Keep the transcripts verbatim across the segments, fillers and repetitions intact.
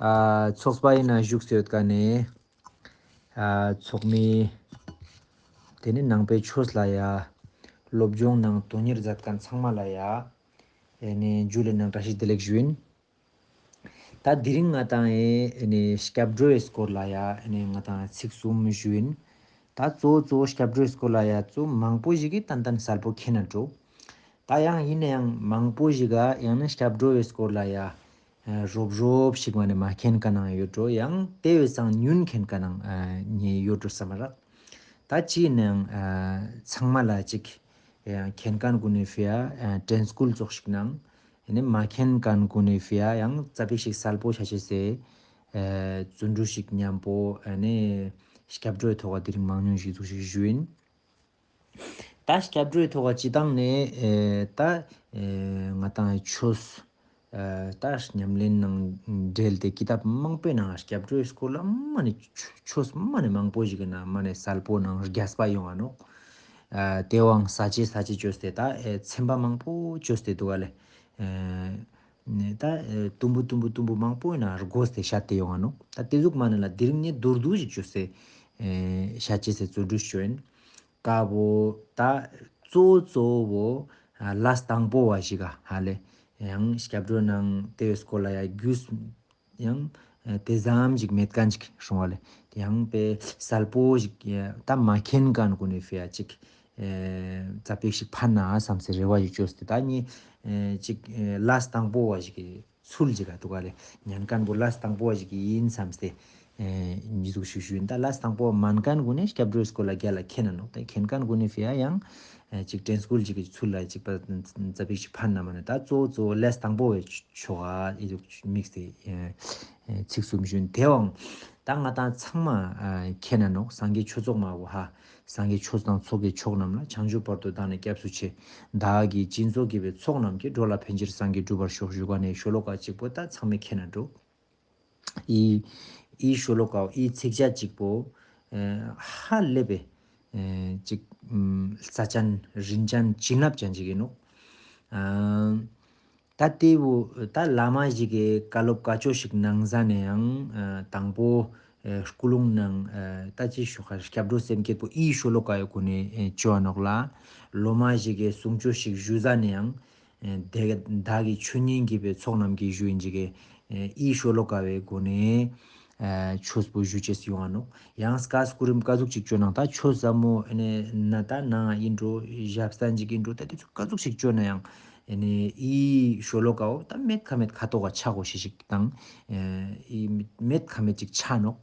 ཨ་ཚོགས་པ་ཡིན་ན་བཞུགས་སེ་ཡོད་ཀ་ནས། ཨ་ཚོགས་མི་དེ་ནས་ནང་པའི་ཆོས་ལ་ཡ་སློབ་སྦྱོང་ནང་དོན་གཉེར་མཛད་མཁན་ཚང་མ་ལ་ཡ་ཨེ་ནས་ཇུ་ལེ་ནང་བཀྲ་ཤིས་བདེ་ལེགས་ཞུ་ཡིན། ད་དེ་རིང་ང་ཏང་ཨེ་ནས་སྐྱབས་འགྲོའི་སྐོར་ལ་ཡ་ཨེ་ནས་ང་ཏང་ཚིག་གསུམ་ཞུ་ཡིན། ད་གཙོ་བོ་གཙོ་བོ་སྐྱབས་འགྲོའི་སྐོར་ལ་ཡ་གཙོ་མང་པོ་ཞིག་གིས་ཏན་ཏན་གསལ་པོ་མཁྱེན་ན་འགྲོ། ད་ཡང་ཡིན་ན་ཡང་མང་པོ་ཞིག་ག་ཡང་ན་སྐྱབས་འགྲོའི་སྐོར་ལ་ཡ་ཨ་རོབ་རོབ་ཞིག་མ་ནས་མ་མཁྱེན་མཁན་ཡང་ཡོད་འགྲོ། ཡང་དེ་བས་སང་ཉུང་མཁྱེན་མཁན་ཡང་ཨ་ནི་ཡོད་འགྲོ་བསམ་མ་རག། ད་ཅི་ཡིན་ན་ཡང་ཨ་ཚང་མ་ལ་ཅིག་ཨ་མཁྱེན་མཁན་གུན་ནི་ཕི་ཡ་ཨ་དྲན་སྐུལ་ཙོགས་ཤིག་ནང་ཨ་ནི་མ་མཁྱེན་མཁན་གུན་ནི་ཕི་ཡ་ཡང་ཙ་པིག་ཞིག་གསལ་པོ་ཆ་ཅེས་སི་ཨ་བརྩོན་འགྲུས་ཤིག་མཉམ་པོ་ཨ་ནི་སྐྱབས་འགྲོའི་ཐོག་ག་དེ་རིང་མང་ཉུང་ཞིག་ཙོགས་ཤིག་ཞུ་ཡིན། ད་སྐྱབས་འགྲོའི་ཐོག་ག་སྤྱི་བཏང་ནས་ཨེ་ད་ཨེ་ང་ཏང་ཆོས་ཨེ་ད་ཉམས་ལེན་ནང་འབྲེལ་ཏེ་ཀི་ཏབ་མང་པོའི་ནང་སྐྱབས་འགྲོའི་སྐོར་ལ་མ་ནས་ཆོས་མ་ནས་མང་པོ་ཞིག་གི་ནང་མ་ནས་གསལ་པོ་ནང་རྒྱས་པ་ཡོང་ང་ནོག། ཨ་དེ་བའང་ས་བཅད་ས་བཅད་བཅོས་ཏེ་ད་ཨེ་ཚན་པ་མང་པོ་བཅོས་ཏེ་འདུག་ག་ལེ། ཨེ་ནས་ད་ཨེ་དུམ་བུ་དུམ་བུ་དུམ་བུ་མང་པོའི་ནང་བགོས་ཏེ་བཤད་དེ་ཡོང་ང་ནོག། ད་དེ་ཟུག་མ་ནས་ལ་དེ་རིང་ནས་མདོར་བསྡུས་ཤིག་བཅོས་ཏེ་ཨེ་བཤད་ཅེས་སི་བརྩོན་འགྲུས་བཅོ་ཡིན། ཀ་བོ་ད་གཙོ་བོ་གཙོ་བོ་ཨ་ལས་དང་པོ་བ་ཞིག་ག་ཧ་ལེ། ཡང་སྐྱབས་འགྲོ་ནང་དེ་བའི་སྐོར་ལ་ཡ་རྒྱུས་ཡང་ཨ་དེ་ཙམ་ཞིག་མེད་མཁན་ཅིག་སོང་བ་ལེ། ཡང་པེ་གསལ་པོ་ཞིག་ཨ་ད་མ་མཁྱེན་མཁན་གུན་ནི་ཕི་ཡ་ཅིག་ཨ་ཙ་པིག་ཞིག་ཕན་ན་བསམ་སེ་རེ་བ་ཞིག་བཅོས་ཏེ་ད་ནི་ཨ་ཅིག་ཨ་ལས་དང་པོ་བ་ཞིག་གི་ཚུལ་ཅིག་ག་འདུག་ག་ལེ། ཉན་མཁན་པོ་ལས་དང་པོ་བ་ཞིག་ཡིན་བསམ་སྟེ་ཨེ་འདི་ཟུག་ཞུ་ཞུ་ཡིན། ད་ལས་དང་པོ་མན་མཁན་གུན་ནི་སྐྱབས་འགྲོའི་སྐོར་ལ་རྒྱལ་ལ་མཁྱེན་ན་ནོག། ད་མཁྱེན་མཁན་གུན་ནི་ཕི་ཡ་ཡང་ཨེ་ཅིག་དྲན་སྐུལ་ཅིག་གི་ཚུལ་ལ་ཅིག་པ་ཙ་པིག་ཞིག་ཕན་ན་མ་ནས་ད་གཙོ་བོ་གཙོ་བོ་ལས་དང་པོ་བའི་ཆོ་ག་འདི་ཟུག་དམིགས་ཏེ་ཨེ་ཚིག་གསུམ་ཞུ་ཡིན། དེའང་ད་ང་ཏང་ཚང་མ་ཨེ་མཁྱེན་ན་ནོག། སངས་རྒྱས་ཆོས་ཚོགས་མ་བོ་ཧ། སངས་རྒྱས་ཆོས་དང་ཚོགས་ཀྱི་མཆོག་རྣམས་ལ། བྱང་ཆུབ་བར་དུ་བདག་ནི་སྐྱབས་སུ་མཆི། བདག་གིས་སྦྱིན་སོགས་བགྱིས་པའི་ཚོགས་རྣམས་ཀྱིས། འགྲོ་ལ་ཕན་ཕྱིར་སངས་རྒྱས་འགྲུབ་པར་ཤོག། ཞུ་ག་ནས་ཤོ་ལོ་ཀ་གཅིག་པོ་ད་ཚང་མས་མཁྱེན་ན་འགྲོ། ཨི་ཨི་ཤོ་ལོ་ཀ་ཨི་ཚིགས་བཅད་གཅིག་པོ་ཨེ་ཧ་ལས་པའི་ཨེ་ཅིག་ཨམ་རྩ་ཅན་རིན་ཅན་བྱིན་རླབས་ཅན་ཅིག་ཡིན་ནོག། ཨ་ད་དེ་བོ་ད་བླ་མ་ཞིག་གི་བཀའ་སློབ་བཀའ་ཆོས་ཤིག་གནང་ཟ་ནས་ཡང་ཨ་དང་པོ་ཨ་ཀུན་སློང་ནང་ཨ་ད་ཅི་ཞུ་ཁ་སྐྱབས་འགྲོ་སེམས་བསྐྱེད་པོ་ཨི་ཤོ་ལོ་ཀ་ཡི་སྒོ་ནས་ཨེ་བཅོ་ནོག་ལ། སློབ་མ་ཞིག་གི་གསུང་ཆོས་ཤིག་ཞུ་ཟ་ནས་ཡང་ཨེ་དེ་བདག་གིས་ཆོས་ཉན་བགྱིས་པའི་ཚོགས་རྣམས་ཀྱིས་ཞུ་ཡིན་ཅིག་གི་ཨེ་ཨི་ཤོ་ལོ་ཀ་བའི་སྒོ་ནས་ཨེ་ཆོས་པོ་ཞུ་ཅེས་ཡོང་ང་ནོག། ཡང་སྐབས་སྐུ་རིམ་ཀ་ཟུག་ཅིག་བཅོ་ནང་ད་ཆོས་ཟབ་མོ་ཨེ་ནས་ན་ད་ནང་ཡིན་འགྲོ་ཞབས་སྟན་ཅིག་ཡིན་འགྲོ་ད་དེ་ཚོ་ཀ་ཟུག་ཅིག་བཅོ་ན་ཡང་ཨེ་ནས་ཨི་ཤོ་ལོ་ཀ་བོ་ད་མེད་ཁ་མེད་ཁ་ཐོག་ག་ཆ་གོ་ཤེས་ཤིག་དང་ཨེ་ཨི་མེད་ཁ་མེད་ཅིག་ཆ་ནོག།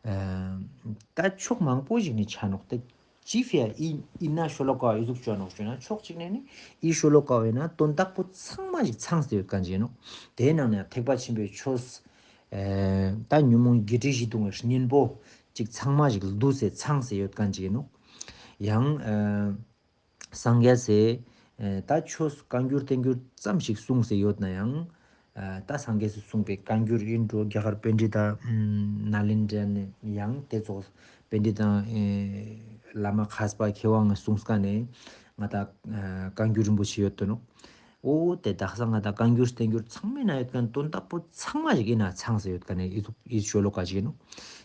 ཨེ་ད་ཕྱོགས་མང་པོ་ཞིག་ནས་ཆ་ནོག་ད། ཅི་ཕི་ཡ་ཨི་ཨི་ན་ཤོ་ལོ་ཀ་ཨི་ཟུག་བཅོ་ནོག་བཅོ་ན་ཕྱོགས་གཅིག་ནས་ནི་ཨི་ཤོ་ལོ་ཀ་བས་ན་དོན་དག་པོ་ཚང་མ་ཞིག་ཚང་སྟེ་ཡོད་མཁན་ཅིག་ཡིན་ནོག། དེའི་ནང་ནས་ཐེག་པ་ཆེན་པོའི་ཆོས་ཨེ་ད་ཉོན་མོངས་བརྒྱད་ཁྲི་བཞི་སྟོང་གི་གཉེན་པོ་ཅིག་ཚང་མ་ཞིག་བསྡུས་སེ་ཚང་སྟེ་ཡོད་མཁན་ཅིག་ཡིན་ནོག། ཡང་ཨེ་སངས་རྒྱས་སི་ཨེ་ད་ཆོས་བཀའ་འགྱུར་བསྟན་འགྱུར་ཙམ་ཞིག་གསུངས་སེ་ཡོད་ན་ཡང་ཨ་ད་སངས་རྒྱས་སི་གསུངས་པའི་བཀའ་འགྱུར་ཡིན་འགྲོ་རྒྱ་གར་པཎྜི་ཏ་ཨམ་ནཱ་ལེནྡྲ་ནས་ཡང་དེ་ཚོ་པཎྜི་ཏ་ཨེ་བླ་མ་མཁས་པ་མཁས་དབང་གསུངས་ཀ་ནས་ང་ད་ཨ་བཀའ་འགྱུར་རིན་པོ་ཆེ་ཡོད་དོ་ནོག། འོ་དེ་དག་ས་ང་ད་བཀའ་འགྱུར་བསྟན་འགྱུར་ཚང་མའི་ནང་ཡོད་མཁན་དོན་དག་པོ་ཚང་མ་ཞིག་ཡིན་ན་ཚང་སེ་ཡོད་མཁན་ནས་ཨི་ཤོ་ལོ་ཀ་ཞིག་ཡིན་ནོག།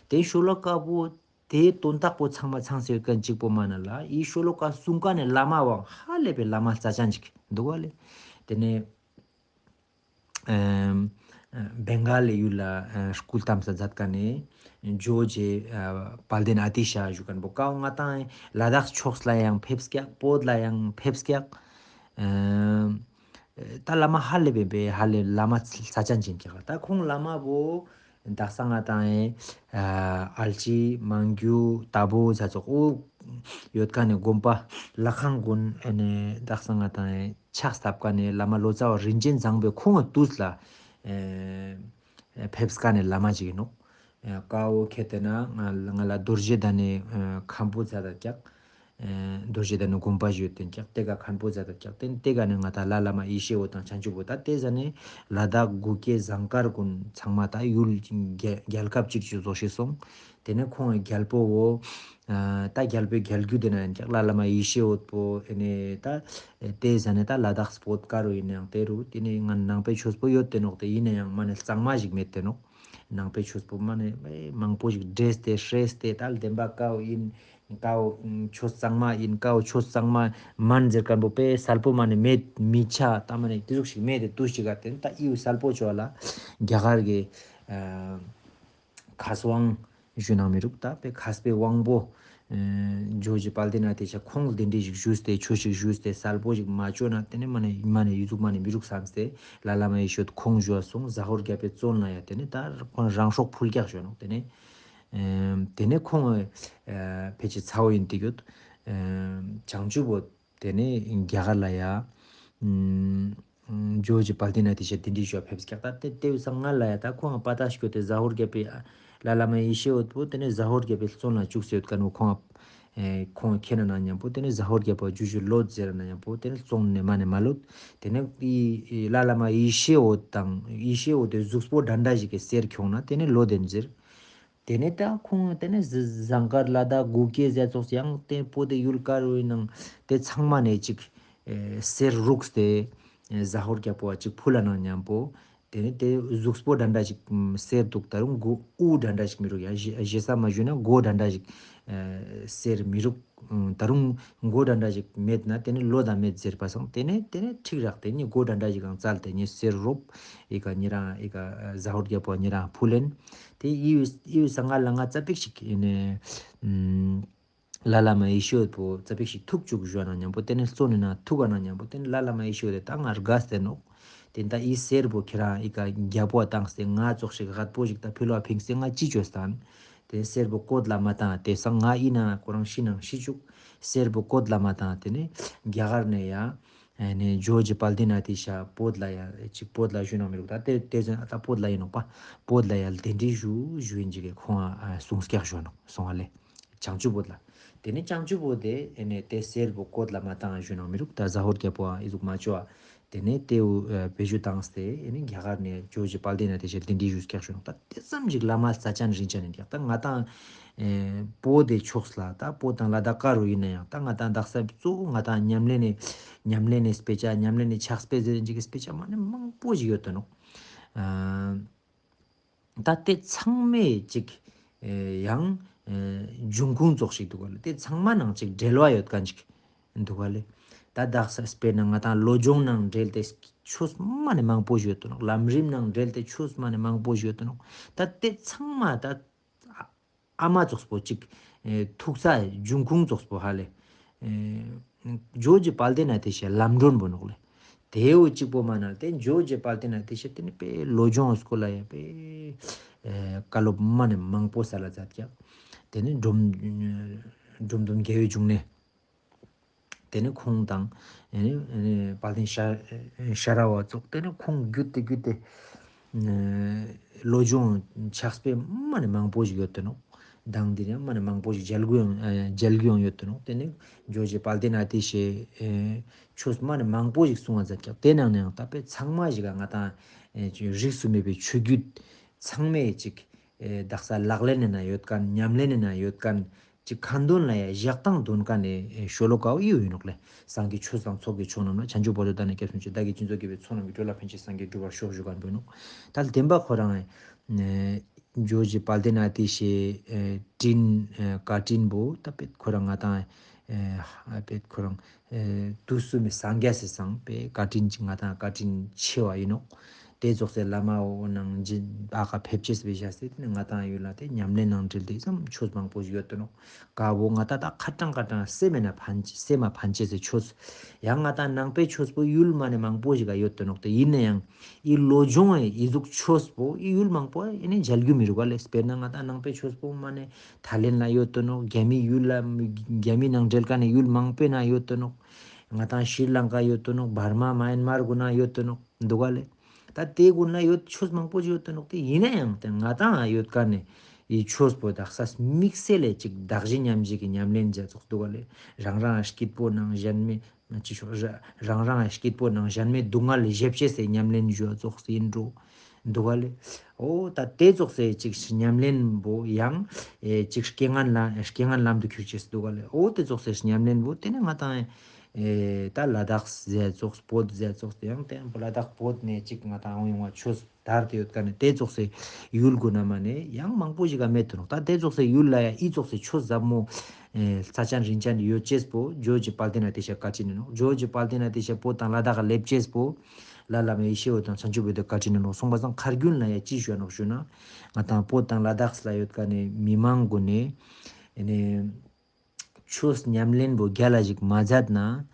དེ་ཤོ་ལོ་ཀ་བོ་དེའི་དོན་དག་པོ་ཚང་མ་ཚང་སེ་ཡོད་མཁན་གཅིག་པོ་མ་ན་ལ་ཨི་ཤོ་ལོ་ཀ་གསུང་མཁན་ནི་བླ་མ་བོ་ཧ་ལས་པའི་བླ་མ་རྩ་ཅན་ཅིག་འདུག་བ་ལེ། དེ་ནས་ཨེམ་བེང་ག་ལི་ཡུལ་ལ་ཨ་སྐུ་བལྟམས་ས་མཛད་མཁན་ནི་ཇོ་རྗེ་ཨ་དཔལ་ལྡན་ཨ་ཏི་ཤ་ཞུ་མཁན་པོ་ཀའོ་ང་ཏང་ལ་དྭགས་ཕྱོགས་ལ་ཡང་ཕེབས་ཀྱག། བོད་ལ་ཡང་ཕེབས་ཀྱག། ཨེམ་ད་བླ་མ་ཧ་ལས་པའི་པའི་ཧ་ལས་བླ་མ་རྩ་ཅན་ཅིག་ཀྱག། ད་ཁོང་བླ་མ་བོ་དག་ས་ང་ཏང་ཨེ་ཨལ་ཅི་མང་རྒྱུ་ཏ་བོ་ཟ་ཚོགས་འོ་ཡོད་མཁན་ནི་དགོན་པ་ལྷ་ཁང་ཀུན་ཨེ་ནས་དག་ས་ང་ཏང་ཨེ་ཕྱག་བཏབ་མཁན་ནི་བླ་མ་ལོ་ཙཱ་བ་རིན་ཆེན་བཟང་པོའི་ཁོང་གི་དུས་ལ་ཨེ་ཕེབས་མཁན་ནི་བླ་མ་ཅིག་ཡིན་ནོག། ཨེ་ཀའོ་ཁེ་ཏེ་ན་ང་ང་ལ་རྡོ་རྗེ་གདན་ནི་ཨེ་མཁན་པོ་མཛད་ད་ཀྱག། ཨེ་རྡོ་རྗེ་གདན་ནི་དགོན་པ་ཞིག་ཡོད་དེ་ཀྱག། དེ་ག་མཁན་པོ་མཛད་ད་ཀྱག། དེ་དེ་ག་ནས་ང་ཏང་ལྷ་བླ་མ་ཡེ་ཤེས་འོད་དང་བྱང་ཆུབ་འོད་ད་དེ་ཟ་ནས་ལ་དྭགས་གུ་གེ་ཟངས་དཀར་ཀུན་ཚང་མ་ད་ཡུལ་རྒྱལ་རྒྱལ་ཁབ་ཅིག་ཅིག་བཟོ་ཤེས་སོང་། དེ་ནས་ཁོང་གི་རྒྱལ་པོ་བོ་ ཨ་ད་རྒྱལ་པོའི་རྒྱལ་རྒྱུད་དེ་ན་ཡིན་ཀྱག་ལ་ལ་མ་ཡེ་ཤེས་འོད་པོ་ཨེ་ནེ་ད་ཨེ་དེ་ཟ་ནེ་ད་ལ་དྭགས་བོད་ཀ་རུ་ཡིན་ནའང་དེ་རུ་དེ་ནེ་ང་ནང་པའི་ཆོས་པོ་ཡོད་དེ་ནོག་དེ་ཡིན་ནའང་མ་ནེ་གཙང་མ་ཞིག་མེད་དེ་ནོག་ནང་པའི་ཆོས་པོ་མ་ནེ་མང་པོ་ཞིག་འདྲེས་ཏེ་ཧྲེས་ཏེ་ད་བདེན་པ་ཀའོ་ཡིན། ཀའོ་ཆོས་གཙང་མ་ཡིན། ཀའོ་ཆོས་གཙང་མ་མན་ཟེར་མཁན་པོ་པེ་གསལ་པོ་མ་ནེ་མེད་མི་ཆ་ད་མ་ནེ་དེ་ཟུག་ཞིག་མེད་དེ་དུས་ཤིག་ག་དེ་ད་ཨི་བོ་གསལ་པོ་ཅོ་ལ་རྒྱ་གར་གི་ཨ་མཁས་དབང་ཞུ་ནང་མི་རུག་ད་པེ་མཁས་པའི་དབང་པོ་ཨ་ཇོ་རྗེ་དཔལ་ལྡན་ཨ་ཏི་ཤ་ཁོང་གི་དེ་འདྲ་ཞིག་ཞུས་ཏེ་ཆོས་ཤིག་ཞུས་ཏེ་གསལ་པོ་ཞིག་མ་ཅོ་ན་དེ་ནེ་མ་ནེ་མ་ནེ་ཡུ་ཟུག་མ་ནེ་མི་རུག་བསམ་སྟེ་ལ་ལ་མ་ཡེ་ཤེས་འོད་ཁོང་ཞུ་བ་སོང་ཟ་ཧོར་རྒྱལ་པོའི་བཙོན་ལ་ཡ་དེ་ནེ་ད་ཁོང་རང་སྲོག་ཕུལ་རྒྱག་ཞུ་ནོག་དེ་ནེ་ཨ་དེ་ནེ་ཁོང་ཨ་ཕལ་ཆེར་ཚ་བོ་ཡིན་ཏེ་ཡོད། ཨ་བྱང་ཆུབ་བོ་དེ་ནེ་རྒྱ་གར་ལ་ཡ་ཨ་ཇོ་རྗེ་དཔལ་ལྡན་ཨ་ཏི་ཤ་དེ་འདྲ་ཞུ་བ་ཕེབས་ཀྱག་ད་དེ་དེ་བས་སྔ་ལ་ཡ་ད་ཁོང་པ་ཏ་སྐྱོད་དེ་ཟ་ཧོར་རྒྱལ་པོའི་ལ་ལ་མ་ཡེ་ཤེས་འོད་པོ་དེ་ནེ་ཟ་ཧོར་རྒྱལ་པོའི་བཙོན་ལ་བཅུག་སེ་ཡོད་མཁན་བོ་ཁོང་ཨ་ཁོང་ཁྱེར་ན་ན་མཉམ་པོ་དེ་ནེ་ཟ་ཧོར་རྒྱལ་པོ་ཇུ་ཇུ་ལོད་ཟེར་ན་མཉམ་པོ་དེ་ནེ་བཙོན་ནེ་མ་ནེ་མ་ལོད། དེ་ནེ་ཨི་ལ་ལ་མ་ཡེ་ཤེས་འོད་དང་ཡེ་ཤེས་འོད་དེ་གཟུགས་པོ་འདྲ་འདྲ་ཞིག་གི་གསེར་ཁྱོང་ན་དེ་ནེ་ལོད་དེ་ཟེར། དེ་ནེ་ད་ཁོང་དེ་ནེ་ཟ་ཟངས་དཀར་ལ་དྭགས་གུ་གེ་ཟེར་ཙོགས་ཡང་དེ་པོ་དེ་ཡུལ་ཀ་རུ་ཡིན་ནང་དེ་ཚང་མ་ནེ་ཅིག་ཨེ་གསེར་རུགས་ཏེ་ཨེ་ཟ་ཧོར་རྒྱལ་པོ་བ་ཅིག་ཕུལ་ལ་ནང་མཉམ་པོ་དེ་ནེ་དེ་གཟུགས་པོ་འདྲ་འདྲ་ཞིག་གསེར་འདུག་ད་རུང་མགོ་དབུ་འདྲ་འདྲ་ཞིག་མི་རུག་ཡ་ཞེ་ས་མ་ཞུས་ན་མགོ་འདྲ་འདྲ་ཞིག་ཨེ་གསེར་མི་རུག་ད་རུང་མགོ་འདྲ་འདྲ་ཞིག་མེད་ན་དེ་ནེ་ལོ་དང་མེད་ཟེར་པ་སང་དེ་ནེ་དེ་ནེ་ཁྲིག་རག་དེ་ནེ་མགོ་འདྲ་འདྲ་ཞིག་གང་བཙལ་ཏེ་ནེ་གསེར་རོབ་ཨི་ཀ་ཉེ་རང་ཨི་ཀ་ཟ་ཧོར་རྒྱལ་པོ་ཉེ་རང་ཕུལ་ལེན། དེ་ཨི་བོ་ཨི་བོ་སྔ་ལ་ང་ཙ་པིག་ཞིག་ཨེ་ནེ་ཨམ་ལ་ལ་མ་ཡེ་ཤེས་འོད་པོ་ཙ་པིག་ཞིག་ཐུག་བཅུག་ཞུ་ན་མཉམ་པོ་དེ་ནེ་བཙོན་ནེ་ན་ཐུག་ག་ན་མཉམ་པོ་དེ་ནེ་ལ་ལ་མ་ཡེ་ཤེས་འོད་དེ་ད་ང་དགའ་སྟེ་ནོག་དེ་ད་ཨི་གསེར་པོ་ཁྱེ་རང་ཨི་ཀ་རྒྱལ་པོ་བཏང་སྟེ་ང་ཙོགས་ཤིག་རྒད་པོ་ཞིག་ད་ཕུལ་བ་ཕིངས་ཏེ་ང་ཅི་ཅོས་ཏང་དེ་གསེར་པོ་བཀོད་ལ་མ་བཏང་དེ་སང་ང་ཨི་ན་ཁོ་རང་ཤི་ནང་ཤི་བཅུག་གསེར་པོ་བཀོད་ལ་མ་བཏང་དེ་ནེ་རྒྱ་གར་ནེ་ཡ། ཨ་ནེ་ཇོ་རྗེ་དཔལ་ལྡན་ཨ་ཏི་ཤ་བོད་ལ་ཡ་ཅིག་བོད་ལ་ཞུ་ནང་མི་རུག་ད་དེ་དེ་ཟེར་ན་ད་བོད་ལ་ཡིན་ནོག་པ། བོད་ལ་ཡ་དེ་འདྲ་ཞུ་ཞུ་ཡིན་ཅིག་གི་ཁོང་ཨ་གསུང་སྐྱག་ཞུ་ནོག་སོང་ཨ་ལེ། བྱང་ཆུབ་བོད་ལ། དེ་ནེ་བྱང་ཆུབ་བོད་དེ་ཨ་ནེ་དེ་གསེར་པོ་བཀོད་ལ་མ་བཏང་ཞུ་ནང་མི་རུག་ད་ཟ་ཧོར་རྒྱལ་པོ་ཨ་ཨི་ཟུག་མ་ཅོ་ཨ། དེ་ནེ་དེ་བོ་བེད་སྤྱོད་བཏང་སྟེ་ཨ་ནེ་རྒྱ་གར་ནེ་ཇོ་རྗེ་དཔལ་ལྡན་ཨ་ཏི་ཤ་དེ་འདྲ་ཞུ་སྐྱག་ཞུ་ནོག་ད་དེ་ཙམ་ཞིག་ལ་མ་རྩ་ཅན་རིན་ཅན་ཡིན་ཀྱག་ད་ང་ཏང་ཨེ་བོད་དེ་ཕྱོགས་ལ་ད་བོད་དང་ལ་དྭགས་ཀ་རུ་ཡིན་ན་ཡང་ད་ང་ཏང་དག་ས་གཙོ་བོ་ང་ཏང་ཉམས་ལེན་ནི་ཉམས་ལེན་ནི་དཔེ་ཆ་ཉམས་ལེན་ནི་ཕྱག་དཔེ་ཟེར་ཅིག་གི་དཔེ་ཆ་མ་ནེ་མང་པོ་ཞིག་ཡོད་དོ་ནོག་ཨ་ད་དེ་ཚང་མའི་ཅིག་ཨེ་ཡང་ཨེ་འབྱུང་ཁུངས་ཙོགས་ཤིག་འདུག་ག་ལེ། དེ་ཚང་མ་ནང་ཅིག་འབྲེལ་བ་ཡོད་མཁན་ཅིག་འདུག་ག་ལེ། ད་དག་ས་དཔེར་ན་ང་ཏང་བློ་སྦྱོང་ནང་འབྲེལ་ཏེ་ཆོས་མ་ནེ་མང་པོ་ཞིག་ཡོད་དོ་ནོག་ལམ་རིམ་ནང་འབྲེལ་ཏེ་ཆོས་མ་ནེ་མང་པོ་ཞིག་ཡོད་དོ་ནོག་ད་དེ་ཚང་མ་ད་ཨ་མ་ཙོགས་པོ་ཅིག་ཨེ་ཐུག་ས་འབྱུང་ཁུངས་ཙོགས་པོ་ཧ་ལེ། ཨེ་ཇོ་རྗེ་དཔལ་ལྡན་ཨ་ཏི་ཤ་ལམ་སྒྲོན་པོ་ནོག་ལེ། དེ་བོ་གཅིག་པོ་མ་ན་དེ་ཇོ་རྗེ་དཔལ་ལྡན་ཨ་ཏི་ཤ་དེ་ནི་པེ་བློ་སྦྱོང་སྐོར་ལ་ཡ་པེ་ཨེ་བཀའ་སློབ་མ་ནེ་མང་པོ་སལ་ལ་མཛད་ཀྱག་དེ་ནི་འབྲོམ་འབྲོམ་སྟོན་རྒྱལ་བའི་འབྱུང་གནས། དེ་ནེ་ཁོང་དང་ཨེ་ནེ་ཨེ་ནེ་དཔལ་ལྡན་ཤ་ཤ་ར་བ་ཙོགས་དེ་ནེ་ཁོང་བརྒྱུད་དེ་བརྒྱུད་དེ་ཨེ་བློ་སྦྱོང་ཕྱག་དཔེ་མ་ནེ་མང་པོ་ཞིག་ཡོད་དེ་ནོག་དང་དེ་ནེ་མ་ནེ་མང་པོ་ཞིག་མཇལ་རྒྱུ་ཡང་ཨེ་མཇལ་རྒྱུ་ཡང་ཡོད་དེ་ནོག་དེ་ནེ་ཇོ་རྗེ་དཔལ་ལྡན་ཨ་ཏི་ཤའི་ཨེ་ཆོས་མ་ནེ་མང་པོ་ཞིག་གསུང་བ་མཛད་ཀྱག་དེ་ནང་ནེ་ཡང་ད་པེ་ཚང་མ་ཞིག་ག་ང་ཏང་ཨེ་རིས་སུ་མེད་པའི་ཆོས་བརྒྱུད་ཚང་མའི་ཅིག་ཨེ་དག་ས་ལག་ལེན་ནི་ན་ཡོད་མཁན་ཉམས་ལེན་ནི་ན་ཡོད་མཁན། ཅིག་ཁ་འདོན་ལ་ཡ་བཞག་སྟངས་འདོན་མཁན་ནི་ཤོ་ལོ་ཀ་བོ་ཨི་བོ་ཡིན་ནོག་ལེ། སངས་རྒྱས་ཆོས་དང་ཚོགས་ཀྱི་མཆོག་རྣམས་ལ། བྱང་ཆུབ་བར་དུ་བདག་ནི་སྐྱབས་སུ་མཆི། བདག་གིས་སྦྱིན་སོགས་བགྱིས་པའི་ཚོགས་རྣམས་ཀྱིས། འགྲོ་ལ་ཕན་ཕྱིར་སངས་རྒྱས་འགྲུབ་པར་ཤོག་ཞུ་མཁན་པོ་ཡིན་ནོག་ད་བདེན་པ་ཁོ་རང་ཨེ་ཇོ་རྗེ་དཔལ་ལྡན་ཨ་ཏི་ཤའི་ཨེ་བཀའ་དྲིན་ཨེ་བཀའ་དྲིན་པོ་ད་པེ་ཁོ་རང་ང་ཏང་ཨེ་པེ་ཁོ་རང་ཨེ་དུས་གསུམ་མི་སངས་རྒྱས་སི་སང་པེ་བཀའ་དྲིན་ཅིག་ང་ཏང་བཀའ་དྲིན་ཆེ་བ་ཡིན་ནོག་དེ་ཙོགས་སེ་བླ་མ་འོ་ནང་ཇི་ཨ་ཁ་ཕེབས་ཅེས་སི་བཞག་སྟེ་དེ་ནེ་ང་ཏང་ཡུལ་ལ་དེ་ཉམས་ལེན་ནང་འབྲེལ་ཏེ་ཙམ་ཆོས་མང་པོ་ཞིག་ཡོད་དེ་ནོག་ཀ་བོ་ང་ཏང་ད་ཁ་ཏང་ཁ་ཏང་སེམས་མེད་ན་ཕན་ཅེས་སེམས་མ་ཕན་ཅེས་སི་ཆོས། ཡང་ང་ཏང་ནང་པའི་ཆོས་པོ་ཡུལ་མ་ནེ་མང་པོ་ཞིག་ག་ཡོད་དེ་ནོག་དེ་ཡིན་ན་ཡང་ཨི་བློ་སྦྱོང་ཨེ་ཨི་ཟུག་ཆོས་པོ་ཨི་ཡུལ་མང་པོ་ཨེ་ནེ་མཇལ་རྒྱུ་མི་རུག་ག་ལེ། དཔེར་ན་ང་ཏང་ནང་པའི་ཆོས་པོ་མ་ནེ་ཐའི་ལེན་ལ་ཡོད་དེ་ནོག་རྒྱ་མི་ཡུལ་ལ་རྒྱ་མི་ནང་འབྲེལ་མཁན་ནི་ཡུལ་མང་པོའི་ནང་ཡོད་དེ་ནོག་ང་ཏང་ཤྲི་ལང་ཀ་ཡོད་དེ་ནོག་བར་མ་མ་ཡན་མར་གུན་ན་ཡོད་དེ་ནོག་འདུག་ག་ལེ། ད་དེ་གུན་ན་ཡོད་ཆོས་མང་པོ་ཞིག་ཡོད་དེ་ནོག་དེ་ཡིན་ན་ཡང་དེ་ང་ཏང་ཡོད་མཁན་ནི་ཨི་ཆོས་པོ་དག་ས་དམིགས་བསལ་ལེ་ཅིག་བདག་གཞན་མཉམ་བརྗེ་གི་ཉམས་ལེན་བྱ་ཙོགས་འདུག་ག་ལེ། རང་རང་སྐྱིད་པོ་ནང་གཞན་མི་ཅི་ཤོག་ར་རང་རང་སྐྱིད་པོ་ནང་གཞན་མི་སྡུག་བསྔལ་ལས་བཞེས་ཅེས་སི་ཉམས་ལེན་ཞུ་བ་ཙོགས་ཡིན་འགྲོ། འདུག་ག་ལེ། འོ་ད་དེ་ཙོགས་སེ་ཅིག་ཉམས་ལེན་པོ་ཡང་ཨེ་ཅིག་རྐྱེན་ངན་ལ་རྐྱེན་ངན་ལམ་དུ་འཁྱུར་ཅེས་འདུག་ག་ལེ། འོ་དེ་ཙོགས་སེ་ཉམས་ལེན་པོ་དེ་ནི་ང་ཏང་ཨེ་ད་ལ་དྭགས་ཟེར་ཙོགས་བོད་ཟེར་ཙོགས་དེ་ཡང་དེ་ཡང་ལ་དྭགས་བོད་ནས་ཅིག་ང་ཏང་ཡོང་བ་ཆོས་དར་ཏེ་ཡོད་ཀ་ནས་དེ་ཙོགས་སེ་ཡུལ་གུན་ན་མ་ནས་ཡང་མང་པོ་ཞིག་ག་མེད་དུ་ནོག། ད་དེ་ཙོགས་སེ་ཡུལ་ལ་ཡང་ཨི་ཙོགས་སེ་ཆོས་ཟབ་མོ་ཨེ་རྩ་ཅན་རིན་ཅན་ཡོད་ཅེས་པོ་ཇོ་བོ་རྗེ་དཔལ་ལྡན་ཨ་ཏི་ཤ་བཀའ་དྲིན་ནོག། ཇོ་བོ་རྗེ་དཔལ་ལྡན་ཨ་ཏི་ཤ་བོད་དང་ལ་དྭགས་ལ་སླེབས་ཅེས་པོ་ལྷ་བླ་མ་ཡེ་ཤེས་འོད་དང་བྱང་ཆུབ་འོད་དེ་བཀའ་དྲིན་ནོག། སོང་པ་སང་ཁ་རྒྱུན་ལ་ཡང་ཅི་ཞུ་ནོག་ཞུ་ན་ང་ཏང་བོད་དང་ལ་དྭགས་ལ་ཡོད་ཀ་ནས་མི་མང་གུན་ནས་ཨེ་ནས་ཆོས་ཉམས་ལེན་པོ་རྒྱལ་ལ་ཞིག་མ་མཛད་ན་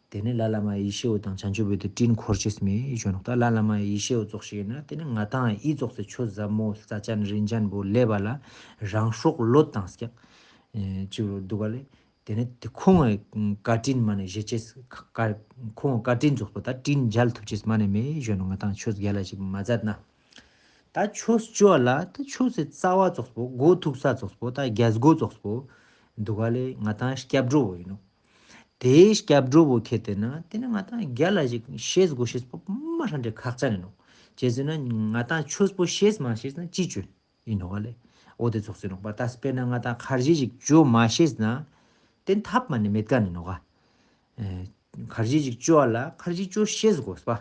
དེ་ནི་ལྷ་བླ་མ་ཡེ་ཤེས་འོད་དང་བྱང་ཆུབ་འོད་དེ་དྲིན་འཁོར་ཅེས་མེད་ཞུ་ནོག། ད་ལྷ་བླ་མ་ཡེ་ཤེས་འོད་ཙོགས་ཤིག་ཡིན་ན་དེ་ནི་ང་ཏང་ཨི་ཙོགས་སེ་ཆོས་ཟབ་མོ་རྩ་ཅན་རིན་ཅན་པོ་ལེབ་པ་ལ་རང་སྲོག་བློས་བཏང་སྐྱག་ཨེ་ཅི་རུ་འདུག་ག་ལེ། དེ་ནི་དེ་ཁོང་གི་བཀའ་དྲིན་མ་ནས་བཞེས་ཅེས་ཁ་ཁོང་གི་བཀའ་དྲིན་ཙོགས་པོ་ད་དྲིན་འཇལ་ཐུབ་ཅེས་མ་ནས་མེད་ཞུ་ནོག། ང་ཏང་ཆོས་རྒྱལ་ལ་ཞིག་མ་མཛད་ན། ད་ཆོས་ཅོ་ལ་ད་ཆོས་སི་རྩ་བ་ཙོགས་པོ་མགོ་ཐུག་ས་ཙོགས་པོ་ད་རྒྱལ་སྒོ་ཙོགས་པོ་འདུག་ག་ལེ། ང་ཏང་སྐྱབས་འགྲོ་བོ་ཡིན་ནོག། དེའི་སྐྱབས་འགྲོ་བོ་ཁྱེད་དེ་ན་དེ་ནི་ང་ཏང་རྒྱལ་ལ་ཞིག་ཤེས་དགོས་ཤེས་པོ་མ་ཧྲན་ཏེ་ཁག་ཅན་ཡིན་ནོག། ཅི་ཟེར་ན་ང་ཏང་ཆོས་པོ་ཤེས་མ་ཤེས་ན་ཅི་ཅོ་ཡིན་ནོག་ག་ལེ། འོ་དེ་ཙོགས་ཡིན་ནོག་པ། ད་དཔེར་ན་ང་ཏང་ཁར་ཇི་ཞིག་ཅོ་མ་ཤེས་ན་དེ་ཐབས་མ་ནས་མེད་མཁན་ཡིན་ནོག་ག། ཨེ་ཁར་ཇི་ཞིག་ཅོ་ལ་ཁར་ཇི་ཅོ་ཤེས་དགོས་པ།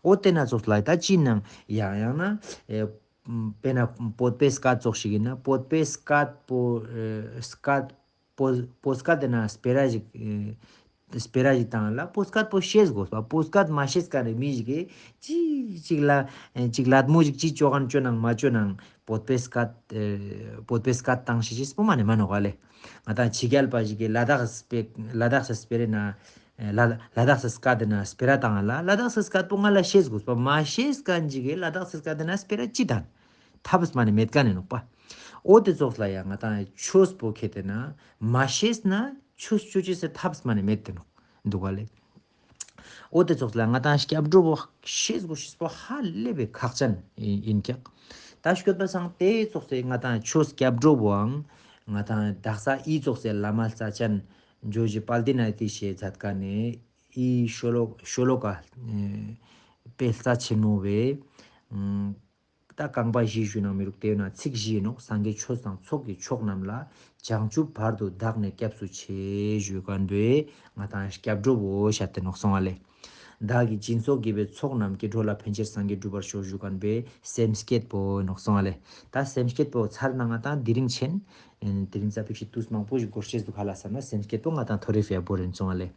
འོ་དེ་ན་ཙོགས་ལ་ད་ཅི་ནང་ཡང་ཡང་ན་ཨེ་དཔེར་ན་བོད་པའི་སྐད་ཙོགས་ཤིག་ཡིན་ན་བོད་པའི་སྐད་པོ་ཨེ་སྐད་པོ་བོད་སྐད་དེ་ན་སྤེ་ར་ཞིག་ཨེ་སྤེ་ར་ཞིག་བཏང་ལ་བོད་སྐད་པོ་ཤེས་དགོས་པ། བོད་སྐད་མ་ཤེས་མཁན་ནི་མི་ཞིག་གིས་ཅི་ཅིག་ལ་ཨེ་ཅིག་ལད་མོ་ཞིག་ཅི་ཅོ་མཁན་ཅོ་ནང་མ་ཅོ་ནང་བོད་པའི་སྐད་ཨེ་བོད་པའི་སྐད་བཏང་ཤེས་ཤེས་པོ་མ་ནས་མ་ནོག་ག་ལེ། ང་ཏང་ཕྱི་རྒྱལ་པ་ཞིག་གིས་ལ་དྭགས་སི་སྤེ་ལ་དྭགས་སི་སྤེ་ར་ན་ཨེ་ལ་ལ་དྭགས་སི་སྐད་དེ་ན་སྤེ་ར་བཏང་ལ་ལ་དྭགས་སི་སྐད་པོ་ང་ལ་ཤེས་དགོས་པ། མ་ཤེས་མཁན་ཞིག་གིས་ལ་དྭགས་སི་སྐད་དེ་ན་སྤེ་ར་ཅི་བཏང་ཐབས་མ་ནས་མེད་མཁན་ནི་ནོག་པ། འོ་དེ་ཙོགས་ལ་ཡང་ང་ཏང་ཆོས་པོ་ཁྱེད་དེ་ན་མ་ཤེས་ན་ཆོས་ཅོ་ཅེས་སི་ཐབས་མ་ནས་མེད་དེ་ནོག་འདུག་ག་ལེ། འོ་དེ་ཙོགས་ལ་ང་ཏང་སྐྱབས་འགྲོ་བོ་ཤེས་དགོས་ཤེས་པོ་ཧ་ལས་པའི་ཁག་ཅན་ཡིན་ཀྱག། ད་སྐྱོད་པ་སང་དེ་ཙོགས་སེ་ང་ཏང་ཆོས་སྐྱབས་འགྲོ་བོའང་ང་ཏང་དག་ས་ཨི་ཙོགས་སེ་བླ་མ་རྩ་ཅན་ཇོ་བོ་རྗེ་དཔལ་ལྡན་ཨ་ཏི་ཤའི་མཛད་མཁན་ནི་ཨི་ཤོ་ལོ་ཤོ་ལོ་ཀ་ཨེ་དཔེ་རྩ་ཆེན་མོ་བོའི་ཨུམ། ད་རྐང་པ་བཞི་ཞུ་ན་མི་རུག་དེ་ཡོད་ན་ཚིག་བཞི་ཡིན་ནོག། སངས་རྒྱས་ཆོས་དང་ཚོགས་ཀྱི་མཆོག་རྣམས་ལ། བྱང་ཆུབ་བར་དུ་བདག་ནི་སྐྱབས་སུ་མཆི་ཞུ་མཁན་པོའི་ང་ཏང་སྐྱབས་འགྲོ་བོ་ཤད་དེ་ནོག་སོང་ང་ལེ། བདག་གིས་སྦྱིན་སོགས་བགྱིས་པའི་ཚོགས་རྣམས་ཀྱིས། འགྲོ་ལ་ཕན་ཕྱིར་སངས་རྒྱས་འགྲུབ་པར་ཤོག་ཞུ་མཁན་པོའི་སེམས་བསྐྱེད་པོ་ནོག་སོང་ང་ལེ། ད་སེམས་བསྐྱེད་པོ་ཚར་ན་ང་ཏང་དེ་རིང་ཆེན་དེ་རིང་ཙ་པིག་ཞིག་དུས་མང་པོ་ཞིག་འགོར་ཤེས་འདུག་ག་ལེ། བསམ་ན་སེམས་བསྐྱེད་པོ་ང་ཏང་ཐོ་རེ་ཕི་ཡ་བོ་རིན་སོང་ང་ལེ།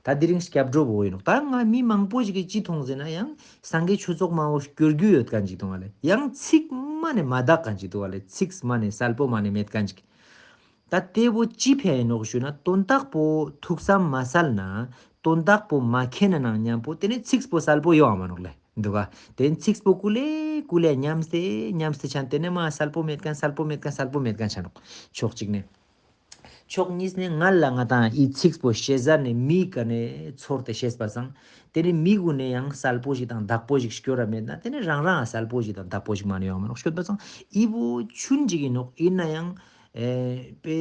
ད་དེ་རིང་སྐྱབས་འགྲོ་བོ་ཡིན་ནོག། ད་ང་མི་མང་པོ་ཞིག་གིས་ཅི་མཐོང་ཟེར་ན་ཡང་སངས་རྒྱས་ཆོས་ཚོགས་མང་བོ་སྐྱོར་རྒྱུ་ཡོད་མཁན་ཅིག་འདུག་ག་ལེ། ཡང་ཚིག་མ་ནས་མ་དག་མཁན་ཅིག་འདུག་ག་ལེ། ཚིག་མ་ནས་གསལ་པོ་མ་ནས་མེད་མཁན་ཅིག། ད་དེ་བོ་ཅི་ཕི་ཡ་ཡིན་ནོག་ཞུ་ན་དོན་དག་པོ་ཐུགས་བསམ་མ་གསལ་ན་དོན་དག་པོ་མ་མཁྱེན་ན་ནང་མཉམ་པོ་དེ་ནས་ཚིག་པོ་གསལ་པོ་ཡོང་བ་མ་ནོག་ལེ། འདུག་ག། དེ་ཚིག་པོ་ཀུ་ལེ་ཀུ་ལེ་ཉམས་ཏེ་ཉམས་ཏེ་ཆ་ན་དེ་ནས་མ་གསལ་པོ་མེད་མཁན་གསལ་པོ་མེད་མཁན་གསལ་པོ་མེད་མཁན་ཆ་ནོག། ཕྱོགས་གཅིག་ནས། ཕྱོགས་གཉིས་ནས་ང་ལ་ང་ཏང་ཨི་ཚིག་པོ་ཤེས་ཟ་ནས་མི་ཀ་ནས་ཚོར་ཏེ་ཤེས་པ་སང་། དེ་ནས་མི་གུན་ནས་ཡང་གསལ་པོ་ཞིག་དང་དག་པོ་ཞིག་སྐྱོར་ར་མེད་ན་དེ་ནས་རང་རང་གསལ་པོ་ཞིག་དང་དག་པོ་ཞིག་མ་ནས་ཡོང་མ་ནོག། སྐྱོད་པ་སང་ཨི་བོ་ཆུན་ཅིག་ཡིན་ནོག། ཡིན་ན་ཡང་ཨེ་དཔེ་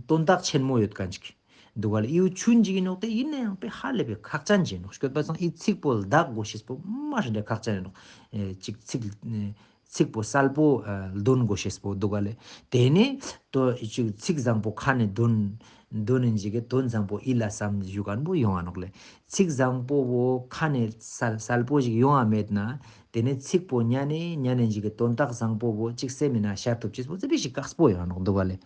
དོན་དག་ཆེན་མོ་ཡོད་མཁན་ཅིག་འདུག་ག་ལེ། ཨི་བོ་ཆུན་ཅིག་ཡིན་ནོག། དེ་ཡིན་ན་ཡང་དཔེ་ཧ་ལས་པའི་ཁག་ཅན་ཅིག་ཡིན་ནོག། སྐྱོད་པ་སང་ཨི་ཚིག་པོ་དག་དགོས་ཤེས་པོ་མ་ཧྲན་ཏེ་ཁག་ཅན་ཡིན་ནོག། ཨེ་ཅིག་ཚིག་ཨེ་ཚིག་པོ་གསལ་པོ་ཨ་འདོན་དགོས་ཤེས་པོ་འདུག་ག་ལེ། དེ་ནས་དོ་ཅིག་ཚིག་བཟང་པོ་ཁ་ནས་འདོན་འདོན་ནིན་ཞིག་གི་དོན་བཟང་པོ་ཡིད་ལ་བསམ་ཞུ་མཁན་པོ་ཡོང་བ་ནོག་ལེ། ཚིག་བཟང་པོ་བོ་ཁ་ནས་གསལ་གསལ་པོ་ཞིག་ཡོང་བ་མེད་ན་དེ་ནས་ཚིག་པོ་ཉན་ནས་ཉན་ནིན་ཞིག་གི་དོན་དག་བཟང་པོ་བོ་ཅིག་སེམས་ཡིན་ན་ཤར་ཐུབ་ཅེས་པོ་ཙི་པིག་ཞིག་དཀགས་པོ་ཡོང་བ་ནོག་འདུག་ག་ལེ།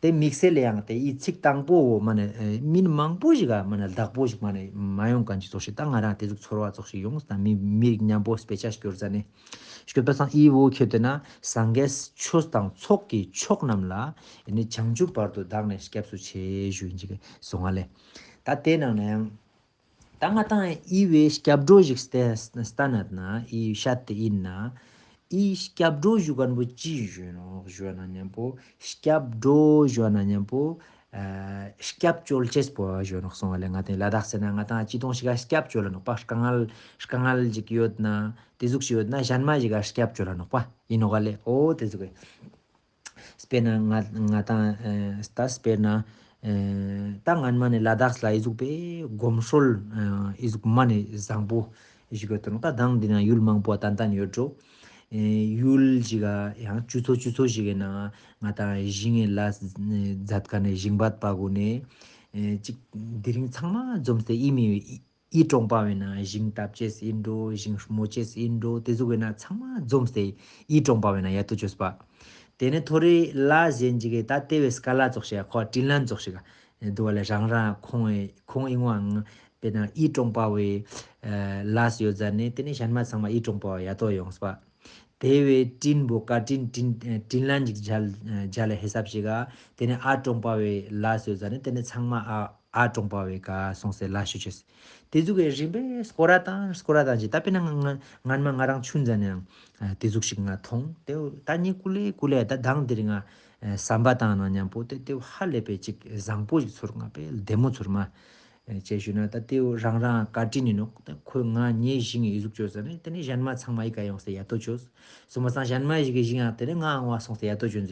དེ་དམིགས་བསལ་ལ་ཡང་དེ་ཡི་ཚིག་དང་པོ་བོ་མ་ནས་ཨེ་མི་མང་པོ་ཞིག་ག་མ་ནས་དག་པོ་ཞིག་མ་ནས་མ་ཡོང་མཁན་ཅིག་ཙོགས་ཤིག་ད་ང་རང་དེ་ཟུག་ཚོར་བ་ཙོགས་ཤིག་ཡོང་ད་མི་མི་མཉམ་པོ་དཔེ་ཆ་སྐྱོར་ཟ་ནས། སྐྱོད་པ་སང་ཨི་བོ་ཁྱོད་དེ་ན་སངས་རྒྱས་ཆོས་དང་ཚོགས་ཀྱི་མཆོག་རྣམས་ལ་ཨེ་ནི་བྱང་ཆུབ་བར་དུ་བདག་ནི་སྐྱབས་སུ་མཆི་ཞུ་ཡིན་ཅིག་སོང་ང་ལེ། ད་དེ་ནང་ན་ཡང་ད་ང་ཏང་ཨི་བོའི་སྐྱབས་འགྲོ་ཞིག་སྟེ་སྟན་ན་ན་ཨི་ཤད་དེ་ཡིན་ན་ཨི་སྐྱབས་འགྲོ་ཞུ་མཁན་པོ་ཅི་ཞུ་ནོག་ཞུ་ན་མཉམ་པོ་སྐྱབས་འགྲོ་ཞུ་ན་མཉམ་པོ་ཨ་སྐྱབས་བཅོལ་ཅེས་པོ་ཞུ་ནོག་སོང་ང་ལེ། ང་ཏང་ལ་དྭགས་ཟེར་ན་ང་ཏང་ཅི་གཏོང་ཞིག་ག་སྐྱབས་བཅོལ་ལ་ནོག་པ། དཀའ་ངལ་དཀའ་ངལ་ཞིག་ཡོད་ན་དེ་ཟུག་ཞིག་ཡོད་ན་གཞན་མ་ཞིག་ག་སྐྱབས་བཅོལ་ལ་ནོག་པ་ཡིན་ནོག་ག་ལེ། འོ་དེ་ཟུག་གི་དཔེར་ན་ང་ང་ཏང་ཨེ་ད་དཔེར་ན་ཨེ་ད་སྔན་མ་ནས་ལ་དྭགས་ལ་ཨི་ཟུག་པའི་གོམས་སྲོལ་ཨེ་ཨི་ཟུག་མ་ནས་བཟང་པོ་ཞིག་ཡོད་དོ་ནོག། ད་དང་འདི་ན་ཡུལ་མང་པོ་ཏན་ཏན་ཡོད་འགྲོ། ཨེ་ཡུལ་ཞིག་ག་ཡང་ཆུ་ཚོད་ཆུ་ཚོད་ཞིག་གི་ནང་ང་ཏང་ཞིང་ངི་ལས་མཛད་མཁན་ནི་ཞིང་པ་པ་གུན་ནི་ཨེ་ཅིག་དེ་རིང་ཚང་མ་འཛོམས་ཏེ་ཨི་མི་ཨི་ཀྲོང་པ་བོའི་ནང་ཞིང་བཏབ་ཅེས་ཨིན་འགྲོ། ཞིང་རྨོ་ཅེས་ཨིན་འགྲོ། དེ་ཟུག་གི་ནང་ཚང་མ་འཛོམས་ཏེ་ཨི་ཀྲོང་པ་བོའི་ནང་ཡ་ཏོ་ཅོས་པ། དེ་ནས་ཐོ་རེ་ལ་གཞན་ཅིག་གི་ད་དེ་བོའི་སྐལ་ལ་ཙོགས་ཤིག་ཁོ་དྲིན་ལན་ཙོགས་ཤིག་ག་འདུག་པ་ལེ། རང་རང་ཁོང་ཁོང་ཨིན་ནའང་དཔེར་ན་ཨི་ཀྲོང་པ་བོའི་ལས་ཡོད་ཟ་ནེ་དེ་ནས་གཞན་མ་ཚང་མ་ཨི་ཀྲོང་པ་བོ་ཡ་ཏོ་ཡོངས་པ། དེ་བོའི་དྲིན་པོ་བཀའ་དྲིན་དྲིན་དྲིན་ལན་ཅིག་འཇལ་འཇལ་ལེ་ཧེ་སབ་ཞིག་ག་དེ་ནས་ཨ་ཀྲོང་པ་བོའི་ལས་ཡོད་ཟ་ནེ་དེ་ནས་ཚང་མ་ཨ་ཨ་ཀྲོང་པ་བོའི་ཀ་སོང་སྟེ་ལ་ཞུ་ཅེས། དེ་ཟུག་གི་རིམ་པས་སྐོར་ར་དང་སྐོར་ར་དང་ཅིག་ད་དཔེར་ན་ང་ང་སྔན་མ་ང་རང་ཆུང་ཟ་ནེ་ཡང་ཨ་དེ་ཟུག་ཞིག་ང་མཐོང་། དེ་ད་ངས་ཀུ་ལེ་ཀུ་ལེ་ད་དང་དེ་རིང་ང་ཨ་བསམ་པ་བཏང་ན་མཉམ་པོ་དེ་དེ་ཧ་ལས་པའི་ཅིག་བཟང་པོ་ཞིག་ཚོར། ང་དཔེ་བདེ་མོ་ཚོར་མ། ཨེ་ཅི་ཞུ་ན་ད་དེ་རང་རང་བཀའ་དྲིན་ཨིན་ནོག་ད་ཁོས་ང་ངའི་ཞིང་ཨི་ཟུག་ཅོས་ཟ་ནེ་དེ་ནས་གཞན་མ་ཚང་མ་ཨི་ཀ་ཡོངས་ཏེ་ཡ་ཏོ་ཅོས། སོང་པ་སང་གཞན་མ་ཞིག་གི་ཞིང་ཡང་དེ་ནས་ང་ཨང་བ་སོང་སྟེ་ཡ་ཏོ་ཅོས་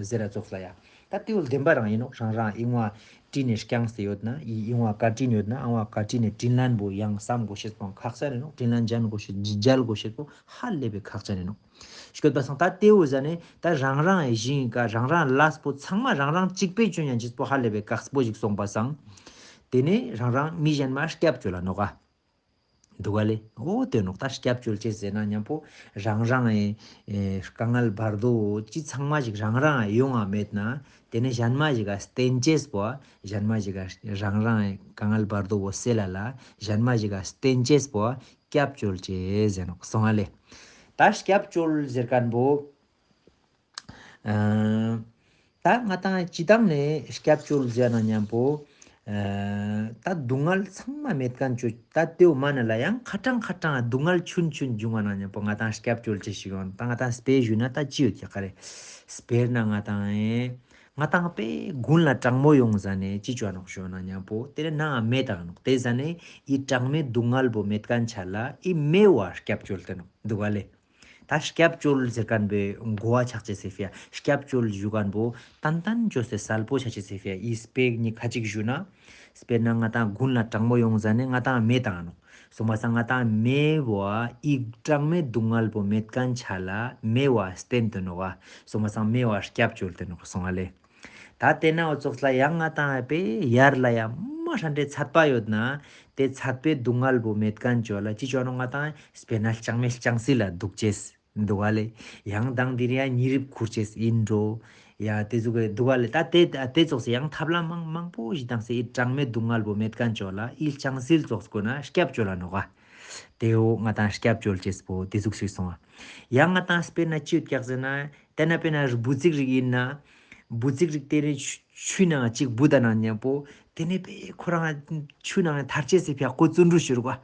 ཟེར་ར་ཙོགས་ལ་ཡ། ད་དེ་བོ་བདེན་པ་རང་ཨིན་ནོག་རང་རང་ཨིན་བ་དྲིན་ནས་བསྐྱངས་ཏེ་ཡོད་ན་ཨི་ཨིན་བ་བཀའ་དྲིན་ཡོད་ན་ཨང་བ་བཀའ་དྲིན་ནས་དྲིན་ལན་པོ་ཡང་བསམ་དགོས་ཤེས་པོ་ཁག་ཅན་ཨིན་ནོག་དྲིན་ལན་འཇལ་དགོས་ཤེས་འཇལ་དགོས་ཤེས་པོ་ཧ་ལས་པའི་ཁག་ཅན་ཨིན་ནོག་ཤོད་པ་སང་ད་དེ་བོ་ཟ་ནེ་ད་རང་རང་ཨི་ཞིང་ཀ་རང་རང་ལས་པོ་ཚང་མ་རང་རང་གཅིག་པའི་ཅོ་ཉན་ཅེས་པོ་ཧ་ལས་པའི་ཁག་པོ་ཞིག་སོང་པ་སང་། དེ་ནས་རང་རང་མི་གཞན་མ་སྐྱབས་བཅོལ་ལ་ནོག་ག་འདུག་ག་ལེ། འོ་དེ་ནོག་ད་སྐྱབས་བཅོལ་ཅེས་ཟེར་ན་མཉམ་པོ་རང་རང་ཨེ་ཨེ་དཀའ་ངལ་བར་དོ་ཅི་ཚང་མ་ཞིག་རང་རང་ཡོང་ང་མེད་ན་དེ་ནས་གཞན་མ་ཞིག་ག་བསྟན་ཅེས་པོ་གཞན་མ་ཞིག་ག་རང་རང་ཨེ་དཀའ་ངལ་བར་དོ་བོ་སེལ་ལ་ལ་གཞན་མ་ཞིག་ག་བསྟན་ཅེས་པོ་སྐྱབས་བཅོལ་ཅེས་ཟེར་ནོག་སོང་ང་ལེ། ད་སྐྱབས་བཅོལ་ཟེར་མཁན་པོ་ཨ་ད་ང་ཏང་སྤྱིར་བཏང་ནས་སྐྱབས་བཅོལ་ཟེར་ན་མཉམ་པོ་ཨ་ད་སྡུག་བསྔལ་ཚང་མ་མེད་མཁན་ཅོ་ད་དེའུ་མ་ན་ལ་ཡང་ཁ་གྲངས་ཁ་གྲངས་སྡུག་བསྔལ་ཆུན་ཆུན་འབྱུང་བ་ན་མཉམ་པོ་ང་ཏང་སྐྱབས་བཅོལ་ཅེས་ཤིག་ཡོང་། ད་ང་ཏང་དཔེ་ཞུས་ན་ད་ཅི་ཡོད་ཀྱག་ག་རེ། དཔེར་ན་ང་ཏང་ཨེ་ང་ཏང་དཔེ་དགུན་ལ་གྲང་མོ་ཡོང་ཟ་ནེ་ཅི་ཅོ་ནོག་ཞུ་ན་མཉམ་པོ་དེ་ནས་ནང་མེ་བཏང་ནོག་དེ་ཟ་ནེ་ཨི་གྲང་མོའི་སྡུག་བསྔལ་བོ་མེད་མཁན་ཆ་ལ་ཨི་མེ་བོ་སྐྱབས་བཅོལ་ཏེ་ནོག་འདུག་ག་ལེ། ད་སྐྱབས་བཅོལ་ཟེར་མཁན་པོའི་གོ་བ་ཆགས་ཅེས་ཟེར་ཕིའ། སྐྱབས་བཅོལ་ཞུ་མཁན་པོ་ཏན་ཏན་ཅོས་ཏེ་གསལ་པོ་ཆགས་ཅེས་ཟེར་ཕིའ། ཨི་དཔེ་ནི་ཁ་ཅིག་ཞུ་ན། དཔེར་ན་ང་ཏང་དགུན་ལ་གྲང་མོ་ཡོང་ཟ་ནེ་ང་ཏང་མེ་བཏང་ནོག་སོང་པ་སང་ང་ཏང་མེ་བོ་ཨི་གྲང་མོའི་སྡུག་བསྔལ་བོ་མེད་མཁན་ཆ་ལ་མེ་བོ་བསྟན་ཏེ་ནོག་ག་སོང་པ་སང་མེ་བོ་སྐྱབས་བཅོལ་ཏེ་ནོག་སོང་ང་ལེ། ད་དེ་ན་འོ་ཙོགས་ལ་ཡང་ང་ཏང་ཨེ་དཔེ་ཡར་ལ་ཡང་མ་ཧྲན་ཏེ་ཚད་པ་ཡོད་ན་དེ་ཚད་པའི་སྡུག་བསྔལ་བོ་མེད་མཁན་ཅོ་ལ་ཅི་ཅོ་ནོག་ང་ཏང་དཔེར་ན་ལྕང་མའི་ལྕང་སིལ་ལ་འདུག་ཅེས་འདུག་ག་ལེ། ཡང་དང་དེ་རིང་ཡང་ཉི་རིབ་ཁུར་ཅེས་ཨིན་འགྲོ། ཡ་དེ་ཟུག་གི་འདུག་ག་ལེ། ད་དེ་དེ་ཙོགས་སེ་ཡང་ཐབས་ལམ་མང་མང་པོ་ཞིག་བཏང་སྟེ་ཨི་གྲང་མོའི་སྡུག་བསྔལ་བོ་མེད་མཁན་ཅོ་ལ་ཨི་ལྕང་སིལ་ཙོགས་གོ་ན་སྐྱབས་བཅོལ་ལ་ནོག་ག་དེའོ་ང་ཏང་སྐྱབས་བཅོལ་ཅེས་པོ་དེ་ཟུག་ཞིག་སོང་ང་། ཡང་ང་ཏང་དཔེར་ན་ཅི་ཡོད་ཀྱག་ཟེར་ན། དེ་ན་དཔེར་ན་འབུ་ཙིག་རིགས་ཨིན་ན། འབུ་ཙིག་རིགས་དེ་ནི་ཆུ་ཆུའི་ནང་ཅིག་འབུད་ད་ན་མཉམ་པོ། དེ་ནས་དཔེ་ཁོ་རང་ཆུ་ནང་ཐར་ཅེས་སི་ཕིའ་ཁོ་བརྩོན་འགྲུས་ཞུ་རུག་ག་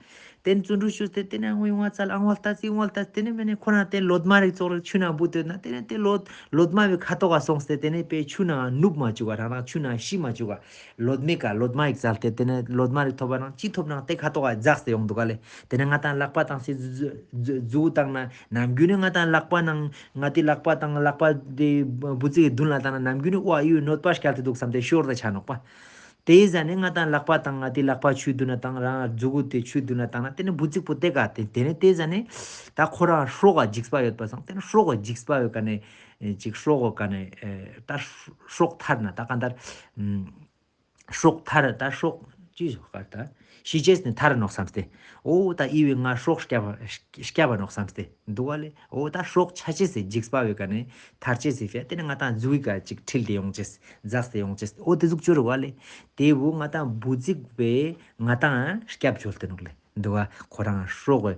དེ་ནས་བརྩོན་འགྲུས་ཞུས་ཏེ་དེ་ནས་ཨང་ཡོང་བ་ཙལ་ཨང་བ་ལྟ་ཙི་ཨང་བ་ལྟ་ཙི་དེ་ནས་མེ་ནས་ཁོ་རང་དེ་ལོ་མ་རིགས་ཙོགས་རིགས་ཆུ་ནང་འབུད་དེ་ན་དེ་ནས་དེ་ལོ་ལོ་མ་བའི་ཁ་ཐོག་ག་སོང་སྟེ་དེ་ནས་དཔེ་ཆུ་ནང་ནུབ་མ་བཅུག་ག་རང་རང་ཆུ་ནང་ཤི་མ་བཅུག་ག་ལོ་མའི་ཀ་ལོ་མ་ཡིག་ཙལ་ཏེ་དེ་ནས་ལོ་མ་རིགས་ཐོབ་པ་ནང་ཅི་ཐོབ་ནང་དེ་ཁ་ཐོག་ག་འཛགས་ཏེ་ཡོང་འདུག་ག་ལེ། དེ་ནས་ང་ཏང་ལག་པ་བཏང་སྟེ་མཛུ་མཛུ་མཛུ་གུ་བཏང་ན་ནམ་རྒྱུན་ནི་ང་ཏང་ལག་པ་ནང་ང་ཏི་ལག་པ་དང་ལག་པ་དེ་འབུ་ཙིག་གི་མདུན་ལ་བཏང་ན་ནམ་རྒྱུན་ནི་ཨོ་ཨ་ཡུ་གནོད་པ་སྐྱལ་ཏེ་འདུག་བསམ་སྟེ་ཤོར་ཏེ་ཆ་ནོག་པ། དེ་ཟ་ནེ་ང་ཏང་ལག་པ་དང་ང་ཏི་ལག་པ་ཆུའི་མདུན་ན་བཏང་རང་མཛུ་གུ་དེ་ཆུའི་མདུན་ན་བཏང་ན་དེ་ནི་འབུ་ཙིག་པོ་དེ་ག་དེ་དེ་ནི་དེ་ཟ་ནེ་ད་ཁོ་རང་སྲོག་ག་འཇིགས་པ་ཡོད་པ་སང་དེ་ནི་སྲོག་ག་འཇིགས་པ་ཡོད་ཀ་ནེ་ཅིག་སྲོག་ག་ནེ་ད་སྲོག་ཐར་ན་ད་གང་ལྟར། སྲོག་ཐར་ད་སྲོག་ཅི་ཞོག་ག་ད་ཤི་ཅེས་ནི་ཐར་ནོག་བསམ་སྟེ། འོ་ད་ཨི་བོའི་ང་སྲོག་སྐྱབས་སྐྱབས་པ་ནོག་བསམ་སྟེ་འདུག་ག་ལེ། འོ་ད་སྲོག་ཆ་ཅེས་སི་འཇིགས་པ་བོའི་ཀ་ནེ་ཐར་ཅེས་སི་ཕིའ་དེ་ནི་ང་ཏང་མཛུ་གུའི་ཀ་ཅིག་འཁྲིལ་ཏེ་ཡོང་ཅེས་འཛགས་ཏེ་ཡོང་ཅེས་འོ་དེ་ཟུག་ཅོ་རུག་ག་ལེ། དེ་བོ་ང་ཏང་འབུ་ཙིག་པོའི་ང་ཏང་སྐྱབས་བཅོལ་ཏེ་ནོག་ལེ། འདུག་ག་ཁོ་རང་སྲོག་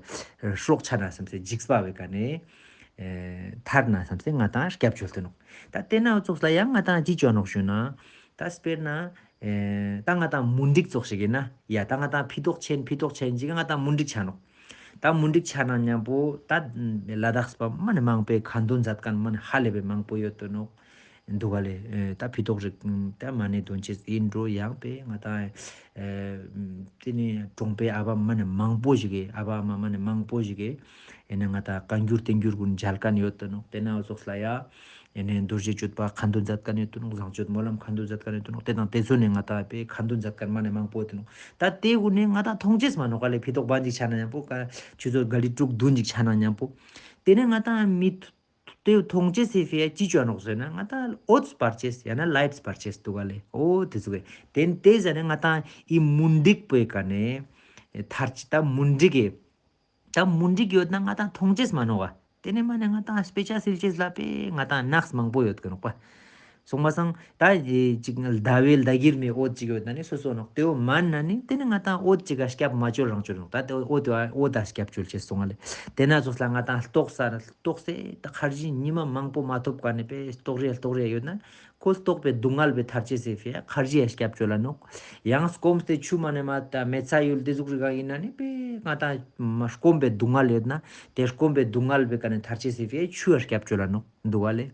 སྲོག་ཆ་ན་བསམ་སྟེ་འཇིགས་པ་བོའི་ཀ་ནེ་ཐར་ན་བསམ་སྟེ་ང་ཏང་སྐྱབས་བཅོལ་ཏེ་ནོག་ད་དེ་ན་འོ་ཙོགས་ལ་ཡང་ང་ཏང་ཅི་ཅོ་ནོག་ཞུ་ན། ད་དཔེར་ན། ཨེ་ད་ང་ཏང་མུན་དིག་ཙོགས་ཤིག་ཨིན་ན། ཡ་ད་ང་ཏང་ཕི་ཏོག་ཆེན་ཕི་ཏོག་ཆེན་ཅིག་ང་ཏང་མུན་དིག་ཆ་ནོག་ད་མུན་དིག་ཆ་ན་མཉམ་པོ་ད་ལ་དྭགས་པ་མ་ནེ་མང་པོའི་ཁ་འདོན་མཛད་མཁན་མ་ནེ་ཧ་ལས་པའི་མང་པོ་ཡོད་དོ་ནོག་འདུག་ག་ལེ། ཨེ་ད་ཕི་ཏོག་རིགས་ད་མ་ནེ་འདོན་ཅེས་ཨིན་འགྲོ་ཡང་པེ་ང་ཏང་ཨེ་དེ་ནི་གྲོང་པའི་ཨ་བ་མ་ནེ་མང་པོ་ཞིག་གི་ཨ་བ་ཨ་མ་མ་ནེ་མང་པོ་ཞིག་གི་ཨེ་ནི་ང་ཏང་བཀའ་འགྱུར་བསྟན་འགྱུར་གུན་མཇལ་མཁན་ཡོད་དོ་ནོག་དེ་ན་འོ་ཙོགས་ལ་ཡ། ཨེ་ནེ་རྡོ་རྗེ་གཅོད་པ་ཁ་འདོན་མཛད་མཁན་ཡོད་དོ་ནོག་བཟང་སྤྱོད་སྨོན་ལམ་ཁ་འདོན་མཛད་མཁན་ཡོད་དོ་ནོག་དེ་དང་དེ་ཚོ་ནེ་ང་ཏང་པེ་ཁ་འདོན་མཛད་མཁན་མ་ནེ་མང་པོ་ཡོད་དོ་ནོག་ད་དེ་གུན་ནེ་ང་ཏང་མཐོང་ཅེས་མ་ནོག་ག་ལེ། ཕི་ཏོག་བན་ཅིག་ཆ་ན་མཉམ་པོ་ཀ་ཆུ་ཚོད་ག་ལི་དྲུག་བདུན་ཅིག་ཆ་ན་མཉམ་པོ། ཏེ་ནེ་ང་ཏང་མི་ཐུ་ཏེ་ཐོང་ཅེས་སི་ཕིའ་ཅི་ཅོ་ནོག་ཟེར་ན་ང་ཏང་འོད་སྤར་ཅེས་ཡང་ན་ལའིཊ་སྤར་ཅེས་འདུག་ག་ལེ། འོ་ཏེ་ཟུག་གི་ཏེ་ནེ་ཏེ་ཟ་ནེ་ང་ཏང་འི་མུན་དིག་པོའི་ཀ་ནེ་ཐར་ཅེས་ད་མུན་དིག་གི་ད་མུན་དིག་ཡོད་ན་ང་ཏང་ཐོང་ཅེས་མ་ནོག་ག། ཏེ་ནེ་མ་ནེ་ང་ཏང་སྤེ་ཆ་སིལ་ཅེས་ལ་པེ་ང་ཏང་ནགས་མང་པོ་ཡོད་ཀྱི་ནོག་པ། སོང་པ་སང་ད་ཨེ་ཅིག་ཟླ་བའི་ཟླ་གིར་མའི་འོད་ཅིག་ཡོད་ན་ནི་སོ་སོ་ནོག། ཏེ་བོ་མན་ན་ནི་ཏེ་ནེ་ང་ཏང་འོད་ཅིག་ག་སྐྱབས་མ་བཅོལ་རང་བཅོལ་ནོག། ད་ཏེ་འོད་འོད་ད་སྐྱབས་བཅོལ་ཅེས་སོང་ང་ལེ། ཏེ་ན་ཙོགས་ལ་ང་ཏང་ལྟོགས་ས་ལྟོགས་སེ་ད་ཁར་ཇི་ཉི་མ་མང་པོ་མ་ཐོབ་ཀ་ནེ་པེ་ལྟོགས་རེ་ལྟོགས་རེ་ཡོད་ན་ཁོ་ལྟོགས་པའི་སྡུག་བསྔལ་བེ་ཐར་ཅེས་སི་ཕིའ་ཁར་ཇི་ཡ་སྐྱབས་བཅོལ་ལ་ནོག། ཡང་སྐོམ་སྟེ་ཆུ་མ་ནེ་མ་ད་མེ་ཚ་ཡུལ་ཏེ་ཟུག་རི་ག་ཨིན་ན་ནི་པེ་ང་ཏང་མ་སྐོམ་པའི་སྡུག་བསྔལ་ཡོད་ན་ཏེ་སྐོམ་པའི་སྡུག་བསྔལ་བེ་ཀ་ནེ་ཐར་ཅེས་སི་ཕིའ་ཆུ་ཡ་སྐྱབས་བཅོལ་ལ་ནོག་འདུག་ག་ལེ།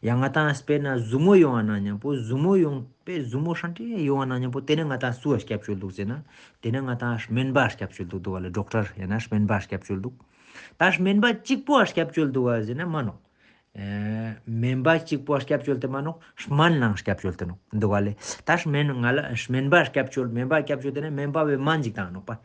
ཡང་ང་ཏང་སྤེར་ན་ཟུར་མོ་ཡོང་བ་ན་ཉམ་པོ་ཟུར་མོ་ཡོང་པེ་ཟུར་མོ་ཧྲན་ཏེ་ཡོང་བ་ན་ཉམ་པོ་ཏེ་ནེ་ང་ཏང་སུའ་སྐྱབས་བཅོལ་འདུག་ཟེར་ན་ཏེ་ནེ་ང་ཏང་སྨན་པ་སྐྱབས་བཅོལ་འདུག་འདུག་ག་ལེ། ཌོག་ཊར་ཡང་ན་སྨན་པ་སྐྱབས་བཅོལ་འདུག། ད་སྨན་པ་གཅིག་པོའ་སྐྱབས་བཅོལ་འདུག་ག་ཟེར་ན་མ་ནོག། ཨེ་སྨན་པ་གཅིག་པོའ་སྐྱབས་བཅོལ་ཏེ་མ་ནོག། སྨན་ནང་སྐྱབས་བཅོལ་ཏེ་ནོག་འདུག་ག་ལེ། ད་སྨན་ང་ལ་སྨན་པ་སྐྱབས་བཅོལ་སྨན་པ་སྐྱབས་བཅོལ་ཏེ་ནེ་སྨན་པ་བེ་སྨན་ཅིག་བཏང་ནོག་པ།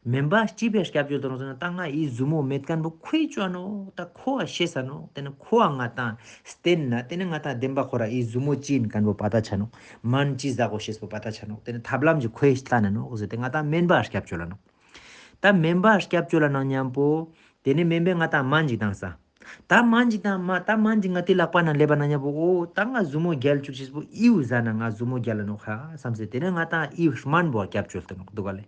སྨན་པ་ཅི་བེ་སྐྱབས་བཅོལ་ཏེ་ནོག་ཟེར་ན་ད་ང་འི་ཟུར་མོ་མེད་ཁན་བོ་ཁོའི་ཅོ་ནོག། ད་ཁོའ་ཤེས་ས་ནོག། ཏེ་ནེ་ཁོའ་ང་ཏང་བསྟེན་ན་ཏེ་ནེ་ང་ཏང་བདེན་པ་ཁོ་ར་འི་ཟུར་མོ་ཅི་ཨིན་ཁན་བོ་པ་ཏ་ཆ་ནོག། སྨན་ཅི་ཟ་གོ་ཤེས་པོ་པ་ཏ་ཆ་ནོག། ཏེ་ནེ་ཐབས་ལམ་ཅིག་ཁོའི་ལྟ་ན་ནོག་ཟེར་ཏེ་ང་ཏང་སྨན་པ་སྐྱབས་བཅོལ་ལ་ནོག། ད་སྨན་པ་སྐྱབས་བཅོལ་ལ་ནང་ཉམ་པོ་ཏེ་ནེ་སྨན་པས་ང་ཏང་སྨན་ཅིག་བཏང་ས། ད་སྨན་ཅིག་བཏང་མ་ད་སྨན་ཅིག་ང་ཏི་ལག་པ་ན་ལེབ་བ་ན་ཉམ་པོ་འོ་ད་ང་ཟུར་མོ་རྒྱལ་ཅུག་ཅེས་པོ་འི་བོ་ཟ་ན་ང་ཟུར་མོ་རྒྱལ་ལ་ནོག་ཧ་སམ་སེ་ཏེ་ནེ་ང་ཏང་འི་བོ་སྨན་པོའ་སྐྱབས་བཅོལ་ཏེ་ནོག་འདུག་ག་ལེ།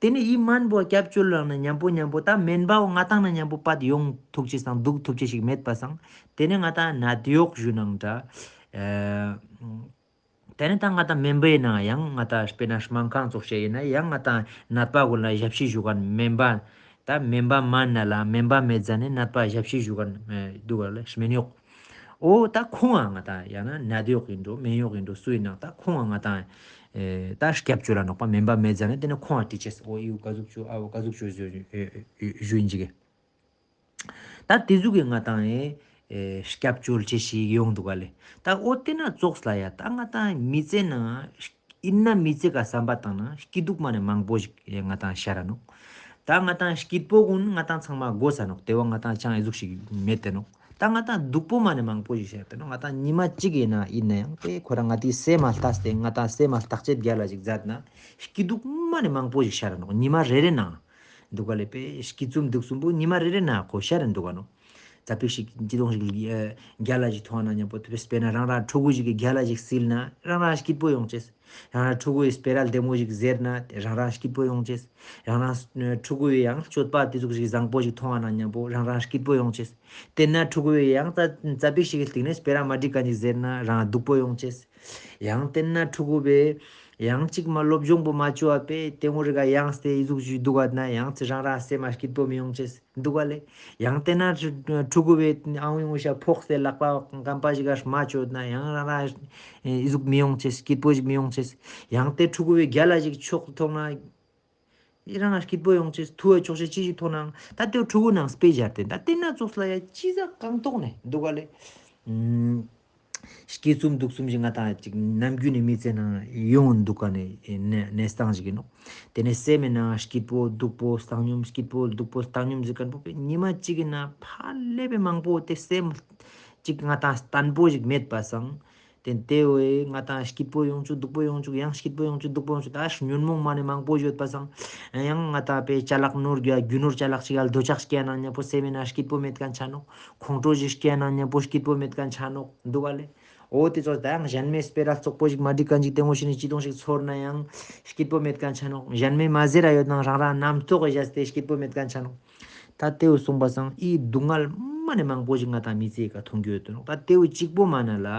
ཏེ་ནེ་འི་སྨན་པོའ་སྐྱབས་བཅོལ་ལ་ན་ཉམ་པོ་ཉམ་པོ་ད་སྨན་པ་བོ་ང་ཏང་ན་ཉམ་པོ་པད་ཡོང་ཐུག་ཅེས་སང་དུག་ཐུག་ཅེས་ཤིག་མེད་པ་སང་ཏེ་ནེ་ང་ཏང་ནད་གཡོག་ཞུ་ནང་འདྲ་ཨེ། ཏེ་ནེ་ད་ང་ཏང་སྨན་པའི་ནང་ཡང་ང་ཏང་སྤེར་ན་སྨན་ཁང་ཙོགས་ཤིག་ཨིན་ན་ཡང་ང་ཏང་ནད་པ་གུན་ལ་ཞབས་ཕྱི་ཞུ་ཁན་སྨན་པ་ད་སྨན་པ་མན་ན་ལ་སྨན་པ་མེད་ཟ་ནེ་ནད་པ་ཞབས་ཕྱི་ཞུ་ཁན་འདུག་ག་ལེ་སྨན་གཡོག། འོ་ད་ཁོང་ང་ང་ཏང་ཡང་ན་ནད་གཡོག་ཨིན་འགྲོ་སྨན་གཡོག་ཨིན་འགྲོ་སུ་ཨིན་ནང་ད་ཁོང་ང་ང་ཏང་ད་སྐྱབས་བཅོལ་ལ་ནོག་པ་སྨན་པ་མེད་ཟ་ནེ་ཏེ་ནེ་ཁོང་ང་དྲི་ཅེས་འོ་འི་བོ་ག་ཟུག་ཅོ་ཨ་བོ་ག་ཟུག་ཅོ་ཞུ་ཨིན་ཅིག་གི། ད་ཏེ་ཟུག་གི་ང་ཏང་ཨེ་ཨེ་སྐྱབས་བཅོལ་ཅེས་ཤིག་ཡོང་འདུག་ག་ལེ། ད་འོ་ཏེ་ན་ཙོགས་ལ་ཡ་ད་ང་ཏང་མི་ཚེ་ན་ཨིན་ན་མི་ཚེ་ག་བསམ་པ་བཏང་ན་སྐྱིད་སྡུག་མ་ནེ་མང་པོ་ཞིག་ང་ཏང་ཤར་ར་ནོག། ད་ང་ཏང་སྐྱིད་པོ་གུན་ང་ཏང་ཚང་མ་གོས་ས་ནོག། ཏེ་བོ་ང་ཏང་ཅང་ཨེ་ཟུག་ཤིག་མེད་དེ་ནོག། ད་ང་ཏང་སྡུག་པོ་མ་ནེ་མང་པོ་ཞིག་ཤར་དེ་ནོག། ང་ཏང་ཉི་མ་གཅིག་ཨིན་ན་ཨིན་ན་ཡང་ཏེ་ཁོ་རང་ང་ཏི་སེམས་མ་ལྟས་ཏེ་ང་ཏང་སེམས་མ་ལྟག་ཅེས་རྒྱལ་ལ་ཞིག་མཛད་ན་སྐྱིད་སྡུག་མ་ནེ་མང་པོ་ཞིག་ཤར་ར་ནོག། ཉི་མ་རེ་རེ་ན། འདུག་ག་ལེ། པེ་སྐྱིད་ཙུམ་སྡུག་ཙུམ་པོ་ཉི་མ་རེ་རེ་ན་ཁོ་ཤར་རེ་འདུག་ག་ནོག། ཙ་པིག་ཞིག་ཅི་དོང་ཞིག་ཨེ་རྒྱལ་ལ་ཞིག་ཐོང་ན་ཉམ་པོ་ཏེ་བེ་སྤེར་ན་རང་རང་ཕྲུ་གུ་ཞིག་གི་རྒྱལ་ལ་ཞིག་སིལ་ན་རང་རང་སྐྱིད་པོ་ཡོང་ཅེས། རང་རང་ཕྲུ་གུའི་སྤེ་ར་ལྡེ་མོ་ཞིག་ཟེར་ན་རང་རང་སྐྱིད་པོ་ཡོང་ཅེས། རང་རང་ཕྲུ་གུའི་ཡང་སྤྱོད་པ་ཏེ་ཟུག་ཞིག་བཟང་པོ་ཞིག་ཐོང་ན་ཉམ་པོ་རང་རང་སྐྱིད་པོ་ཡོང་ཅེས། ཏེ་ན་ཕྲུ་གུའི་ཡང་ཙ་ཙ་པིག་ཞིག་གི་སྟེང་ནེ་སྤེ་ར་མ་འགྲིག་ག་ཞིག་ཟེར་ན་རང་སྡུག་པོ་ཡོང་ཅེས། ཡང་ཏེ་ན་ཕྲུ་གུ་བེ་ཡང་ཅིག་མ་སློབ་སྦྱོང་པོ་མ་ཅོ་བ་པེ་ཏེ་ངོ་རི་ག་ཡང་སྟེ་ཨི་ཟུག་ཞིག་འདུག་ག་ན་ཡང་ཅི་རང་རང་སེམས་མ་སྐྱིད་པོ་མི་ཡོང་ཅེས་འདུག་ག་ལེ། ཡང་ཏེ་ན་ཕྲུ་གུ་བེ་ཨང་ཡོང་ཤ་ཕོག་སྟེ་ལག་པ་རྐང་པ་ཞིག་ག་མ་ཅོ་ན་ཡང་རང་རང་ཨི་ཟུག་མི་ཡོང་ཅེས་སྐྱིད་པོ་ཞིག་མི་ཡོང་ཅེས། ཡང་ཏེ་ཕྲུ་གུ་བེ་རྒྱལ་ལ་ཞིག་ཆོག་ཐོང་ན། ཨི་རང་ང་སྐྱིད་པོ་ཡོང་ཅེས་ཐུ་བ་ཆོག་ཤེས་ཅི་ཞིག་ཐོང་ནའང་ད་ཏེ་ཕྲུ་གུ་ནང་སྤེ་ར་ཏེ་ད་ཏེ་ན་ཙོགས་ལ་ཡ་ཅི་ཟ་གང་ཐོག་ནེ་འདུག་ག་ལེ། ཨུམ། སྐྱིད་ཙུམ་སྡུག་ཙུམ་ཞིག་ང་ཏང་ཅིག་ནམ་རྒྱུན་ནེ་མི་ཚེ་ནང་ཡོང་འདུག་ག་ནེ་གནས་གནས་སྟངས་ཞིག་ཨིན་ནོག། ཏེ་ནེ་སེམས་ནང་སྐྱིད་པོ་སྡུག་པོ་བཏང་སྙོམས་སྐྱིད་པོ་སྡུག་པོ་བཏང་སྙོམས་ཟེར་ཁན་པོ་ཉི་མ་གཅིག་གི་ནང་ཕར་ལེབ་བེ་མང་པོ་ཏེ་སེམས་ཅིག་ང་ཏང་བརྟན་པོ་ཞིག་མེད་པ་སང་། ཏེ་ཏེ་བོའི་ང་ཏང་སྐྱིད་པོ་ཡོང་ཅུག་སྡུག་པོ་ཡོང་ཅུག་ཡང་སྐྱིད་པོ་ཡོང་ཅུག་སྡུག་པོ་ཡོང་ཅུག་ད་ཉོན་མོངས་མ་ནེ་མང་པོ་ཡོད་པ་སང་། ཡང་ང་ཏང་པེ་ཅ་ལག་ནོར་རྒྱུ་རྒྱུ་ནོར་ཅ་ལག་ཅིག་ག་འདོད་ཆགས་སྐྱེ་ན་ཉམ་པོ་སེམས་ནང་སྐྱིད་པོ་མེད་ཁན་ཆ་ནོག། ཁོང་ཁྲོ་ཞིག་སྐྱེ་ན་ཉམ་པོ་སྐྱིད་པོ་མེད་ཁན་ཆ་ནོག་འདུག་ག་ལེ། འོ་ཏེ་ཙོགས་ད་ཡང་ཞན་མའི་སྤེ་ར་རྩོག་པོ་ཞིག་མ་འགྲིག་ཁན་ཞིག་ཏེ་ངོ་ཤེས་ནེ་ཅི་དོང་ཞིག་ཚོར་ན་ཡང་སྐྱིད་པོ་མེད་ཁན་ཆ་ནོག། ཞན་མའི་མ་ཟེར་ར་ཡོད་ནའང་རང་རང་རྣམ་རྟོག་གི་བཞག་སྟེ་སྐྱིད་པོ་མེད་ཁན་ཆ་ནོག། ད་ཏེ་བོ་སོང་པ་སང་ཨི་སྡུག་བསྔལ་མ་ནེ་མང་པོ་ཞིག་ང་ཏང་མི་ཚེ་ག་ཐོང་རྒྱུ་ཡོད་དོ་ནོག། ད་ཏེ་བོ་གཅིག་པོ་མ་ན་ལ།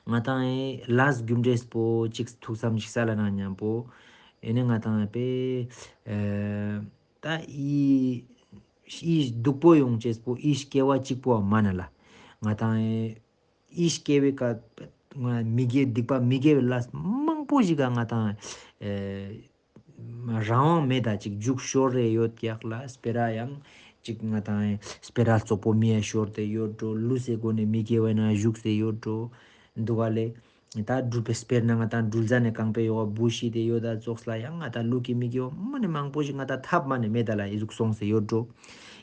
ང་ཏང་ཨེ་ལས་རྒྱུ་འབྲས་པོ་ཅིག་ཐུགས་བསམ་ཞིག་སལ་ན་ཉམ་པོ། ཨེ་ནེ་ང་ཏང་ཨེ་པེ་ཨེ་ད་ཨི་ཨི་སྡུག་པོ་ཡོང་ཅེས་པོ་ཨི་སྐྱེ་བ་གཅིག་པོ་མ་ན་ལ། ང་ཏང་ཨེ་ཨི་སྐྱེ་བའི་ཀ་ང་མི་དགེ་སྡིག་པ་མི་དགེ་བའི་ལས་མང་པོ་ཞིག་ག་ང་ཏང་ཨེ་རང་དབང་མེད་ད་ཅིག་རྒྱུག་ཤོར་རེ་ཡོད་ཀྱག་ལ། སྤེ་ར་ཡང་ཅིག་ང་ཏང་སྤེ་ར་རྩོག་པོ་མི་ཡ་ཤོར་ཏེ་ཡོད་འགྲོ། ལུས་སི་སྒོ་ནེ་མི་དགེ་བའི་ནང་ཞུགས་ཏེ་ཡོད་འགྲོ་འདུག་ག་ལེ། ད་འགྲུལ་པའི་དཔེར་ན་ང་ཏང་འགྲུལ་ཟ་ནེ་རྐང་པའི་ཡོག་ག་བུ་ཤི་ཏེ་ཡོད་ད་ཙོགས་ལ་ཡང་ང་ཏང་ལུས་ཀྱི་མི་དགེ་བ་མ་ནེ་མང་པོ་ཞིག་ང་ཏང་ཐབས་མ་ནེ་མེད་ད་ལ་ཨི་ཟུག་སོང་སྟེ་ཡོད་འགྲོ།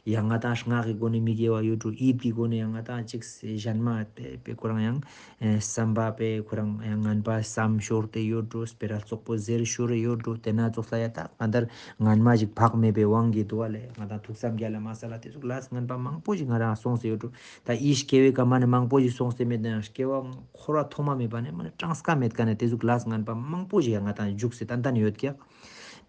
ཡང་ང་ཏང་ངག་གི་སྒོ་ནེ་མི་དགེ་བ་ཡོད་འགྲོ། ཡིད་ཀྱི་སྒོ་ནེ་ཡང་ང་ཏང་ཅིག་གཞན་མ་དེ་པེ་ཁོ་རང་ཡང་ཨེ་བསམ་པ་པེ་ཁོ་རང་ཡང་ངན་པ་བསམ་ཤོར་ཏེ་ཡོད་འགྲོ། སྤེ་ར་རྩོག་པོ་ཟེར་ཤོར་ཏེ་ཡོད་འགྲོ། དེ་ན་ཙོགས་ལ་ཡ་ད་ང་ཏང་ངན་མ་ཞིག་བག་མེད་པའི་དབང་གིས་འདུག་ག་ལེ། ང་ཏང་ཐུགས་བསམ་རྒྱ་ལ་མ་ས་ལ་དེ་ཟུག་ལས་ངན་པ་མང་པོ་ཞིག་ང་རང་སོང་སྟེ་ཡོད་འགྲོ། ད་ཨི་སྐྱེ་བའི་ཀ་མ་ནེ་མང་པོ་ཞིག་སོང་སྟེ་མེད་ན་ཡང་སྐྱེ་བ་འཁོར་བ་ཐོག་མ་མེད་པ་ནེ་མ་ནེ་གྲངས་ཀ་མེད་ཀ་ནེ་དེ་ཟུག་ལས་ངན་པ་མང་པོ་ཞིག་ཡང་ང་ཏང་འཇུག་སྟེ་ཏན་ཏན་ཡོད་ཀྱག།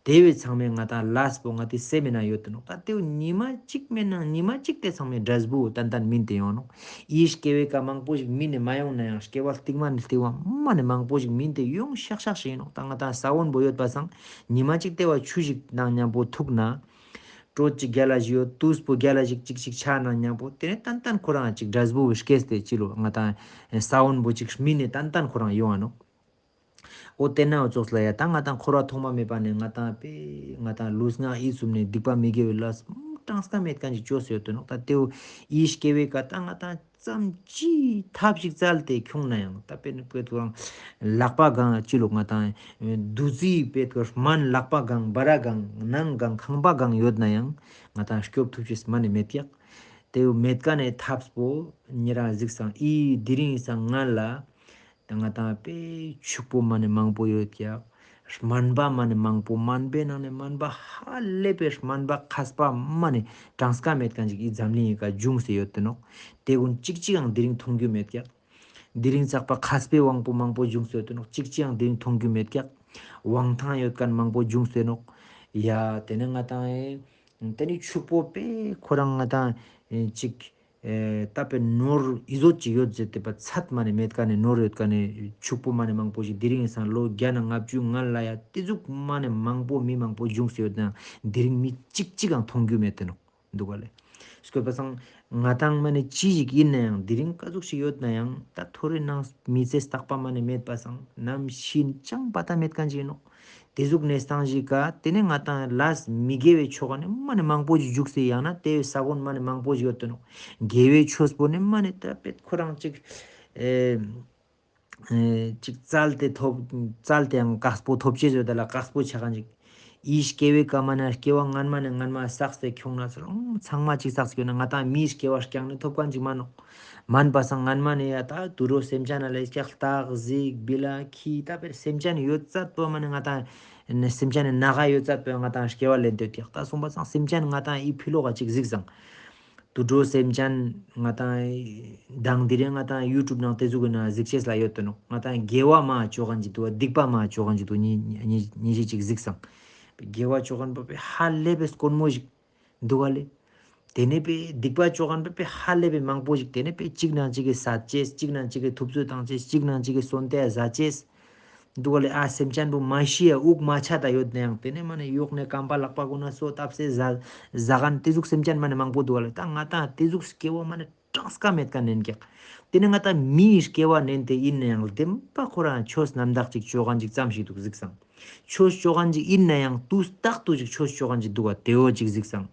དེ་བས་ཚང་མས་ང་ཏང་ལས་པོ་ང་ཏི་སེམས་མེད་ན་ཡོད་དེ་ནོག། ད་དེ་བོ་ཉི་མ་གཅིག་མེད་ན་ཉི་མ་གཅིག་དེ་ཚང་མའི་འབྲས་བུ་ཏན་ཏན་སྨིན་ཏེ་ཡོང་ནོག། ཨི་སྐྱེ་བའི་ཀ་མང་པོ་ཞིག་སྨིན་ནེ་མ་ཡོང་ན་ཡང་སྐྱེ་བ་རྟིང་མ་ནེ་རྟིང་མ་མ་ནེ་མང་པོ་ཞིག་སྨིན་ཏེ་ཡོང་ཤག་ཤག་ཞིག་ཡིན་ནོག། ད་ང་ཏང་ས་བོན་པོ་ཡོད་པ་སང་ཉི་མ་གཅིག་དེ་བ་ཆུ་ཞིག་ནང་མཉམ་པོ་ཐུག་ན། དྲོད་ཅིག་རྒྱལ་ལ་ཞིག་ཡོད་དུས་པོ་རྒྱལ་ལ་ཞིག་ཅིག་ཅིག་ཆ་ནང་མཉམ་པོ་དེ་ནེ་ཏན་ཏན་ཁོ་རང་ཅིག་འབྲས་བུ་སྐྱེས་ཏེ་ཅི་ལོ་ང་ཏང་ས་བོན་པོ་ཅིག་སྨིན་ནེ་ཏན་ཏན་ཁོ་རང་ཡོང་ང་ནོག། འོ་དེ་ན་འོ་ཙོགས་ལ་ཡ་ད་ང་ཏང་འཁོར་བ་ཐོག་མ་མེད་པ་ནེ་ང་ཏང་པེ་ང་ཏང་ལུས་ངག་ཡིད་གསུམ་ནེ་སྡིག་པ་མི་དགེ་བའི་ལས་གྲངས་ཀ་མེད་ཁན་ཅིག་ཅོས་ཡོད་དེ་ནོག། ད་དེ་བོ་ཨི་སྐྱེ་བའི་ཀ་ད་ང་ཏང་ཙམ་ཅི་ཐབས་ཤིག་བཙལ་ཏེ་ཁྱོང་ན་ཡང་ད་པེ་ནི་པེ་ཏུ་རང་ལག་པ་གང་ཅི་ལོ་ང་ཏང་བདུད་རྩི་པེ་ཏུ་སྨན་ལག་པ་གང་སྦ་ར་གང་ནང་གང་ཁང་པ་གང་ཡོད་ན་ཡང་ང་ཏང་སྐྱོབ་ཐུབ་ཅེས་མ་ནེ་མེད་ཀྱག། དེ་བོ་མེད་ཀ་ནེ་ཐབས་པོ་ཉེ་རང་གཟིགས་སང་ཨི་དེ་རིང་སང་ང་ལ་ད་ང་ཏང་པེ་ཕྱུག་པོ་མ་ནེ་མང་པོ་ཡོད་ཀྱག། སྨན་པ་མ་ནེ་མང་པོ་སྨན་པའི་ནང་ནེ་སྨན་པ་ཧ་ལས་པའི་སྨན་པ་མཁས་པ་མ་ནེ་གྲངས་ཀ་མེད་ཁན་ཅིག་ཨི་འཛམ་གླིང་ངི་ཀ་འབྱུང་སྟེ་ཡོད་དེ་ནོག། དེ་ཀུན་གཅིག་གཅིག་ཡང་དེ་རིང་མཐོང་རྒྱུ་མེད་ཀྱག། དེ་རིང་ཙག་པ་མཁས་པའི་དབང་པོ་མང་པོ་འབྱུང་སྟེ་ཡོད་དེ་ནོག། གཅིག་གཅིག་ཡང་དེ་རིང་མཐོང་རྒྱུ་མེད་ཀྱག། དབང་ཐང་ཡོད་ཁན་མང་པོ་འབྱུང་སྟེ་ནོག། ཡ་དེ་ནེ་ང་ཏང་ཨེ་དེ་ནི་ཕྱུག་པོ་པེ་ཁོ་རང་ང་ཏང་ཨེ་ཅིག་ཨེ་ད་པེ་ནོར་ཨི་ཟོ་ཅིག་ཡོད་ཟེར་ཏེ་པ་ཚད་མ་ནེ་མེད་ཀ་ནེ་ནོར་ཡོད་ཀ་ནེ་ཕྱུག་པོ་མ་ནེ་མང་པོ་ཞིག་དེ་རིང་སང་ལོ་བརྒྱ་ནེ་ལྔ་བཅུ་ང་ལ་ཡ་དེ་ཟུག་མ་ནེ་མང་པོ་མི་མང་པོ་འབྱུང་སྟེ་ཡོད་ན་དེ་རིང་མི་གཅིག་གཅིག་ཡང་མཐོང་རྒྱུ་མེད་དེ་ནོག། འདུག་ག་ལེ། སྐྱོད་པ་སང་ང་ཏང་མ་ནེ་ཅི་ཞིག་ཡིན་ན་ཡང་དེ་རིང་ཀ་ཟུག་ཞིག་ཡོད་ན་ཡང་ད་ཐོ་རེ་ནང་མི་ཚེ་རྟག་པ་མ་ནེ་མེད་པ་སང་ནམ་ཤི་ཅང་པ་ཏ་མེད་ཁན་ཅིག་ཡིན་ནོག། དེ་ཟུག་གནས་སྟངས་ཤིག་ག་དེ་ནེ་ང་ཏང་ལས་མི་དགེ་བའི་ཕྱོགས་ནེ་མ་ནེ་མང་པོ་ཞིག་འཇུག་སྟེ་ཡང་ན་དེ་བའི་ས་བོན་མ་ནེ་མང་པོ་ཞིག་ཡོད་དེ་ནོག། དགེ་བའི་ཆོས་པོ་ནེ་མ་ནེ་ད་པེ་ཁོ་རང་ཅིག་ཨེ་ཨེ་ཅིག་བཙལ་ཏེ་ཐོབ་བཙལ་ཏེ་ཡང་དཀགས་པོ་ཐོབ་ཅེས་ཡོད་ད་ལ་དཀགས་པོ་ཆ་ཁན་ཅིག། ཨི་སྐྱེ་བའི་ཀ་མ་ནེ་སྐྱེ་བ་སྔན་མ་ནེ་སྔན་མ་བསགས་ཏེ་ཁྱོང་ན་ཚོ་ཚང་མ་ཅིག་བསགས་ཏེ་ཁྱོང་ན་ང་ཏང་མིའི་སྐྱེ་བ་རྐྱང་ནེ་ཐོབ་ཁན་ཅིག་མན་ནོག། མན་པ་སང་སྔན་མ་ནེ་ཡ་ད་དུད་འགྲོ་སེམས་ཅན་ལ་ལས་ཀྱག་སྟག་གཟིག་བི་ལ་ཁྱི་ད་པེ་སེམས་ཅན་ཡོད་ཚད་པོ་མ་ནེ་ང་ཏང་སེམས་ཅན་ནེ་ནག་ཡོད་ཚད་པོ་ང་ཏང་སྐྱེ་བ་ལེན་ཏེ་ཡོད་ཀྱག། ད་སོང་པ་སང་སེམས་ཅན་ང་ཏང་ཨི་ཕི་ལོག་ག་ཅིག་གཟིགས་སང་དུད་འགྲོ་སེམས་ཅན་ང་ཏང་དང་དེ་རིང་ང་ཏང་ཡུ་ཊུབ་ནང་དེ་ཟུག་གི་ནང་གཟིགས་ཅེས་ལ་ཡོད་དེ་ནོག། ང་ཏང་དགེ་བ་མ་ཅོ་ཁན་ཅིག་འདུག་པ་སྡིག་པ་མ་ཅོ་ཁན་ཅིག་འདུག། ཉེ་ཉེ་ཉེ་ཞིག་ཅིག་གཟིགས་སང་དགེ་བ་ཅོ་ཁན་པོ་པེ་ཧ་ལས་པའི་དཀོན་མོ་ཞིག་འདུག་ག་ལེ། དེ་ནེ་པེ་སྡིག་པ་ཅོ་ཁན་པོ་པེ་ཧ་ལས་པའི་མང་པོ་ཞིག། དེ་ནེ་པེ་གཅིག་ནང་གཅིག་གི་ཟ་ཅེས་གཅིག་ནང་གཅིག་གི་ཐུབ་ཚོད་བཏང་ཅེས་གཅིག་ནང་གཅིག་གི་སོན་ཏེ་ཟ་ཅེས། འདུག་ག་ལེ། ཨ་སེམས་ཅན་པོ་མ་ཤི་ཡ་དབུགས་མ་ཆད་ད་ཡོད་ན་ཡང་དེ་ནེ་མ་ནེ་ཡོག་ནེ་རྐང་པ་ལག་པ་གུན་ན་སོ་བཏབ་སེ་ཟ་ཟ་ཁན་དེ་ཟུག་སེམས་ཅན་མ་ནེ་མང་པོ་འདུག་ག་ལེ། ད་ང་ཏང་དེ་ཟུག་སྐྱེ་བ་མ་ནེ་གྲངས་ཀ་མེད་ཀ་ནེན་ཀྱག། དེ་ནེ་ང་ཏང་མིའི་སྐྱེ་བ་ནེན་ཏེ་ཡིན་ན་ཡང་བདེན་པ་ཁོ་རང་ཆོས་རྣམ་དག་ཅིག་ཅོ་ཁན་ཅིག་ཙམ་ཞིག་འདུག་གཟིགས་སང་། ཆོས་ཅོ་ཁན་ཅིག་ཡིན་ན་ཡང་དུས་རྟག་ཏུ་ཅིག་ཆོས་ཅོ་ཁན་ཅིག་འདུག་ག་དེ་བོ་ཅིག་གཟིགས་སང་།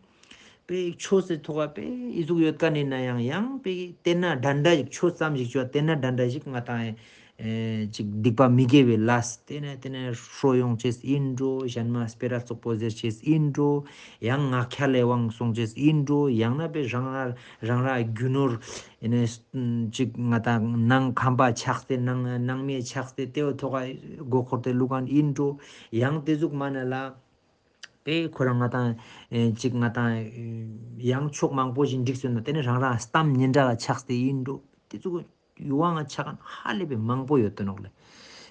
པེ་ཆོས་སི་ཐོག་ག་པེ་ཨི་ཟུག་ཡོད་ཀ་ནེན་ན་ཡང་ཡང་པེ་དེ་ན་འདྲ་འདྲ་ཞིག་ཆོས་ཙམ་ཞིག་ཅོ་དེ་ན་འདྲ་འདྲ་ཞིག་ང་ཏང་ཨེ་ཅིག་སྡིག་པ་མི་དགེ་བའི་ལས་དེ་ན་དེ་ན་ཧྲོ་ཡོང་ཅེས་ཨིན་འགྲོ། གཞན་མ་སྤེ་ར་རྩོག་པོ་ཟེར་ཅེས་ཨིན་འགྲོ། ཡང་ངག་འཁྱལ་ལེ་དབང་སོང་ཅེས་ཨིན་འགྲོ། ཡང་ན་པེ་རང་ར་རང་ར་རྒྱུ་ནོར་ཨེ་ནེ་ཅིག་ང་ཏང་ནང་ཁང་པ་ཆགས་ཏེ་ནང་ནང་མི་ཆགས་ཏེ་དེ་བོ་ཐོག་ག་མགོ་འཁོར་ཏེ་ལུས་ཁན་ཨིན་འགྲོ། ཡང་དེ་ཟུག་མ་ན་ལ། པེ་ཁོ་རང་ང་ཏང་ཨེ་ཅིག་ང་ཏང་ཨེ་ཡང་ཕྱོགས་མང་པོ་ཞིག་འགྲིག་སོང་ན་དེ་ནེ་རང་རང་གཏམ་ཉེན་འདྲ་ལ་ཆགས་ཏེ་ཨིན་འགྲོ། དེ་ཚོ་ཡུལ་དབང་ང་ཆགས་ཁན་ཧ་ལས་པའི་མང་པོ་ཡོད་དེ་ནོག་ལེ།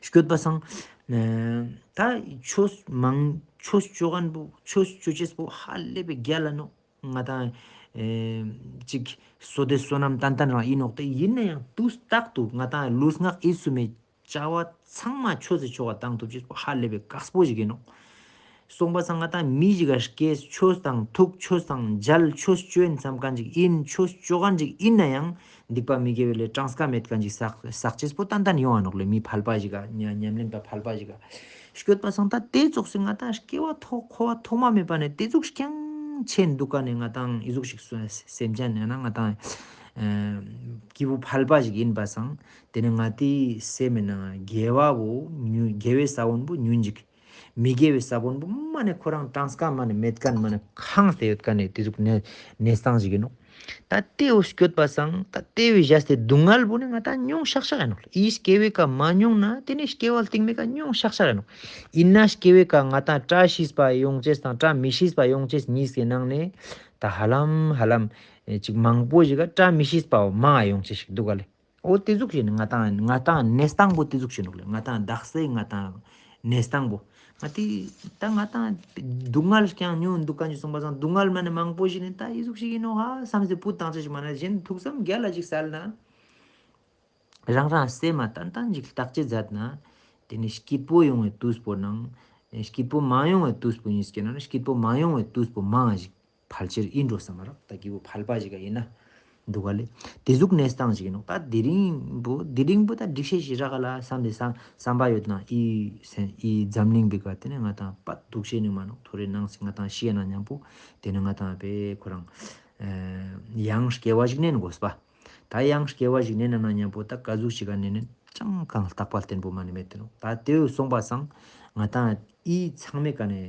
སྐྱོད་པ་སང་ཨེ་ད་ཆོས་མང་ཆོས་ཅོ་ཁན་པོ་ཆོས་ཅོ་ཅེས་པོ་ཧ་ལས་པའི་རྒྱལ་ལ་ནོག། ང་ཏང་ཨེ་ཅིག་བསོད་བདེ་བསོད་ནམས་ཏན་ཏན་རང་ཨིན་ནོག། དེ་ཡིན་ན་ཡང་དུས་རྟག་ཏུ་ང་ཏང་ལུས་ངག་ཡིད་གསུམ་མི་བྱ་བ་ཚང་མ་ཆོས་སི་ཕྱོགས་ལ་བཏང་ཐུབ་ཅེས་པོ་ཧ་ལས་པའི་དཀགས་པོ་ཞིག་ཨིན་ནོག། སོང་པ་སང་ང་ཏང་མི་ཞིག་ག་སྐྱེས་ཆོས་དང་ཐུག་ཆོས་དང་མཇལ་ཆོས་ཅོ་ཨིན་བསམ་ཁན་ཅིག་ཨིན། ཆོས་ཅོ་ཁན་ཅིག་ཨིན་ན་ཡང་སྡིག་པ་མི་དགེ་བའི་ལས་གྲངས་ཀ་མེད་ཁན་ཅིག་བསགས་བསགས་ཅེས་པོ་ཏན་ཏན་ཡོང་ང་ནོག་ལེ། མི་ཕལ་པ་ཞིག་ག་ཉ་ཉམས་ལེན་པ་ཕལ་པ་ཞིག་ག་སྐྱོད་པ་སང་ད་དེ་ཙོགས་སི་ང་ཏང་སྐྱེ་བ་ཐོག་འཁོར་བ་ཐོག་མ་མེད་པ་ནེ་དེ་ཟུག་རྐྱང་ཆེན་འདུག་ཀ་ནེ་ང་ཏང་ཨི་ཟུག་ཞིག་སེམས་ཅན་ཡང་ན་ང་ཏང་ཨེ་ སྐྱེས་བུ་ཕལ་པ་ཞིག་ཡིན་པ་སང་། དེ་ནི་ང་ཏིའི་སེམས་ནང་དགེ་བ་བོ་ཉུ་དགེ་བའི་ས་བོན་བོ་ཉུང་ཞིག་མི་དགེ་བའི་ས་བོན་བོ་མ་ནེ་ཁོ་རང་གྲངས་ཀ་མ་ནེ་མེད་ཁན་མ་ནེ་ཁེངས་ཏེ་ཡོད་ཁན་ནི་དེ་ཟུག་གནས་གནས་སྟངས་ཤིག་ཡིན་ནོག་ད་དེ་བོ་སྐྱོད་པ་སང་ད་དེ་བོའི་བཞག་སྟེ་སྡུག་བསྔལ་བོ་ནི་ང་ཏང་མྱོང་ཤག་ཤག་ཡིན་ནོག་ཨི་སྐྱེ་བའི་ཀ་མ་མྱོང་ན་དེ་ནི་སྐྱེ་བ་སྟིང་མའི་ཀ་མྱོང་ཤག་ཤག་ཡིན་ནོག་ཡིན་ན་སྐྱེ་བའི་ཀ་ང་ཏང་བཀྲ་ཤིས་པ་ཡོང་ཅེས་དང་བཀྲ་མི་ཤིས་པ་ཡོང་ཅེས་གཉིས་ཀྱི་ནང་ནས་ད་ཧ་ལམ་ཧ་ལམ་ཨེ་ཅིག་མང་པོ་ཞིག་ག་བཀྲ་མི་ཤིས་པ་བོ་མང་ང་ཡོང་ཅེས་ཤིག་འདུག་ག་ལེ། འོ་དེ་ཟུག་ཞིག་ནི་ང་ཏང་ང་ཏང་གནས་སྟངས་པོ་དེ་ཟུག་ཞིག་ནོག་ལེ། ང་ཏང་དག་སའི་ང་ཏང་གནས་སྟངས་པོ། ང་ཏི་ད་ང་ཏང་སྡུག་བསྔལ་རྐྱང་མྱོང་འདུག་ག་ཅིག་སོང་པ་སང་སྡུག་བསྔལ་མ་ནེ་མང་པོ་ཞིག་ནི་ད་ཨི་ཟུག་ཞིག་ཡིན་ནོག་ཧ་བསམ་སྟེ་བུད་བཏང་ཅེས་ཞིག་མ་ནེ་གཞན་ཐུགས་བསམ་རྒྱ་ལ་ཅིག་གསལ་ན། རང་རང་སེམས་མ་ཏན་ཏན་ཅིག་བརྟག་དཔྱད་མཛད་ན། དེ་ནི་སྐྱིད་པོ་ཡོང་བའི་དུས་པོ་ནང་། སྐྱིད་པོ་མ་ཡོང་བའི་དུས་པོ་གཉིས་ཀྱི་ནང་ནས་སྐྱིད་པོ་མ་ཡོང་བའི་དུས་པོ་མང་ཞིག་ཕལ་ཆེར་ཡིན་འགྲོ་བསམ་མ་རག་ད་སྐྱེས་བུ་ཕལ་པ་ཞིག་ག་ཡིན་ན། འདུག་ག་ལེ། དེ་ཟུག་གནས་སྟངས་ཤིག་ཡིན་ནོག་ད་དེ་རིང་པོ་དེ་རིང་པོ་ད་འགྲིག་ཤེས་ཤིག་རག་ག་ལ་བསམ་སྟེ་བསམ་བསམ་པ་ཡོད་ན་ཨི་སེམས་ཨི་འཛམ་གླིང་པའི་ཀ་དེ་ནི་ང་ཏང་པད་འདུག་ཤེས་ནི་མ་ནོག་ཐོ་རེ་ནང་སི་ང་ཏང་ཤི་ཡ་ན་མཉམ་པོ་དེ་ནི་ང་ཏང་པེ་ཁོ་རང་ཨེ་ཡང་སྐྱེ་བ་ཞིག་ནེན་དགོས་པ། ད་ཡང་སྐྱེ་བ་ཞིག་ནེན་ན་མཉམ་པོ་ད་ག་ཟུག་ཞིག་ག་ནེན་ནེན་ཅང་གང་རྟག་པ་བརྟན་པོ་མ་ནེ་མེད་དེ་ནོག་ད་དེ་སོང་པ་སང་ང་ཏང་ཨི་ཚང་མའི་ཀ་ནས་ཨེ་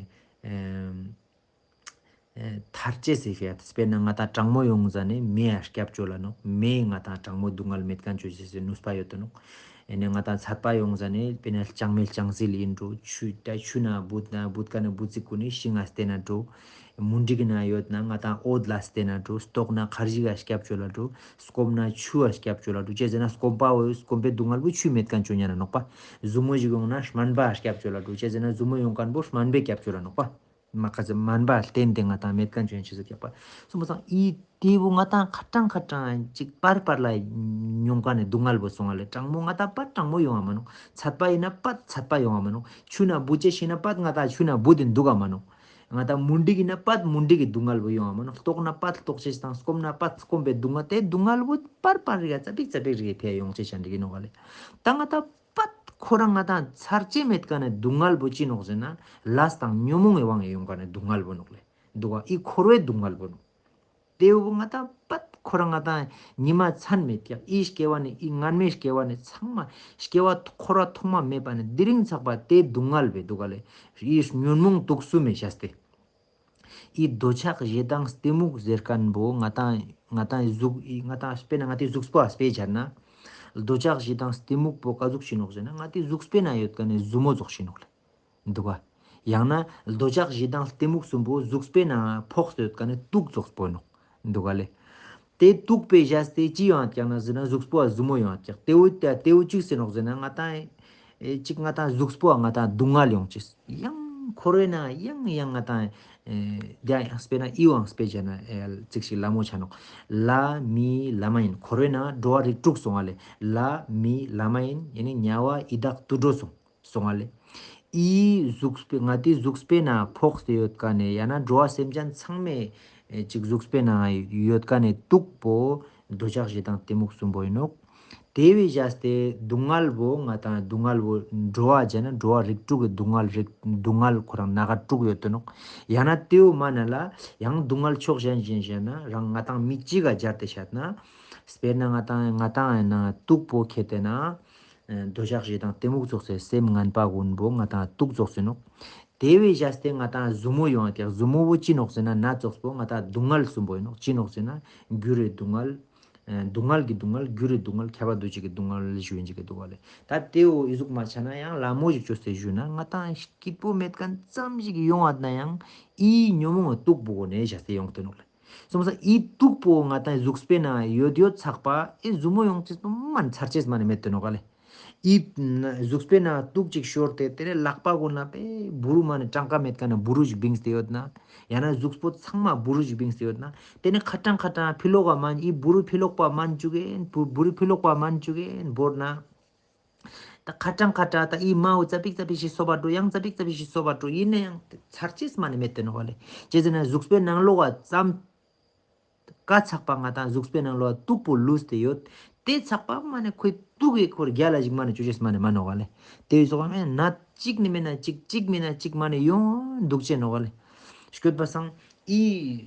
ཨེ་ཐར་ཅེས་ཟེར་ཤེས་ཡ། དཔེར་ན་ང་ཏང་གྲང་མོ་ཡོང་ཟ་ནེ་མེ་ཡ་སྐྱབས་བཅོལ་ལ་ནོག་མེ་ང་ཏང་གྲང་མོ་སྡུག་བསྔལ་མེད་ཁན་བཅོ་ཅེས་སི་ནུས་པ་ཡོད་དེ་ནོག་ཨེ་ནེ་ང་ཏང་ཚད་པ་ཡོང་ཟ་ནེ་དཔེར་ན་ལྕང་མའི་ལྕང་ཟིལ་ཡིན་འགྲོ། ཆུ་ད་ཆུ་ན་བུད་ན་བུད་ཁན་ནི་བུ་ཙིག་གུན་ནི་ཤིང་ང་བསྟེན་ན་འགྲོ། མུན་དིག་ན་ཡོད་ན་ང་ཏང་འོད་ལ་བསྟེན་ན་འགྲོ། ལྟོགས་ན་ཁར་ཇི་ག་སྐྱབས་བཅོལ་ལ་འགྲོ། སྐོམ་ན་ཆུ་ཡ་སྐྱབས་བཅོལ་ལ་འགྲོ། ཅི་ཟེར་ན་སྐོམ་པ་བོ་སྐོམ་པའི་སྡུག་བསྔལ་བོ་ཆུ་མེད་ཁན་བཅོ་ཉན་ན་ནོག་པ། ཟུ་མོ་ཞིག་ཡོང་ན་སྨན་པ་སྐྱབས་བཅོལ་ལ་འགྲོ། ཅི་ཟེར་ན་ཟུ་མོ་ཡོང་ཁན་བོ་སྨན་པའི་སྐྱབས་བཅོལ་ལ་ནོག་པ། མ་ཁ་ཙ་སྨན་པ་བསྟེན་ཏེ་ང་ཏང་མེད་ཁན་བཅོ་ཡིན་ཅི་ཟེར་སྐྱབས་པ། སོང་པ་སང་ཨི་དེ་བོ་ང་ཏང་ཁ་ཏང་ཁ་ཏང་ཅིག་པར་པར་ལ་མྱོང་ཁན་ནི་སྡུག་བསྔལ་བོ་སོང་བ་ལེ། གྲང་མོ་ང་ཏང་པར་གྲང་མོ་ཡོང་བ་མ་ནོག་ཚད་པ་ཡིན་ན་པར་ཚད་པ་ཡོང་བ་མ་ནོག་ཆུ་ན་བུད་ཅེས་ཤིག་ན་པར་ང་ཏང་ཆུ་ན་བུད་དེ་འདུག་ག་མ་ནོག་ང་ཏང་མུན་དིག་ཡིན་ན་པར་མུན་དིག་གི་སྡུག་བསྔལ་བོ་ཡོང་བ་མ་ནོག་ལྟོགས་ན་པར་ལྟོགས་ཅེས་དང་སྐོམ་ན་པར་སྐོམ་པའི་སྡུག་བསྔལ་དེ་སྡུག་བསྔལ་བོ་པར་པར་རིག་ཙ་པིག་ཙ་པིག་རིག་ཕེ་ཡོང་ཅེས་ཅན་རིག་ནོག་ག་ལེ། ད་ང་ཏང་པད་ཁོ་རང་ང་ཏང་ཚར་ཅེས་མེད་ཁན་ནི་སྡུག་བསྔལ་བོ་ཅི་ནོག་ཟེར་ན་ལས་དང་ཉོན་མོངས་ཀྱི་དབང་གིས་ཡོང་ཁན་ནི་སྡུག་བསྔལ་བོ་ནོག་ལེ། འདུག་ག་ཨི་འཁོར་བའི་སྡུག་བསྔལ་བོ་ནོག་དེ་བོ་ང་ཏང་པད་ཁོ་རང་ང་ཏང་ཉི་མ་མཚན་མེད་ཀྱག་ཨི་སྐྱེ་བ་ནེ་ཨི་སྔན་མའི་སྐྱེ་བ་ནེ་ཚང་མ་སྐྱེ་བ་འཁོར་བ་ཐོག་མ་མེད་པ་ནེ་དེ་རིང་ཚག་པ་དེ་སྡུག་བསྔལ་བོ་འདུག་ག་ལེ། ཨི་ཉོན་མོངས་དུག་གསུམ་མེ་བྱས་ཏེ། ཨི་འདོད་ཆགས་ཞེ་སྡང་གཏི་མུག་ཟེར་ཁན་བོ་ང་ཏང་ང་ཏང་གཟུགས་ཨི་ང་ཏང་དཔེར་ན་ང་ཏི་གཟུགས་པོ་ཨ་དཔེ་སྦྱར་ན། འདོད་ཆགས་ཞེ་སྡང་གཏི་མུག་པོ་ག་ཟུག་ཅིག་ནོག་ཟེར་ན་ང་ཏི་གཟུགས་པོའི་ནང་ཡོད་ཁན་ནི་ཟུ་མོ་ཙོགས་ཤིག་ནོག་ལེ། འདུག་ག་ཡང་ན་འདོད་ཆགས་ཞེ་སྡང་གཏི་མུག་གསུམ་པོ་གཟུགས་པོའི་ནང་ཕོག་སྟེ་ཡོད་ཁན་ནི་དུག་ཙོགས་པོ་ནོག་འདུག་ག་ལེ། དེ་དུག་པེ་བྱས་ཏེ་ཅི་ཡོང་ཀྱག་ན་ཟེར་ན་གཟུགས་པོ་ཨ་ཟུ་མོ་ཡོང་ཀྱག་དེ་བོ་དེ་དེ་བོ་ཅི་ཟེར་ནོག་ཟེར་ན་ང་ཏང་ཨེ་ཅིག་ང་ཏང་གཟུགས་པོ་ཨ་ང་ཏང་སྡུག་བསྔལ་ཡོང་ཅེས། ཡང་འཁོར་བའི་ནང་ཡང་ཡང་ང་ཏང་ཨེ་དེ་ཡང་དཔེར་ན་ཨི་བོའང་དཔེ་བྱས་ན་ཨེ་ཅིག་ཞིག་ལ་མོ་ཆ་ནོག་ལྷ་མི་ལྷ་མ་ཡིན། འཁོར་བའི་ནང་འགྲོ་བ་རིགས་དྲུག་སོང་བ་ལེ། ལྷ་མི་ལྷ་མ་ཡིན། ཡང་ན་དམྱལ་བ་ཡི་དྭགས་དུད་འགྲོ་སོང་སོང་བ་ལེ། ཨི་གཟུགས་པོའི་ང་ཏི་གཟུགས་པོའི་ནང་ཕོག་སྟེ་ཡོད་ཁན་ནི་ཡང་ན་འགྲོ་བ་སེམས་ཅན་ཚང་མའི་ཨེ་ཅིག་གཟུགས་པོའི་ནང་ཡོད་ཁན་ནི་དུག་པོ་འདོད་ཆགས་ཞེ་སྡང་གཏི་མུག་གསུམ་པོ་ཡིན་ནོག་དེ་བོ་བྱས་ཏེ་སྡུག་བསྔལ་བོ་ང་ཏང་སྡུག་བསྔལ་བོ་འགྲོ་བ་བྱས་ན་འགྲོ་བ་རིགས་དྲུག་གི་སྡུག་བསྔལ་རིགས་སྡུག་བསྔལ་ཁོ་རང་སྣ་ཁ་དྲུག་ཡོད་དེ་ནོག་ཡང་ན་དེ་བོ་མ་ན་ལ་ཡང་སྡུག་བསྔལ་ཕྱོགས་གཞན་གཞན་བཤད་ན་རང་ང་ཏང་མི་གཅིག་ག་སྦྱར་ཏེ་བཤད་ན། དཔེར་ན་ང་ཏང་ང་ཏང་ཡང་ན་དུག་པོ་ཁྱེར་ཏེ་ན། ཨེ་འདོད་ཆགས་ཞེ་སྡང་གཏི་མུག་ཙོགས་སི་སེམས་ངན་པ་གུན་པོ་ང་ཏང་དུག་ཙོགས་སི་ནོག་དེ་བོ་བྱས་ཏེ་ང་ཏང་ཟུ་མོ་ཡོང་ཀྱག་ཟུ་མོ་བོ་ཅི་ནོག་ཟེར་ན་ན་ཙོགས་པོ་ང་ཏང་སྡུག་བསྔལ་གསུམ་པོ་ཡིན་ནོག་ཅི་ནོག་ཟེར་ན་འགྱུར་བའི་སྡུག་བསྔལ། ཨེ་སྡུག་བསྔལ་གྱི་སྡུག་བསྔལ། འགྱུར་བའི་སྡུག་བསྔལ། ཁྱབ་པ་འདུ་བྱེད་ཀྱི་སྡུག་བསྔལ་ཞུ་ཡིན་ཅིག་གི་འདུག་ག་ལེ། ད་དེ་བོ་ཨི་ཟུག་མ་ཆ་ན་ཡང་ལ་མོ་ཞིག་བཅོས་ཏེ་ཞུ་ན་ང་ཏང་སྐྱིད་པོ་མེད་ཁན་ཙམ་ཞིག་ཡོང་བ་ན་ཡང་ཨི་ཉོན་མོངས་དུག་པོ་གོ་ནེ་བྱས་ཏེ་ཡོང་དེ་ནོག་ལེ། སོང་ཙང་ཨི་དུག་པོ་ང་ཏང་གཟུགས་པོའི་ནང་ཡོད་ཡོད་ཚག་པ་ཨི་ཟུ་མོ་ཡོང་ཅེས་པོ་མ་ཚར་ཅེས་མ་ནེ་མེད་དེ་ནོག་ག་ལེ། ཨི་གཟུགས་པོའི་ནང་དུག་ཅིག་ཤོར་ཏེ་དེ་ནེ་ལག་པ་གུན་ལ་པེ་བུ་རུ་མ་ནེ་གྲངས་ཀ་མེད་ཁན་ནི་བུ་རུ་ཞིག་བིངས་ཏེ་ཡོད་ན། ཡང་ན་གཟུགས་པོ་ཚང་མ་བུ་རུ་ཞིག་བིངས་ཏེ་ཡོད་ན། དེ་ནེ་ཁ་ཏང་ཁ་ཏང་ཕི་ལོག་ག་མན་ཨི་བུ་རུ་ཕི་ལོག་པ་མན་ཅུག་གིན་བུ་བུ་རུ་ཕི་ལོག་པ་མན་ཅུག་གིན་བོར་ན། ད་ཁ་ཏང་ཁ་ཏང་ད་ཨི་མའོ་ཙ་པིག་ཙ་པིག་ཞིག་སོ་བ་འགྲོ། ཡང་ཙ་པིག་ཙ་པིག་ཞིག་སོ་བ་འགྲོ། ཡིན་ན་ཡང་ཚར་ཅེས་མ་ནེ་མེད་དེ་ནོག་ག་ལེ། ཅི་ཟེར་ན་གཟུགས་པོའི་ནང་ལོགས་ཀ་ཙམ་ཀ་ཚག་པ་ང་ཏང་གཟུགས་པོའི་ནང་ལོགས་ཀ་དུག་པོ་ལུས་ཏེ་ཡོད། དེ་ཚག་པ་མ་ནེ་ཁོའི་དུག་གི་ཁོར་རྒྱ་ལ་ཞིག་མ་ནེ་བཅོ་ཅེས་མ་ནེ་མ་ནོག་ག་ལེ། དེ་བོ་སོང་པ་མེད་ན་གཅིག་ནེ་མེད་ན་གཅིག་གཅིག་མེད་ན་གཅིག་མ་ནེ་ཡོང་དུག་ཅེས་ནོག་ག་ལེ། སྐྱོད་པ་སང་། ཨི་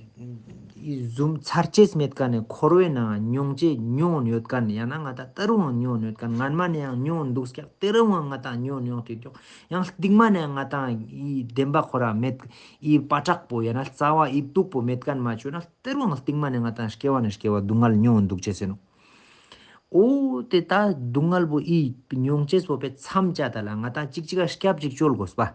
ཨི་ཟུམ་ཚར་ཅེས་མེད་ཁན་ནི་འཁོར་བའི་ནང་མྱོང་ཅེས་མྱོང་ཡོད་ཁན་ཡང་ན་ང་ཏང་ད་རུང་མྱོང་ཡོད་ཁན་སྔན་མ་ནེ་ཡང་མྱོང་འདུག་ཀྱག་ད་རུང་ང་ཏང་མྱོང་མྱོང་ཏེ་ཀྱོག་ཡང་སྟིང་མ་ནེ་ང་ཏང་ཨི་བདེན་པ་ཁོ་ར་མེད་ཨི་པ་ཏྲག་པོ་ཡང་ན་རྩ་བ་ཨི་སྟུག་པོ་མེད་ཁན་མ་ཆོད་ན་ད་རུང་སྟིང་མ་ནེ་ང་ཏང་སྐྱེ་བ་ནེ་སྐྱེ་བ་སྡུག་བསྔལ་མྱོང་འདུག་ཅེས་ཟེར་ནོག། འོ་ཏེ་ད་སྡུག་བསྔལ་བོ་ཨི་མྱོང་ཅེས་པོ་པེ་མཚམས་བཅད་ད་ལ་ང་ཏང་ཅིག་ཅིག་ག་སྐྱབས་ཅིག་བཅོལ་དགོས་པ།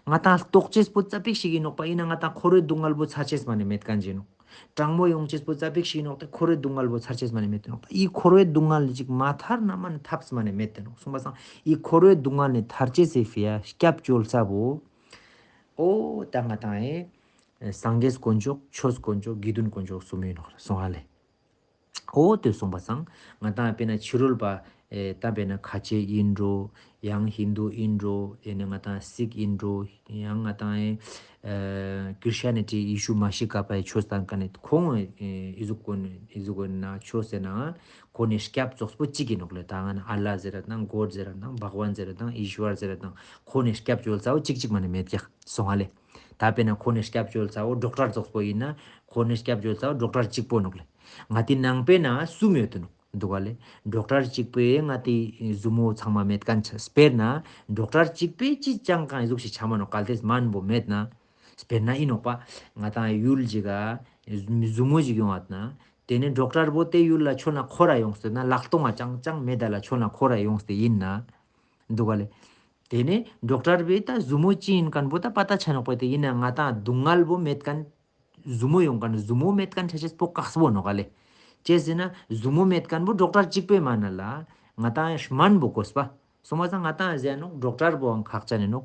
ང་ཏང་ལྟོགས་ཅེས་པོ་ཙ་པིག་ཞིག་ཨིན་ནོག་པ། ཨིན་ན་ང་ཏང་འཁོར་བའི་སྡུག་བསྔལ་བོ་ཚར་ཅེས་མ་ནེ་མེད་ཁན་ཅིག་ཨིན་ནོག། གྲང་མོ་ཡོང་ཅེས་པོ་ཙ་པིག་ཞིག་ཨིན་ནོག་ཏེ་འཁོར་བའི་སྡུག་བསྔལ་བོ་ཚར་ཅེས་མ་ནེ་མེད་དེ་ནོག། ཨི་འཁོར་བའི་སྡུག་བསྔལ་ཅིག་མ་ཐར་ན་མ་ནེ་ཐབས་མ་ནེ་མེད་དེ་ནོག། སོང་པ་སང་ཨི་འཁོར་བའི་སྡུག་བསྔལ་ནེ་ཐར་ཅེས་སི་ཕི་ཡ་སྐྱབས་བཅོལ་ས་བོ། འོ་ད་ང་ཏང་ཨེ་སངས་རྒྱས་དཀོན་མཆོག་ཆོས་དཀོན་མཆོག་དགེ་འདུན་དཀོན་མཆོག་གསུམ་ཨིན་ནོག་སོང་ཧ་ལེ། འོ་ཏེ་སོང་པ་སང་ང་ཏང་དཔེར་ན་ཕྱི་རོལ་པ་ཨེ་ད་དཔེར་ན་ཁ་ཆེ་ཨིན་འགྲོ་ཡང་ཧིན་དུ་ཨིན་འགྲོ་ཨེ་ནི་ང་ཏང་སིག་ཨིན་འགྲོ་ཡང་ང་ཏང་ཨེ་ཨེ་ཀྲི་སི་ཅན་ནི་ཊི་ཡེ་ཤུ་མ་ཤི་ཀ་པའི་ཆོས་དང་ཀ་ནེ་ཁོང་ཨེ་ཨི་ཟུག་གོ་ནེ་ཨི་ཟུག་གོ་ན་ཆོས་ཟེར་ན་ཁོ་ནེ་སྐྱབས་ཙོགས་པོ་ཅིག་ཨིན་ནོག་ལེ། ད་ང་ན་ཨ་ལ་ཟེར་ར་དང་གོཌ་ཟེར་ར་དང་བྷག་ཝན་ཟེར་ར་དང་ཨིས་ཝར་ཟེར་ར་དང་ཁོ་ནེ་སྐྱབས་བཅོལ་ས་བོ་ཅིག་ཅིག་མ་ནེ་མེད་ཀྱག་སོང་ཧ་ལེ། ད་དཔེར་ན་ཁོ་ནེ་སྐྱབས་བཅོལ་ས་བོ་ཌོག་ཊར་ཙོགས་པོ་ཨིན་ན་ཁོ་ནེ་སྐྱབས་བཅོལ་ས་བོ་ཌོག་ཊར་ཅིག་པོ་ནོག་ལེ། ང་ཏི་ནང་པའི་ནང་གསུམ་ཡོད་དེ་ནོག་འདུག་ག་ལེ། ཌོག་ཊར་ཅིག་པོའི་ང་ཏི་ཟུ་མོ་ཚང་མ་མེད་ཁན་ཆ་དཔེར་ན་ཌོག་ཊར་ཅིག་པོའི་ཅི་ཅང་ཀང་ཨི་ཟུག་ཞིག་ཆ་མ་ནོག་གལ་ཏེ་སྨན་པོ་མེད་ན། དཔེར་ན་ཨིན་ནོག་པ། ང་ཏང་ཡུལ་ཅིག་ག་ཟུ་མོ་ཞིག་ཡོང་བ་ན་ཏེ་ནེ་ཌོག་ཊར་བོ་ཏེ་ཡུལ་ལ་ཆོ་ན་ཁོ་ར་ཡོངས་ཏེ་ན་ལག་སྟོང་ང་ཅང་ཅང་མེད་ད་ལ་ཆོ་ན་ཁོ་ར་ཡོངས་ཏེ་ཨིན་ན། འདུག་ག་ལེ། ཏེ་ནེ་ཌོག་ཊར་བོའི་ད་ཟུ་མོ་ཅི་ཨིན་ཁན་བོ་ད་པ་ཏ་ཆ་ནོག་པ། ཏེ་ཨིན་ན་ང་ཏང་སྡུག་བསྔལ་བོ་མེད་ཁན་ཟུ་མོ་ཡོང་ཁན་ཟུ་མོ་མེད་ཁན་ཆ་ཅེས་པོ་ཀགས་པོ་ནོག་ག་ལེ། ཅི་ཟེར་ན་ཟུ་མོ་མེད་ཁན་བོ་ཌོག་ཊར་ཅིག་པོའི་མ་ན་ལ་ང་ཏང་སྨན་བོ་དགོས་པ། སོང་པ་སང་ང་ཏང་ཟེར་ནོག་ཌོག་ཊར་བོའང་ཁག་ཅན་ཨིན་ནོག།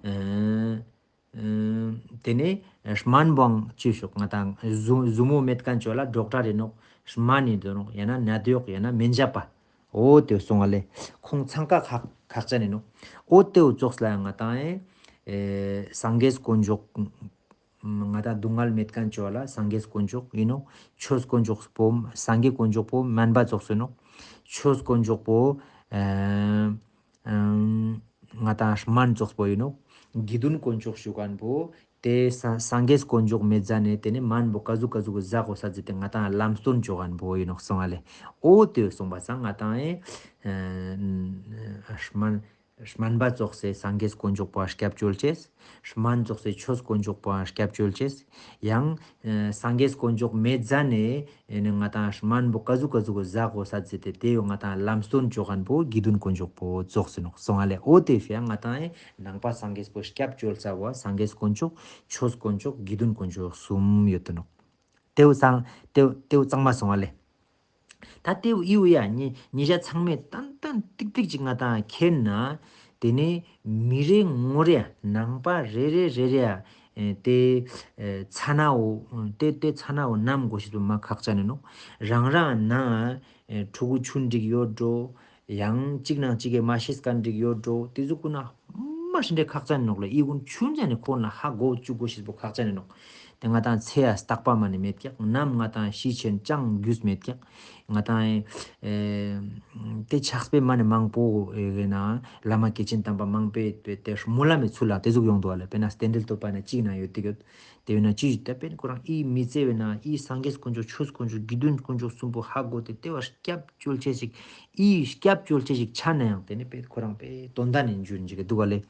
ཨེ་ཨེ་ཏེ་ནེ་སྨན་བོའང་ཅི་ཞོག་ང་ཏང་ཟུ་ཟུ་མོ་མེད་ཁན་ཆོ་ལ་ཌོག་ཊར་ཨིན་ནོག། སྨན་ཨིན་དོ་ནོག། ཡང་ན་ནད་གཡོག་ཡང་ན་སྨན་ཞབས་པ། འོ་ཏེ་སོང་ང་ལེ། ཁོང་ཚང་ཀ་ཁག་ཁག་ཅན་ཨིན་ནོག། འོ་ཏེ་བོ་ཙོགས་ལ་ཡང་ང་ཏང་ཨེ་ཨེ་སངས་རྒྱས་དཀོན་མཆོག་ང་ཏང་སྡུག་བསྔལ་མེད་ཁན་ཆོ་ལ་སངས་རྒྱས་དཀོན་མཆོག་ཨིན་ནོག། ཆོས་དཀོན་མཆོག་པོ་སངས་རྒྱས་དཀོན་མཆོག་པོ་སྨན་པ་ཙོགས་ཨིན་ནོག། ཆོས་དཀོན་མཆོག་པོ་ཨེ་ཨམ་ང་ཏང་སྨན་ཙོགས་པོ་ཨིན་ནོག། དགེ་འདུན་དཀོན་མཆོག་ཞུ་ཁན་བོ་ཏེ་ས་སངས་རྒྱས་དཀོན་མཆོག་མེད་ཟ་ནེ་ཏེ་ནེ་སྨན་བོ་ཀ་ཟུག་ཀ་ཟུག་གི་ཟ་གོས་ས་ཟེར་ཏེ་ང་ཏང་ལམ་སྟོན་ཅོ་ཁན་བོ་ཨིན་ནོག་སོང་ང་ལེ། འོ་ཏེ་སོང་པ་སང་ང་ཏང་ཨེ་ཨེ་སྨན་སྨན་པ་ཙོགས་སེ་སངས་རྒྱས་དཀོན་མཆོག་པོ་སྐྱབས་བཅོལ་ཅེས། སྨན་ཙོགས་སེ་ཆོས་དཀོན་མཆོག་པོ་སྐྱབས་བཅོལ་ཅེས། ཡང་ཨེ་སངས་རྒྱས་དཀོན་མཆོག་མེད་ཟ་ནེ་ཨེ་ནི་ང་ཏང་སྨན་པོ་ཀ་ཟུག་ཀ་ཟུག་གི་ཟ་གོས་ས་ཟེར་ཏེ་ཏེ་ཡོ་ང་ཏང་ལམ་སྟོན་ཅོ་ཁན་བོ་དགེ་འདུན་དཀོན་མཆོག་པོ་ཙོགས་ཨིན་ནོག་སོང་ང་ལེ། འོ་ཏེ་ཕི་ཡ་ང་ཏང་ཨེ་ནང་པ་སངས་རྒྱས་པོ་སྐྱབས་བཅོལ་ས་བོ་སངས་རྒྱས་དཀོན་མཆོག་ཆོས་དཀོན་མཆོག་དགེ་འདུན་དཀོན་མཆོག་གསུམ་ཡོད་དེ་ནོག། ཏེ་བོ་ཚང་ཏེ་བོ་ཏེ་བོ་ཚང་མ་སོང་ང་ལེ། ད་ཏེ་བོ་ཨི་བོ་ཡ་ཉེ་ཉེ་ཞ་ཚང་མས་ཏན་ཏན་ཏིག་ཏིག་ཅིག་ང་ཏང་མཁྱེན་ན་ཏེ་ནེ་མི་རེ་ངོ་རེ་ནང་པ་རེ་རེ་རེ་རེ་ཨེ་ཏེ་ཨེ་ཚ་ན་འོ་ཏེ་ཏེ་ཚ་ན་འོ་ནམ་གོ་ཤེས་པོ་མ་ཁག་ཅན་ཨིན་ནོག། རང་རང་ནང་ཨེ་ཕྲུ་གུ་ཆུན་འགྲིག་ཡོད་འགྲོ། ཡང་གཅིག་ནང་གཅིག་གི་མ་ཤེས་ཁན་འགྲིག་ཡོད་འགྲོ། ཏེ་ཟུག་གུན་ན་མ་ཤེས་འདྲེ་ཁག་ཅན་ནོག་ལེ། ཨི་གུན་ཆུན་ཙ་ནེ་ཁོང་ལ་ཧ་གོ་བཅུག་གོ་ཤེས་པོ་ཁག་ཅན་ནོག། ཏེ་ང་ཏང་ཚེ་ཡ་རྟག་པ་མ་ནེ་མེད་ཀྱག། ནམ་ང་ཏང་ཤི་ཆེན་ཅང་རྒྱུས་མེད་ཀྱག། ང་ཏང་ཨེ་ཏེ་ཆགས་པའི་མ་ནེ་མང་པོ་ཨེ་ན་བླ་མ་སྐྱེས་ཆེན་དམ་པ་མང་པོས་ཏེ་སྨོན་ལམ་མི་ཚུལ་ལ་ཏེ་ཟུག་ཡོང་དུག་ལེ། དཔེར་ན་རྟེན་འབྲེལ་བསྟོད་པ་ན་གཅིག་ན་ཡོད་དེ་ཡོད། ཏེ་ཡོད་ན་ཅི་ཞིག་ད་དཔེར་ན་ཁོ་རང་ཨི་མི་ཚེ་བས་ན་ཨི་སངས་རྒྱས་དཀོན་མཆོག་ཆོས་དཀོན་མཆོག་དགེ་འདུན་དཀོན་མཆོག་གསུམ་པོ་ཧ་གོ་སྟེ་ཏེ་བ་སྐྱབས་བཅོལ་ཅེས་ཤིག་ཨི་སྐྱབས་བཅོལ་ཅེས་ཤིག་ཆ་ན་ཡང་ཏེ་ནེ་དཔེ་ཁོ་རང་དཔེ་དོན་དག་ནི་འཇུ་ཡིན་ཅིག་དུག་ག་ལེ།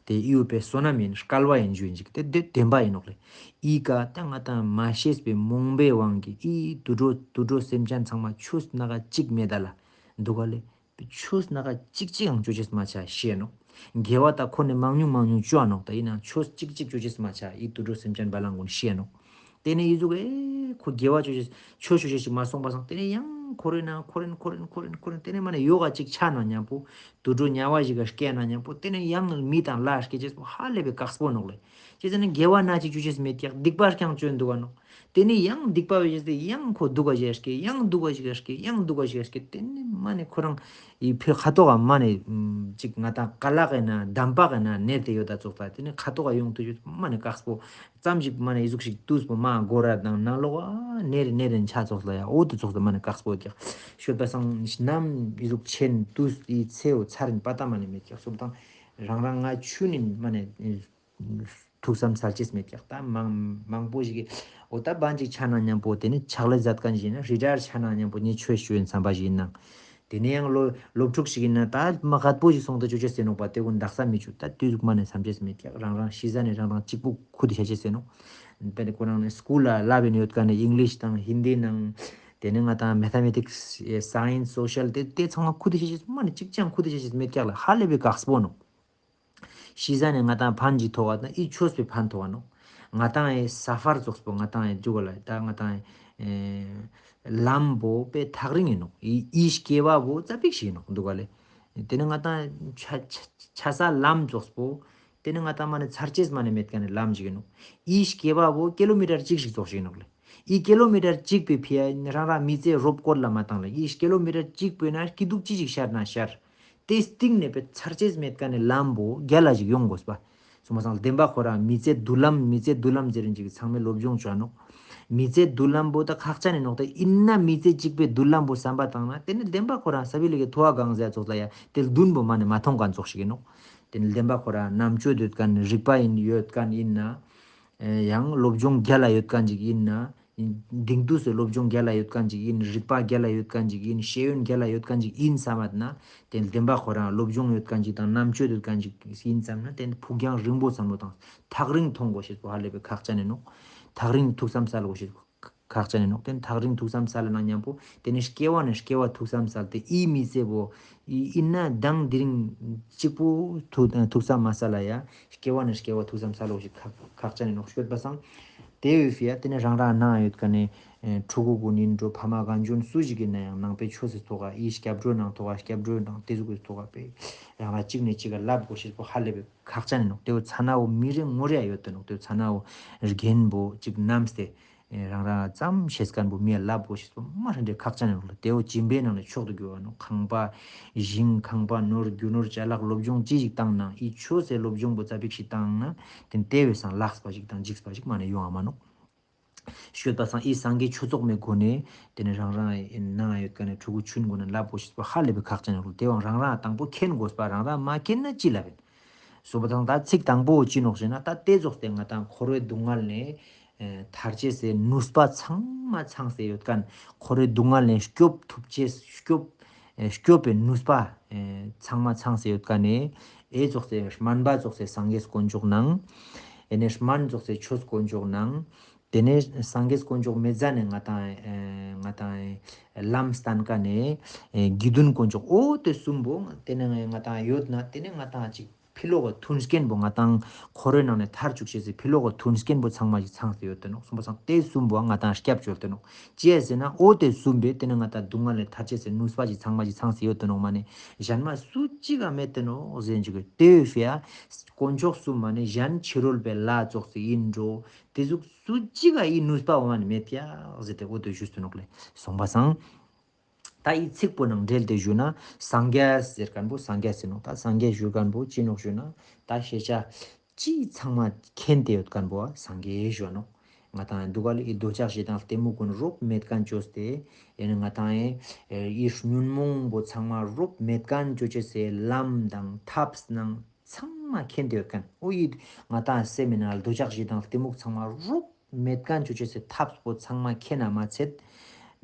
ཏེ་ཨི་བོ་དཔེ་བསོད་ནམས་ཡིན་སྐལ་བ་ཡིན་འཇུ་ཡིན་ཅིག་ཏེ་ཏེ་བདེན་པ་ཡིན་ནོག་ལེ། ཨི་ཀ་ད་ང་ཏང་མ་ཤེས་པའི་རྨོངས་པའི་དབང་གིས་ཨི་དུད་འགྲོ་དུད་འགྲོ་སེམས་ཅན་ཚང་མ་ཆོས་སྣ་ཁ་གཅིག་མེད་ད་ལ་དུག་ག་ལེ། ཆོས་སྣ་ཁ་གཅིག་གཅིག་ཡང་ཅོ་ཅེས་མ་ཆ་ཤེས་ནོག། དགེ་བ་ད་ཁོ་ནེ་མང་ཉུང་མང་ཉུང་ཅོ་ནོག། ད་ཡིན་ན་ཆོས་གཅིག་གཅིག་ཅོ་ཅེས་མ་ཆ་ཨི་དུད་འགྲོ་སེམས་ཅན་བ་ལང་གུན་ཤེས་ནོག། ཏེ་ནེ་ཨི་ཟུག་ཨེ་ཁོ་དགེ་བ་ཅོ་ཅེས་ཆོས་ཅོ་ཅེས་ཤིག་མ་སོང་པ་སང་ཏེ་ནེ་ཡང་ཁོ་རེ་ན་ཁོ་རེ་ན་ཁོ་རེ་ན་ཁོ་རེ་ན་ཏེ་ནེ་མ་ནེ་ཡོ་ག་གཅིག་ཆ་ན་ཉམ་པོ་དུད་འགྲོ་དམྱལ་བ་ཞིག་ག་སྐྱེ་ན་ཉམ་པོ་ཏེ་ནེ་ཡང་མི་དང་ལྷ་སྐྱེ་ཅེས་པོ་ཧ་ལས་པའི་དཀགས་པོ་ནོག་ལེ། ཅི་ཟེར་ན་དགེ་བ་སྣ་གཅིག་ཅོ་ཅེས་མེད་ཀྱག། སྡིག་པ་རྐྱང་ཅོ་དུག་ག་ནོག། ཏེ་ནེ་ཡང་སྡིག་པ་བས་ཏེ་ཡང་ཁོ་དུག་ག་ཞིག་སྐྱེ་ཡང་དུག་ག་ཞིག་སྐྱེ་ཡང་དུག་ག་ཞིག་སྐྱེ་ཏེ་ནེ་མ་ནེ་ཁོ་རང་ཨི་ཕི་ཁ་ཐོག་ག་མ་ནེ་ཅིག་ང་ཏང་ཀ་ལག་གི་ན་འདམ་བག་གི་ན་ནེར་ཏེ་ཡོད་ད་ཙོགས་ད་ཏེ་ནེ་ཁ་ཐོག་ག་ཡོང་དུག་ཡོད་མ་ནེ་དཀགས་པོ་ཙམ་ཞིག་མ་ནེ་ཨི་ཟུག་ཞིག་ཏུས་པོ་མ་གོ་ར་དང་ནང་ལོག་ག་ནེར་ནེར་ཆ་ཙོགས་ལ་ཡ་འོ་དུ་ཙོགས་ད་མ་ནེ་དཀགས་པོ་ཀྱག། ཤོད་པ་སང་ནམ་ཨི་ཟུག་ཆེན་ཏུས་ཨི་ཚེའོ་ཚར་ཡིན་པ་ད་མ་ནེ་མེད་ཀྱག་སོབ་དང་རང་རང་ང་ཆུ་ནིན་མ་ནེ། ཐུགས་བསམ་སལ་ཅེས་མེད་ཀྱག། ད་མང་མང་པོ་ཞིག་གི་འོ་ད་བན་ཅིག་ཆ་ན་མཉམ་པོ་དེ་ནི་ཕྱག་ལས་མཛད་མཁན་ཞིག་ཡིན་ན་རི་ཊ་ཡར་ཆ་ན་མཉམ་པོ་ཉེ་ཆོས་ཞུ་ཡིན་བསམ་པ་ཞིག་ཡིན་ན། དེ་ནས་ཡང་སློབ་སློབ་ཕྲུག་ཞིག་ཡིན་ན་ད་མ་ཁག་པོ་ཞིག་སོང་ད་ཅོ་ཅེས་ཟེར་ནོག་པ། དེ་ཀུན་དག་ས་མི་ཆུ་ད་དུས་མ་ནས་བསམ་ཅེས་མེད་ཀྱག། རང་རང་ཤི་ཟ་ནས་རང་རང་གཅིག་པུ་ཁུ་དེ་ཆ་ཅེས་ཟེར་ནོག། དཔེར་ན་ཁོ་རང་ནི་སྐུལ་ལ་བསླབ་ཡིན་ཡོད་མཁན་ནི་ཨིང་ལིཤ་དང་ཧིན་དི་ནང་དེ་ནས་ང་ཏང་མེ་ཐ་མེ་ཊིཀ་སི་སའེན་སི་སོ་ཤལ་དེ་དེ་ཚང་མ་ཁུ་དེ་ཆ་ཅེས་མ་ནས་གཅིག་ཅང་ཁུ་དེ་ཆ་ཅེས་མེད་ཀྱག་ལ། ཧ་ལས་པའི་དཀགས་པོ་ནོག། ཤི་ཟ་ནས་ང་ཏང་ཕན་ཅིག་ཐོགས་པ་དང་ཨི་ཆོས་པའི་ཕན་ཐོགས་པ་ནོག། ང་ཏང་ཨི་ས་ཕར་ཙོགས་པོ་ང་ཏང་ཨི་འཇུག་ག་ལ་ད་ང་ཏང་ཨི་ལམ་པོ་པའི་ཐག་རིང་ཡིན་ནོག། ཨི་ཨི་སྐྱེ་བ་བོ་ཙ་པིག་ཞིག་ཡིན་ནོག་འདུག་ག་ལེ། དེ་ནི་ང་ཏང་ཆ་ཆ་ཆ་ས་ལམ་ཙོགས་པོ་དེ་ནི་ང་ཏང་མ་ནི་ཚར་ཅེས་མ་ནི་མེད་མཁན་ནི་ལམ་ཞིག་ཡིན་ནོག། ཨི་སྐྱེ་བ་བོ་ཀི་ལོ་མི་ཊར་གཅིག་ཞིག་ཙོགས་ཤིག་ཡིན་ནོག་ལེ། ཨི་ཀི་ལོ་མི་ཊར་གཅིག་པའི་ཕི་ཡ་རང་རང་མི་ཚེ་རོབ་སྐོར་ལ་མ་བཏང་ལ། ཨི་ཀི་ལོ་མི་ཊར་གཅིག་པོའི་ནང་སྐྱིད་སྡུག་ཅི་ཞིག་ཤར་ན་ཤར། དེ་སྟིང་ནས་པའི་ཚར་ཅེས་མེད་མཁན་ནི་ལམ་པོ་རྒྱལ་ལ་ཞིག་ཡོང་དགོས་པ། སོང་པ་སང་བདེན་པ་ཁོ་རང་མི་ཚེ་མདུན་ལམ་མི་ཚེ་མདུན་ལམ་ཟེར་རིན་ཅིག་ཚང་མས་སློབ་སྦྱོང་བྱ་ནོག། མི་ཚེ་མདུན་ལམ་པོ་ད་ཁག་ཅན་ཡིན་ནོག། ད་ཡིན་ན་མི་ཚེ་གཅིག་པའི་མདུན་ལམ་པོ་བསམ་པ་བཏང་ན་དེ་ནི་བདེན་པ་ཁོ་རང་ས་བི་ལི་གི་ཐོ་བ་གང་ཟེར་ཙོགས་ལ་ཡ་དེ་མདུན་པོ་མ་ནི་མ་མཐོང་མཁན་ཙོགས་ཤིག་ཡིན་ནོག། དེ་ནི་བདེན་པ་ཁོ་རང་རྣམ་དཔྱོད་ཡོད་མཁན་རིག་པ་ཡིན་ཡོད་མཁན་ཡིན་ན། ཡང་སློབ་སྦྱོང་རྒྱལ་ལ་ཡོད་མཁན་ཅིག་ཡིན་ན། དེང་དུས་སུ་སློབ་སྦྱོང་རྒྱལ་ལ་ཡོད་མཁན་ཅིག་ཡིན། རིག་པ་རྒྱལ་ལ་ཡོད་མཁན་ཅིག་ཡིན། ཤེས་ཡོན་རྒྱལ་ལ་ཡོད་མཁན་ཅིག་ཡིན་བསམ་པ་ན། དེ་བདེན་པ་ཁོ་རང་སློབ་སྦྱོང་ཡོད་མཁན་ཅིག་དང་རྣམ་དཔྱོད་ཡོད་མཁན་ཅིག་ཡིན་བསམ་ན་དེ་ཕུགས་རྒྱང་རིང་པོ་བསམ་བློ་དང་ཐག་རིང་མཐོང་དགོས་ཤེས་པོ་ཧ་ལས་པའི་ཁག་ཅན་ཡིན་ནོག། ཐག་རིང་ཐུགས་བསམ་སལ་དགོས་ཤེས་པོ་ཁག་ཅན་ཡིན་ནོག། དེ་ཐག་རིང་ཐུགས་བསམ་སལ་ན་མཉམ་པོ་དེ་ནི་སྐྱེ་བ་ནས་སྐྱེ་བ་ཐུགས་བསམ་སལ་ཏེ་ཨི་མི་ཚེ་བོ་ཡིན་ན་མདང་དེ་རིང་གཅིག་པོ་ཐུགས་ཐུགས་བསམ་མ་སལ་ལ་ཡ་སྐྱེ་བ་ནས་སྐྱེ་བ་ཐུགས་བསམ་སལ་དགོས་ཤེས་ཁག་ཁག་ཅན་ཡིན་ནོག། ཤོད་པ་སང་དེ་ཡོད་ཕི་ཡ་དེ་ནི་རང་རང་ནང་ཡོད་མཁན་ནི་ཕྲུ་གུ་གུན་ཡིན་འགྲོ་ཕ་མ་རྒན་གཞོན་སུ་ཞིག་ཡིན་ན་ཡང་ནང་པའི་ཆོས་སི་ཐོག་ག་ཨི་སྐྱབས་འགྲོ་ནང་ཐོག་ག་སྐྱབས་འགྲོ་ནང་དེ་ཟུག་གི་ཐོག་ག་པའི་རང་རང་གཅིག་ནས་གཅིག་ག་བསླབ་དགོས་ཤེས་པོ་ཧ་ལས་པའི་ཁག་ཅན་ཡིན་ནོག། དེ་བོ་ཚ་ན་བོ་མི་རེ་ངོ་རེ་ཡ་ཡོད་དེ་ནོག། དེ་བོ་ཚ་ན་བོ་རྒན་པོ་གཅིག་རྣམས་ཏེ་རང་རང་ཙམ་ཤེས་མཁན་པོ་མི་ཡ་བསླབ་དགོས་ཤེས་པོ་མ་རེ་འདྲའི་ཁག་ཅན་ཡིན་ནོག། དེ་བོ་སྦྱིན་པའི་ནང་ནས་མཆོག་ཏུ་གྱུར་བ་ནོག། ཁང་པ་ཞིང་ཁང་པ་ནོར་རྒྱུ་ནོར་ཅ་ལག་སློབ་སྦྱོང་ཅི་ཞིག་བཏང་ན་ཨི་ཆོས་སི་སློབ་སྦྱོང་པོ་ཙ་པིག་ཞིག་བཏང་ན་དེ་དེ་བས་སང་ལགས་པ་ཞིག་དང་འཇིགས་པ་ཞིག་མ་ནས་ཡོང་ང་མ་ནོག། ཤོད་པ་སང་ཨི་སངས་རྒྱས་ཆོས་ཚོགས་མའི་སྒོ་ནས་དེ་ནས་རང་རང་ནང་ཡོད་མཁན་ནི་ཕྲུ་གུ་ཆུན་གུན་ནི་བསླབ་དགོས་ཤེས་པོ་ཧ་ལས་པའི་ཁག་ཅན་ཡིན་ནོག། དེ་བོ་རང་རང་དང་པོ་མཁྱེན་དགོས་པ། རང་རང་མ་མཁྱེན་ན་ཅི་ལབ་ཡིན། སོང་པ་སང་ད་ཚིག་དང་པོ་ཅི་ནོག་ཞེ་ན་ད་དེ་ཙོགས་ཏེ་ང་ཏང་འཁོར་བའི་སྡུག་བསྔལ་ནས་ཨེ་ཐར་ཅེས་སི་ནུས་པ་ཚང་མ་ཚང་སྟེ་ཡོད་མཁན། འཁོར་བའི་སྡུག་བསྔལ་ནས་སྐྱོབ་ཐུབ་ཅེས་སྐྱོབ་ཨེ་སྐྱོབ་པའི་ནུས་པ་ཨེ་ཚང་མ་ཚང་སྟེ་ཡོད་མཁན་ནི་ཨེ་ཙོགས་ཏེ་སྨན་པ་ཙོགས་ཏེ་སངས་རྒྱས་དཀོན་མཆོག་ནང་ཨེ་ནས་སྨན་ཙོགས་ཏེ་ཆོས་དཀོན་མཆོག་ནང་དེ་ནས་སངས་རྒྱས་དཀོན་མཆོག་མེད་ཟ་ནས་ང་ཏང་ཨེ་ང་ཏང་ཨེ་ལམ་སྟན་མཁན་ནི་ཨེ་དགེ་འདུན་དཀོན་མཆོག་འོ་དེ་གསུམ་པོ་དེ་ནས་ང་ཏང་ཡོད་ན་དེ་ནས་ང་ཏང་ཅིག་ཕི་ལོག་གི་མཐུན་རྐྱེན་པོ་ང་ཏང་འཁོར་བའི་ནང་ནས་ཐར་བཅུག་ཅེས་སི་ཕི་ལོག་གི་མཐུན་རྐྱེན་པོ་ཚང་མ་ཞིག་ཚང་སྟེ་ཡོད་དེ་ནོག། སོང་པ་སང་དེ་གསུམ་པོ་ང་ཏང་སྐྱབས་བཅོལ་ཏེ་ནོག། ཅི་ཡ་ཟེར་ན་འོ་དེ་གསུམ་པོས་དེ་ནས་ང་ཏང་སྡུག་བསྔལ་ལས་ཐར་ཅེས་སི་ནུས་པ་ཞིག་ཚང་མ་ཞིག་ཚང་སྟེ་ཡོད་དེ་ནོག། མ་ནས་གཞན་མ་སུ་གཅིག་ག་མེད་དེ་ནོག་ཟེར་ཅིག་གི་དེ་ཡོད་ཕི་ཡ་དཀོན་མཆོག་གསུམ་མ་ནས་གཞན་ཕྱི་རོལ་པའི་ལྷ་ཙོགས་སི་ཡིན་འགྲོ་དེ་ཟུག་སུ་གཅིག་ག་ཨི་ནུས་པ་འོ་མ་ནས་མེད་ཡ་ཟེར་ཏེ་འོ་དེ་ཞུས་ཏེ་ནོག་ལེ། སོང་པ་སང་ད་ཨི་ཚིག་པོ་ནང་འབྲེལ་ཏེ་ཞུ་ན་སངས་རྒྱས་ཟེར་མཁན་པོ་སངས་རྒྱས་ཟེར་ནོག། ད་སངས་རྒྱས་ཞུ་མཁན་པོ་ཅི་ནོག་ཞུ་ན་ད་ཤེས་བྱ་ཅི་ཚང་མ་མཁྱེན་ཏེ་ཡོད་མཁན་པོ་སངས་རྒྱས་ཞུ་ནོག། ང་ཏང་འདུག་ག་ལེ་ཨི་འདོད་ཆགས་ཞེ་སྡང་གཏི་མུག་གུན་རོབ་མེད་མཁན་བཅོས་ཏེ་ཨེ་ནི་ང་ཏང་ཨེ་ཨི་ཉོན་མོངས་པོ་ཚང་མ་རོབ་མེད་མཁན་བཅོ་ཅེས་སི་ལམ་དང་ཐབས་ནང་ཚང་མ་མཁྱེན་ཏེ་ཡོད་མཁན། འོ་ཡིད་ང་ཏང་སེམས་མི་ནང་འདོད་ཆགས་ཞེ་སྡང་གཏི་མུག་ཚང་མ་རོབ་མེད་མཁན་བཅོ་ཅེས་སི་ཐབས་པོ་ཚང་མ་མཁྱེན་ན་མ་ཚད་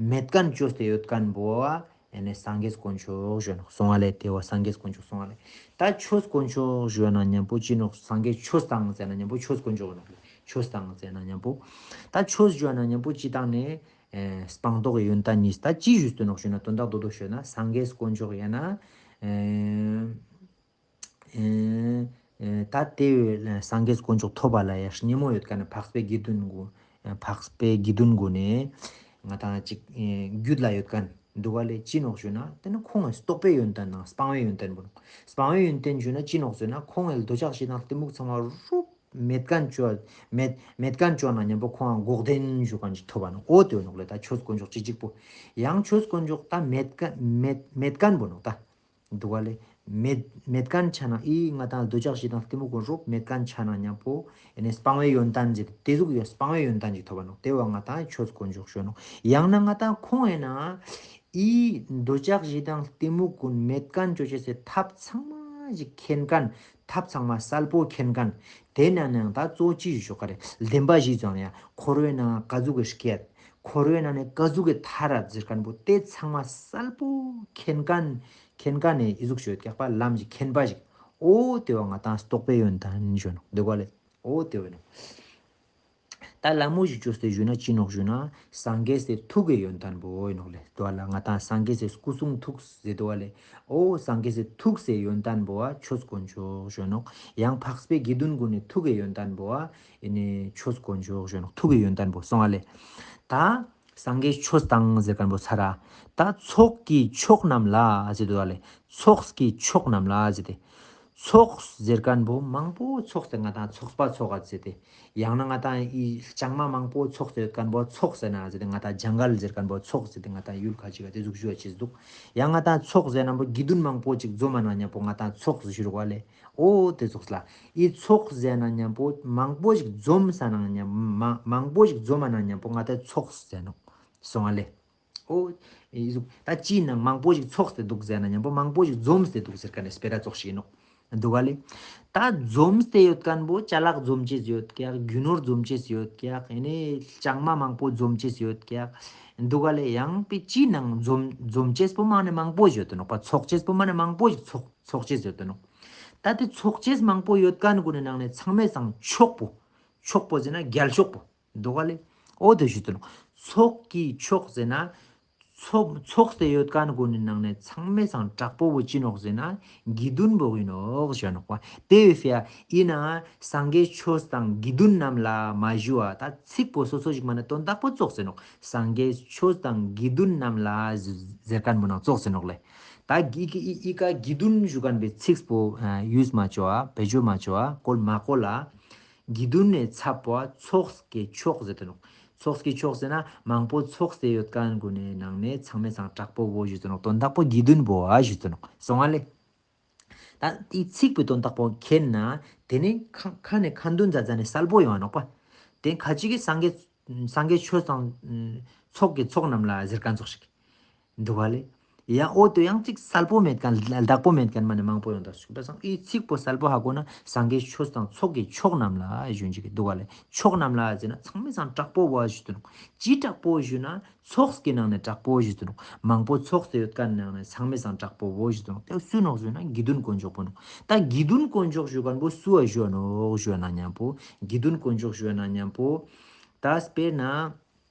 མེད་མཁན་བཅོས་ཏེ་ཡོད་མཁན་པོ་ཨ་ནི་སངས་རྒྱས་དཀོན་མཆོག་ཞུ་ནོག། སོང་ང་ལེ་དེ་བོ་སངས་རྒྱས་དཀོན་མཆོག་སོང་ང་ལེ། ད་ཆོས་དཀོན་མཆོག་ཞུ་ན་མཉམ་པོ་ཅི་ནོག། སངས་རྒྱས་ཆོས་དང་ཟེར་ན་མཉམ་པོ་ཆོས་དཀོན་མཆོག་ནོག་ལེ། ཆོས་དང་ཟེར་ན་མཉམ་པོ་ད་ཆོས་ཞུ་ན་མཉམ་པོ་ཅི་དང་ནི་ཨེ་སྤངས་རྟོགས་ཡོན་ཏན་གཉིས། ད་ཅི་ཞུས་ཏེ་ནོག་ཞུ་ན་དོན་དག་རྡོག་རྡོག་ཞུ་ན་སངས་རྒྱས་དཀོན་མཆོག་ཡང་ན་ཨེ་ཨེ་ཨེ་ད་དེ་བས་སངས་རྒྱས་དཀོན་མཆོག་ཐོབ་པ་ལ་ཡ་སྙེ་མོ་ཡོད་མཁན་ནི་འཕགས་པའི་དགེ་འདུན་གུན་འཕགས་པའི་དགེ་འདུན་གུན་ནི་ང་ཏང་ཅིག་ཨེ་རྒྱུད་ལ་ཡོད་མཁན་འདུག་ག་ལེ་ཅི་ནོག་ཞུ་ན་དེ་ནི་ཁོང་ངི་རྟོགས་པའི་ཡོན་ཏན་དང་སྤང་བའི་ཡོན་ཏན་པོ་ནོག། སྤང་བའི་ཡོན་ཏན་ཞུ་ན་ཅི་ནོག་ཞུ་ན་ཁོང་ངི་འདོད་ཆགས་ཞེ་སྡང་གཏི་མུག་ཚང་མ་རོབ་མེད་མཁན་བཅོ་མེད་མེད་མཁན་བཅོ་ན་མཉམ་པོ་ཁོང་ང་འགོག་བདེན་ཞུ་མཁན་ཅིག་ཐོབ་པ་ནོག། འོ་དེ་བོ་ནོག་ལེ། ད་ཆོས་དཀོན་མཆོག་ཅིག་ཅིག་པོ་ཡང་ཆོས་དཀོན་མཆོག་ད་མེད་མཁན་མེད་མེད་མཁན་པོ་ནོག་ད། འདུག་ག་ལེ། མེད་མེད་མཁན་ཆ་ན་ཨི་ང་ཏང་འདོད་ཆགས་ཞེ་སྡང་གཏི་མུག་གུན་རོབ་མེད་མཁན་ཆ་ན་མཉམ་པོ་ཨེ་ནི་སྤང་བའི་ཡོན་ཏན་ཅིག་དེ་ཟུག་ཡོད་སྤང་བའི་ཡོན་ཏན་ཅིག་ཐོབ་པ་ནོག། དེ་བོ་ང་ཏང་ཆོས་དཀོན་མཆོག་ཞུ་ནོག། ཡང་ན་ང་ཏང་ཁོང་ཨེ་ན་ཨི་འདོད་ཆགས་ཞེ་སྡང་གཏི་མུག་གུན་མེད་མཁན་བཅོ་ཅེས་སི་ཐབས་ཚང་མ་ཞིག་མཁྱེན་མཁན། ཐབས་ཚང་མ་གསལ་པོ་མཁྱེན་མཁན། དེ་ནང་ནས་ཡང་ད་གཙོ་ཅི་ཞུ་ཞོག་ག་རེ། བདེན་པ་བཞི་ཙམ་ཡང་འཁོར་བའི་ནང་ཀ་ཟུག་གི་སྐྱེད། འཁོར་བའི་ནང་ནས་ཀ་ཟུག་གི་ཐར་ར་ཟེར་མཁན་པོ་དེ་ཚང་མ་གསལ་པོ་མཁྱེན་མཁན། མཁྱེན་མཁན་ནི་ཨི་ཟུག་ཞུ་ཡོད་ཀྱག་པ་ལམ་ཞིག་མཁྱེན་པ་ཞིག་འོ་དེ་བོ་ང་ཏང་རྟོགས་པའི་ཡོན་ཏན་ཞུ་ནོག་འདུག་ག་ལེ། འོ་དེ་བོ་ནོག་ད་ལ་མོ་ཞིག་བཅོས་ཏེ་ཞུ་ན་ཅི་ནོག་ཞུ་ན། སངས་རྒྱས་སི་ཐུགས་ཀྱི་ཡོན་ཏན་པོ་ཨིན་ནོག་ལེ། དོ་ལ་ང་ཏང་སངས་རྒྱས་སི་སྐུ་གསུང་ཐུགས་ཟེར་དོ་ལེ། འོ་སངས་རྒྱས་སི་ཐུགས་སི་ཡོན་ཏན་པོ་ཨ་ཆོས་དཀོན་མཆོག་ཞུ་ནོག་ཡང་འཕགས་པའི་དགེ་འདུན་ཀུན་ནི་ཐུགས་ཀྱི་ཡོན་ཏན་པོ་ཨ་ཨེ་ནི་ཆོས་དཀོན་མཆོག་ཞུ་ནོག་ཐུགས་ཀྱི་ཡོན་ཏན་པོ་སོང་ཨ་ལེ། ད་སངས་རྒྱས་ཆོས་དང་ཟེར་མཁན་པོ་ཚར་ར། ད་ཚོགས་ཀྱི་མཆོག་རྣམས་ལ་ཟེར་དོ་ལེ། ཚོགས་ཀྱི་མཆོག་རྣམས་ལ་ཟེར་ཏེ། ཚོགས་ཟེར་མཁན་པོ་མང་པོ་ཚོགས་ཏེ་ང་ཏང་ཚོགས་པ་ཚོགས་ཨ་ཟེར་ཏེ། ཡང་ན་ང་ཏང་ཨི་ལྕང་མ་མང་པོ་ཚོགས་ཏེ་ཡོད་མཁན་པོ་ཚོགས་ཟེར་ན་ཟེར་ཏེ་ང་ཏང་ཇང་གལ་ཟེར་མཁན་པོ་ཚོགས་ཟེར་ཏེ་ང་ཏང་ཡུལ་ཁ་ཅིག་ག་དེ་ཟུག་ཞུ་བ་ཅིག་འདུག་ཡང་ང་ཏང་ཚོགས་ཟེར་ན་པོ་དགེ་འདུན་མང་པོ་ཅིག་འཛོམས་མ་ན་མཉམ་པོ་ང་ཏང་ཚོགས་ཟེར་ཞུ་རུག་པ་ལེ། འོ་དེ་ཚོགས་ལ། ཨི་ཚོགས་ཟེར་ན་མཉམ་པོ་མང་པོ་ཞིག་འཛོམས་ས་ན་མཉམ་མ་མང་པོ་ཞིག་འཛོམས་མ་ན་མཉམ་པོ་ང་ཏང་ཚོགས་ཟེར་ནོག་སོང་ཨ་ལེ། འོ་ཨི་ཟུག་ད་ཅི་ནང་མང་པོ་ཞིག་ཚོགས་ཏེ་འདུག་ཟེར་ན་མཉམ་པོ་མང་པོ་ཞིག་འཛོམས་ཏེ་འདུག་ཟེར་མཁན་ནི་སྤེ་ར་ཙོགས་ཤིག་ཨིན་ནོག་འདུག་ག་ལེ། ད་འཛོམས་ཏེ་ཡོད་མཁན་པོ་ཅ་ལག་འཛོམས་ཅེས་ཡོད་ཀྱག་རྒྱུ་ནོར་འཛོམས་ཅེས་ཡོད་ཀྱག་ཨེ་ནི་ལྕང་མ་མང་པོ་འཛོམས་ཅེས་ཡོད་ཀྱག་འདུག་ག་ལེ། ཡང་པེ་ཅི་ནང་འཛོམས་འཛོམས་ཅེས་པོ་མ་ནི་མང་པོ་ཞིག་ཡོད་དོ་ནོག་པ། ཚོགས་ཅེས་པོ་མ་ནི་མང་པོ་ཞིག་ཚོགས་ཚོགས་ཅེས་ཡོད་དོ་ནོག་ད་དེ་ཚོགས་ཅེས་མང་པོ་ཡོད་མཁན་ཀུན་ནི་ནང་ནས་ཚང་མའི་སང་མཆོག་པོ། མཆོག་པོ་ཟེར་ན་རྒྱལ་མཆོག་པོ། འདུག་ག་ལེ། འོ་དེ་ཞུ་དོ་ནོག་ཚོགས་ཀྱི་མཆོག་ཟེར་ན། ཚོགས་ཚོགས་ཏེ་ཡོད་མཁན་ཀུན་ནི་ནང་ནས་ཚང་མའི་སང་དྲག་པོ་བོ་ཅི་ནོག་ཟེར་ན། དགེ་འདུན་པོ་ཨིན་ནོག་ཞུ་ནོག་པ། དེ་བས་ཡིན་ན་སངས་རྒྱས་ཆོས་དང་དགེ་འདུན་རྣམས་ལ་མ་ཞུ་བ་ད་ཚིག་པོ་སོ་སོ་ཞིག་མ་ནི་དོན་དག་པོ་ཙོགས་ཟེར་ནོག་སངས་རྒྱས་ཆོས་དང་དགེ་འདུན་རྣམས་ལ་ཟེར་མཁན་པོ་ནང་ཙོགས་ཟེར་ནོག་ལེ། ད་ཨི་ཀ་ཨི་ཨི་ཀ་དགེ་འདུན་ཞུ་མཁན་པའི་ཚིག་པོ་ཡུས་མ་ཅོ་ཨ་བེད་སྤྱོད་མ་ཅོ་ཨ་བཀོལ་མ་བཀོལ་ཨ། དགེ་འདུན་ནི་ཚབ་པོ་ཚོགས་ཀྱི་མཆོག་ཟེར་དོ་ནོག་ཚོགས་ཀྱི་མཆོག་ཟེར་ན་མང་པོ་ཚོགས་ཏེ་ཡོད་མཁན་ཀུན་ནི་ནང་ནས་ཚང་མའི་སང་དྲག་པོ་བོ་ཞུ་དོ་ནོག་དོན་དག་པོ་དགེ་འདུན་པོ་ཨ་ཞུ་དོ་ནོག་སོང་ཨ་ལེ། ད་དེ་ཚིག་པོའི་དོན་དག་པོ་མཁྱེན་ན་དེ་ནི་ཁ་ཁ་ནས་ཁ་འདོན་མཛད་མཛད་ནས་གསལ་པོ་ཡོང་ང་ནོག་པ། དེ་ཁ་ཅིག་གིས་སངས་རྒྱས་སངས་རྒྱས་ཆོས་དང་ཚོགས་ཀྱི་མཆོག་རྣམས་ལ་ཟེར་མཁན་ཙོགས་ཤིག་འདུག་ག་ལེ། ཡང་འོ་དོ་ཡང་ཅིག་གསལ་པོ་མེད་མཁན་བདག་པོ་མེད་མཁན་མ་ནི་མང་པོ་ཡོང་ད་ཞུགས་པ་སང་ཨི་ཚིག་པོ་གསལ་པོ་ཧ་གོ་ན་སངས་རྒྱས་ཆོས་དང་ཚོགས་ཀྱི་མཆོག་རྣམས་ལ་ཞུ་ཅིག་འདུག་ག་ལེ། མཆོག་རྣམས་ལ་ཟེར་ན་ཚང་མའི་སང་དྲག་པོ་བོ་ཞུ་དོ་ནོག་ཅི་དྲག་པོ་ཞུ་ན་ཚོགས་ཀྱི་ནང་ནས་དྲག་པོ་ཞུ་དོ་ནོག་མང་པོ་ཚོགས་ཏེ་ཡོད་མཁན་ནང་ནས་ཚང་མའི་སང་དྲག་པོ་བོ་ཞུ་དོ་ནོག་དེ་སུ་ནོག་ཞུ་ན་དགེ་འདུན་དཀོན་མཆོག་པོ་ནོག་ད་དགེ་འདུན་དཀོན་མཆོག་ཞུ་མཁན་པོ་སུ་བ་ཞུ་ནོག་ཞུ་ན་མཉམ་པོ་དགེ་འདུན་དཀོན་མཆོག་ཞུ་ན་མཉམ་པོ་ད་དཔེར་ན།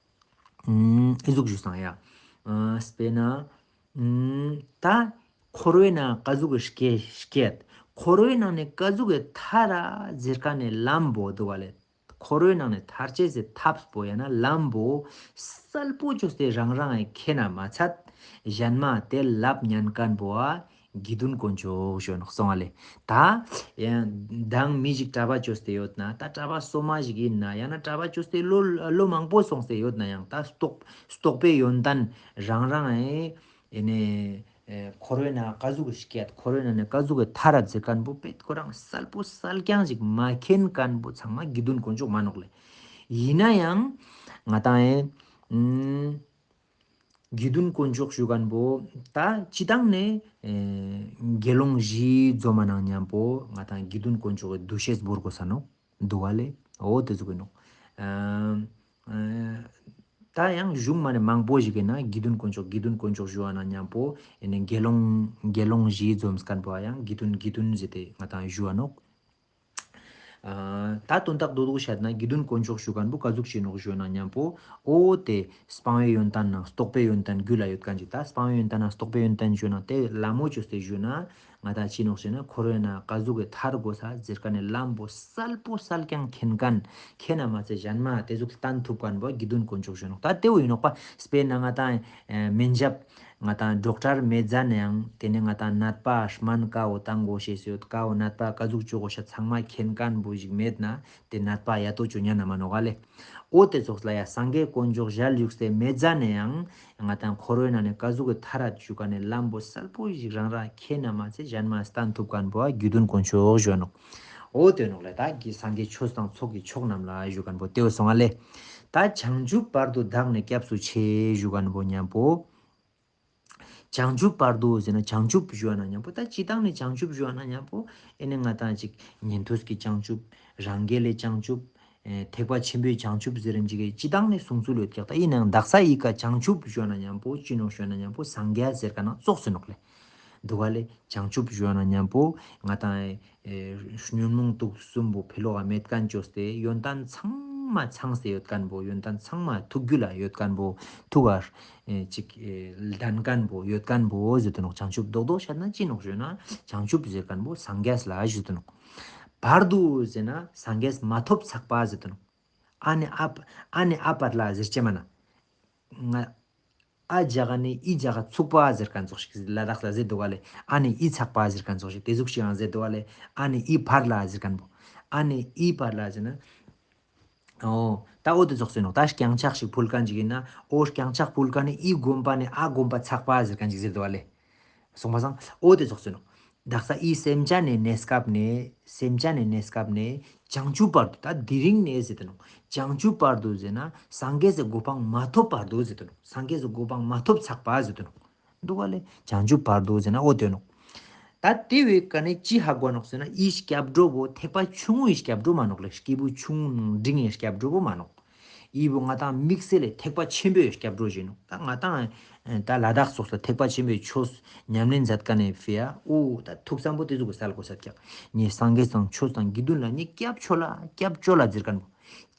ཨུམ། ཨི་ཟུག་ཞུ་སང་ཡ། ཨ་དཔེར་ན། ཨུམ། ད་འཁོར་བའི་ནང་ཀ་ཟུག་གི་སྐྱེ་སྐྱེད། འཁོར་བའི་ནང་ནས་ཀ་ཟུག་གི་ཐར་ར་ཟེར་མཁན་ནི་ལམ་བོ་འདུག་ག་ལེ། འཁོར་བའི་ནང་ནས་ཐར་ཅེས་སི་ཐབས་པོ་ཡང་ན་ལམ་བོ་གསལ་པོ་བཅོས་ཏེ་རང་རང་ངི་མཁྱེན་ན་མ་ཚད་གཞན་མ་དེ་ལབ་ཉན་མཁན་བོ་ཨ། དགེ་འདུན་དཀོན་མཆོག་ཞུ་ནོག་སོང་ང་ལེ། ད་ཡང་མདང་མི་ཞིག་གྲྭ་པ་བཅོས་ཏེ་ཡོད་ན་ད་གྲྭ་པ་སོ་མ་ཞིག་ཡིན་ན་ཡང་ན་གྲྭ་པ་བཅོས་ཏེ་ལོ་ལོ་མང་པོ་སོང་སྟེ་ཡོད་ན་ཡང་ད་རྟོགས་རྟོགས་པའི་ཡོན་ཏན་རང་རང་ཨེ་ཨེ་ནས་ཨེ་འཁོར་བའི་ནང་ཀ་ཟུག་གི་སྐྱེད་འཁོར་བའི་ནང་ནས་ཀ་ཟུག་གི་ཐར་ར་ཟེར་མཁན་པོ་པེད་ཁོ་རང་གསལ་པོ་གསལ་རྐྱང་ཞིག་མ་མཁྱེན་མཁན་པོ་ཚང་མ་དགེ་འདུན་དཀོན་མཆོག་མ་ནོག་ལེ། ཡིན་ན་ཡང་ང་ཏང་ཨེ་ཨུམ། དགེ་འདུན་དཀོན་མཆོག་ཞུ་མཁན་པོ་ད་སྤྱི་བཏང་ནས་ཨེ་དགེ་སློང་བཞི་འཛོམས་མ་ནང་མཉམ་པོ་ང་ཏང་དགེ་འདུན་དཀོན་མཆོག་གི་འདུ་ཤེས་བོར་དགོས་ས་ནོག་འདུག་ག་ལེ། འོ་དེ་ཟུག་ཡིན་ནོག་ཨ་ད་ཡང་གཞུང་མ་ནས་མང་པོ་ཞིག་གི་ནང་དགེ་འདུན་དཀོན་མཆོག་དགེ་འདུན་དཀོན་མཆོག་ཞུ་བ་ནང་མཉམ་པོ་ཨེ་ནས་དགེ་སློང་དགེ་སློང་བཞི་འཛོམས་མཁན་པོ་ཡང་དགེ་འདུན་དགེ་འདུན་ཟེར་ཏེ་ང་ཏང་ཞུ་བ་ནོག་ཨ་ད་དོན་དག་རྡོག་རྡོག་བཤད་ན་དགེ་འདུན་དཀོན་མཆོག་ཞུ་མཁན་པོ་ཀ་ཟུག་ཅིག་ནོག་ཞུ་ན་མཉམ་པོ་འོ་དེ་སྤང་བའི་ཡོན་ཏན་ནང་རྟོགས་པའི་ཡོན་ཏན་རྒྱུད་ལ་ཡོད་མཁན་ཅིག་ད་སྤང་བའི་ཡོན་ཏན་ནང་རྟོགས་པའི་ཡོན་ཏན་ཞུ་ན་དེ་ལ་མོ་བཅོས་ཏེ་ཞུ་ན་ང་ཏང་ཅི་ནོག་ཞུ་ན་འཁོར་བའི་ནང་ཀ་ཟུག་གི་ཐར་དགོས་ས་ཟེར་མཁན་ནི་ལམ་པོ་གསལ་པོ་གསལ་རྐྱང་མཁྱེན་མཁན་མཁྱེན་ན་མ་ཚད་གཞན་མ་དེ་ཟུག་བསྟན་ཐུབ་མཁན་པོ་དགེ་འདུན་དཀོན་མཆོག་ཞུ་ནོག་ད་དེ་བོ་ཡིན་ནོག་པ། དཔེར་ན་ང་ཏང་ཨེ་སྨན་ཞབས་ང་ཏང་ཌོག་ཊར་མེད་ཟ་ནའང་དེ་ནས་ང་ཏང་ནད་པ་སྨན་ཀ་བོ་བཏང་དགོས་ཤེས་ཡོད། ཀ་བོ་ནད་པ་ཀ་ཟུག་བཅོ་དགོས་ཤ་ཚང་མ་མཁྱེན་མཁན་པོ་ཞིག་མེད་ན་དེ་ནད་པ་ཡ་ཏོ་བཅོ་ཉན་ན་མ་ནོག་ག་ལེ། འོ་དེ་ཙོགས་ལ་ཡ་སངས་རྒྱས་དཀོན་མཆོག་ཞལ་བཞུགས་སེ་མེད་ཟ་ནའང་ང་ཏང་འཁོར་བའི་ནང་ནས་ཀ་ཟུག་གི་ཐར་ར་ཞུ་མཁན་ནི་ལམ་པོ་གསལ་པོ་ཞིག་རང་རང་མཁྱེན་ན་མ་ཚད་གཞན་མ་བསྟན་ཐུབ་མཁན་པོ་དགེ་འདུན་དཀོན་མཆོག་ཞུ་ནོག་འོ་དེ་ནོག་ལེ། ད་གི་སངས་རྒྱས་ཆོས་དང་ཚོགས་ཀྱི་མཆོག་རྣམས་ལ་ཞུ་མཁན་པོ་དེ་བོ་སོང་ང་ལེ། ད་བྱང་ཆུབ་བར་དུ་བདག་ནི་སྐྱབས་སུ་མཆི་ཞུ་མཁན་པོ་མཉམ་པོ། བྱང་ཆུབ་བར་དུ་ཟེར་ན་བྱང་ཆུབ་ཞུ་བ་ན་མཉམ་པོ་ད་སྤྱིར་བཏང་ནས་བྱང་ཆུབ་ཞུ་བ་ན་མཉམ་པོ་ཨེ་ནི་ང་ཏང་ཅིག་ཉན་ཐོས་ཀྱི་བྱང་ཆུབ། རང་རྒྱལ་ལས་བྱང་ཆུབ། ཨེ་ཐེག་པ་ཆེན་པོའི་བྱང་ཆུབ་ཟེར་རིན་ཅིག་གི་སྤྱིར་བཏང་ནས་གསུང་ཚུལ་ཡོད་ཀྱག། ད་ཡིན་ནའང་དག་ས་ཡི་ཀ་བྱང་ཆུབ་ཞུ་བ་ན་མཉམ་པོ་ཅི་ནོག་ཞུ་བ་ན་མཉམ་པོ་སངས་རྒྱས་ཟེར་ཀ་ན་ཙོགས་ཟེར་ནོག་ལེ། འདུག་ག་ལེ། བྱང་ཆུབ་ཞུ་བ་ན་མཉམ་པོ་ང་ཏང་ཨེ་ཉོན་མོངས་དུག་གསུམ་པོ་ཕི་ལོག་ག་མེད་མཁན་ཅོས་ཏེ་ཡོན་ཏན་ཚང་མ་ཚང་སྟེ་ཡོད་མཁན་པོ། ཡོན་ཏན་ཚང་མ་ཐུགས་རྒྱུད་ལ་ཡོད་མཁན་པོ། ཐུགས་ཀར་ཨེ་ཅིག་ཨེ་ལྡན་མཁན་པོ་ཡོད་མཁན་པོ་ཟེར་དུ་ནོག། བྱང་ཆུབ་རྡོག་རྡོག་བཤད་ན་ཅི་ནོག་ཞུ་ན་བྱང་ཆུབ་ཟེར་མཁན་པོ་སངས་རྒྱས་ལ་ཞུ་དུ་ནོག། བར་དུ་ཟེར་ན་སངས་རྒྱས་མ་ཐོབ་ཚག་པ་ཟེར་དུ་ནོག། ཨ་ནི་ཨ་ཨ་ནི་ཨ་བར་ལ་ཟེར་ཅེས་མ་ན། ང་ཨ་ཇ་ག་ནི་ཨི་ཇ་ག་ཚུག་པ་ཟེར་མཁན་ཙོགས་ཤིག་ལ་དྭགས་ལ་ཟེར་འདུག་ག་ལེ། ཨ་ནི་ཨི་ཚག་པ་ཟེར་མཁན་ཙོགས་ཤིག་དེ་ཟུག་ཤིག་ཡང་ཟེར་འདུག་ག་ལེ། ཨ་ནི་ཨི་བར་ལ་ཟེར་མཁན་པོ། ཨ་ནི་ཨི་བར་ལ་ཟེར་ན། ཨོ། ད་འོ་དེ་ཙོགས་ཟེར་ནོག། ད་རྐྱང་ཕྱག་ཞིག་ཕུལ་མཁན་ཅིག་ཡིན་ན་འོ་རྐྱང་ཕྱག་ཕུལ་མཁན་ནི་ཨི་དགོན་པ་ནི་ཨ་དགོན་པ་ཚག་པ་ཟེར་མཁན་ཅིག་ཟེར་འདུག་ག་ལེ། སོང་པ་སང་འོ་དེ་ཙོགས་ཟེར་ནོག། དག་ས་ཨི་སེམས་ཅན་ནི་གནས་སྐབས་ནས་སེམས་ཅན་ནི་གནས་སྐབས་ནས་བྱང་ཆུབ་བར་དུ། ད་དེ་རིང་ནས་ཟེར་དུ་ནོག། བྱང་ཆུབ་བར་དུ་ཟེར་ན་སངས་རྒྱས་སི་གོ་འཕང་མ་ཐོབ་བར་དུ་ཟེར་དུ་ནོག། སངས་རྒྱས་སི་གོ་འཕང་མ་ཐོབ་ཚག་པ་ཟེར་དུ་ནོག། འདུག་ག་ལེ། བྱང་ཆུབ་བར་དུ་ཟེར་ན་འོ་དེ་ནོག། ད་དེ་བོའི་ཀ་ནས་ཅི་ཧ་གོ་ནོག་ཟེར་ན་ཨི་སྐྱབས་འགྲོ་བོ་ཐེག་པ་ཆུང་ངུའི་སྐྱབས་འགྲོ་མ་ནོག་ལེ། སྐྱེས་བུ་ཆུང་ངུ་འབྲིང་ངི་སྐྱབས་འགྲོ་བོ་མ་ནོག། ཨི་བོ་ང་ཏང་དམིགས་བསལ་ལས་ཐེག་པ་ཆེན་པོའི་སྐྱབས་འགྲོ་ཞིག་ནོག། ད་ང་ཏང་ད་ལ་དྭགས་སོགས་ལ་ཐེག་པ་ཆེན་པོའི་ཆོས་ཉམས་ལེན་མཛད་མཁན་ནི་ཕི་ཡ་འོ་ད་ཐུགས་བསམ་པོ་དེ་ཟུག་གི་སལ་དགོས་ས་ཀྱག། ངས་སངས་རྒྱས་དང་ཆོས་དང་དགེ་འདུན་ལ་ངས་སྐྱབས་བཅོལ་ལ་སྐྱབས་བཅོལ་ལ་ཟེར་མཁན་པོ།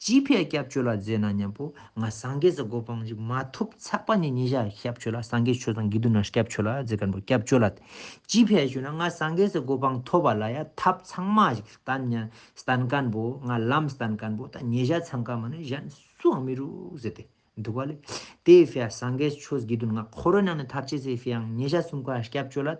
ཅི་ཕི་ཡ་སྐྱབས་བཅོལ་ལ་ཟེར་ན་མཉམ་པོ་ང་སངས་རྒྱས་སི་གོ་འཕང་ཞིག་མ་ཐོབ་ཚག་པ་ནི་ཉེ་ཞ་སྐྱབས་བཅོལ་ལ། སངས་རྒྱས་ཆོས་དང་དགེ་འདུན་ལ་སྐྱབས་བཅོལ་ལ་ཟེར་མཁན་པོ་སྐྱབས་བཅོལ་ལ། ཅི་ཕི་ཡ་ཞུ་ན་ང་སངས་རྒྱས་སི་གོ་འཕང་ཐོབ་པ་ལ་ཡ་ཐབས་ཚང་མ་ཞིག་སྟན་ཉ་སྟན་མཁན་པོ། ང་ལམ་སྟན་མཁན་པོ་ད་ཉེ་ཞ་ཚང་ཀ་མ་ནི་གཞན་སུའང་མི་རུག་ཟེར་ཏེ། འདུག་ག་ལེ། དེའི་ཕི་ཡ་སངས་རྒྱས་ཆོས་དགེ་འདུན་ང་འཁོར་བའི་ནང་ནས་ཐར་ཅེས་སི་ཕི་ཡ་ཉེ་ཞ་གསུམ་ཀ་སྐྱབས་བཅོལ་ལ།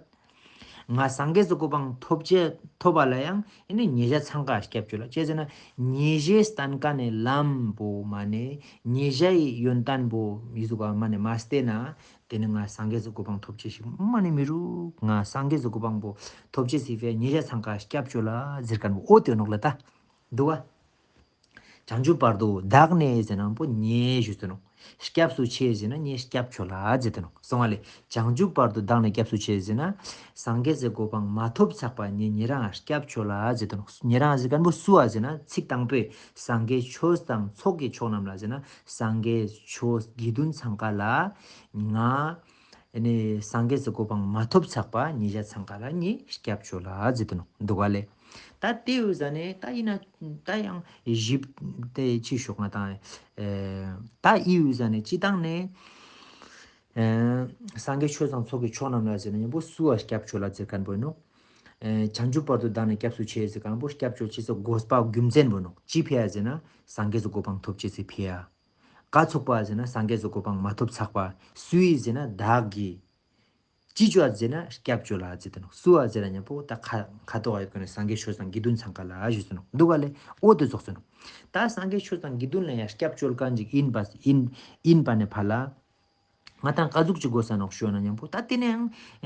ང་སངས་རྒྱས་སི་གོ་འཕང་ཐོབ་ཅེས་ཐོབ་པ་ལ་ཡང་ཨེ་ནི་ཉེ་ཞ་ཚང་ཀ་སྐྱབས་བཅོལ་ལ། ཅི་ཟེར་ན་ཉེ་ཞའི་སྟན་མཁན་ནི་ལམ་པོ་མ་ནི་ཉེ་ཞའི་ཡོན་ཏན་པོ་མི་ཟུག་ག་མ་ནི་མ་སྟེ་ན་དེ་ནི་ང་སངས་རྒྱས་སི་གོ་འཕང་ཐོབ་ཅེས་ཤིག་མ་ནི་མི་རུག། ང་སངས་རྒྱས་སི་གོ་འཕང་པོ་ཐོབ་ཅེས་སི་ཕི་ཡ་ཉེ་ཞ་ཚང་ཀ་སྐྱབས་བཅོལ་ལ་ཟེར་མཁན་པོ་འོ་དེ་ནོག་ལེ་ད། འདུག་ག། བྱང་ཆུབ་བར་དུ་བདག་ནི་ཟེར་ན་པོ་ངས་ཞུས་ཏེ་ནོག། སྐྱབས་སུ་མཆི་ཟེར་ན་ངས་སྐྱབས་བཅོལ་ལ་ཟེར་ཏེ་ནོག། སོང་བ་ལེ། བྱང་ཆུབ་བར་དུ་བདག་ནི་སྐྱབས་སུ་མཆི་ཟེར་ན། སངས་རྒྱས་སི་གོ་འཕང་མ་ཐོབ་ཚག་པ་ངས་ཉེ་རང་ང་སྐྱབས་བཅོལ་ལ་ཟེར་ཏེ་ནོག། ཉེ་རང་ཟེར་མཁན་པོ་སུ་བ་ཟེར་ན་ཚིག་དང་པོའི་སངས་རྒྱས་ཆོས་དང་ཚོགས་ཀྱི་མཆོག་རྣམས་ལ་ཟེར་ན་སངས་རྒྱས་ཆོས་དགེ་འདུན་ཚང་ཀ་ལ་ང་ཨེ་ནི་སངས་རྒྱས་སི་གོ་འཕང་མ་ཐོབ་ཚག་པ་ཉེ་ཞ་ཚང་ཀ་ལ་ངས་སྐྱབས་བཅོལ་ལ་ཟེར་ཏེ་ནོག། འདུག་ག་ལེ། ད་དེའི་ཟ་ནེ་ད་ཡིན་ན་ད་ཡང་ཞིབ་དེ་ཅི་ཞོག་ང་དང་ཨེ་ད་ཡི་ཟ་ནེ་སྤྱིར་བཏང་ནེ་ཨེ་སངས་རྒྱས་ཆོས་དང་ཚོགས་ཀྱི་མཆོག་རྣམས་ལ་ཟེར་ན་མཉམ་པོ་སུ་བ་སྐྱབས་བཅོལ་ལ་ཟེར་མཁན་པོ་ཡིན་ནོག། ཨེ་བྱང་ཆུབ་བར་དུ་བདག་ནི་སྐྱབས་སུ་མཆི་ཟེར་མཁན་པོ་སྐྱབས་བཅོལ་ཅེས་སི་དགོས་པ་རྒྱུ་མཚན་པོ་ཡིན་ནོག། ཅི་ཕི་ཡ་ཟེར་ན་སངས་རྒྱས་སི་གོ་འཕང་ཐོབ་ཅེས་སི་ཕི་ཡ། ཀ་ཚུགས་པ་ཟེར་ན་སངས་རྒྱས་སི་གོ་འཕང་མ་ཐོབ་ཚག་པ། སུའི་ཟེར་ན་བདག་གི། ཅི་ཅོ་ཨ་ཟེར་ན་སྐྱབས་བཅོལ་ལ་ཟེར་ཏེ་ནོག། སུ་ཨ་ཟེར་ན་མཉམ་པོ་ད་ཁ་ཁ་ཐོག་ཡོད་ཀྱི་ནི་སངས་རྒྱས་ཆོས་དང་དགེ་འདུན་ཚང་ཀ་ལ་ཞུས་ཏེ་ནོག། འདུག་ག་ལེ། འོ་དེ་ཙོགས་ཏེ་ནོག། ད་སངས་རྒྱས་ཆོས་དང་དགེ་འདུན་ལ་ཡང་སྐྱབས་བཅོལ་མཁན་ཅིག་ཡིན་པ་ཡིན་ཡིན་པ་ནེ་ཕར་ལ། ང་དང་ཀ་ཟུག་ཅིག་དགོས་ས་ནོག་ཞུ་ན་མཉམ་པོ་ད་དེ་ནེ་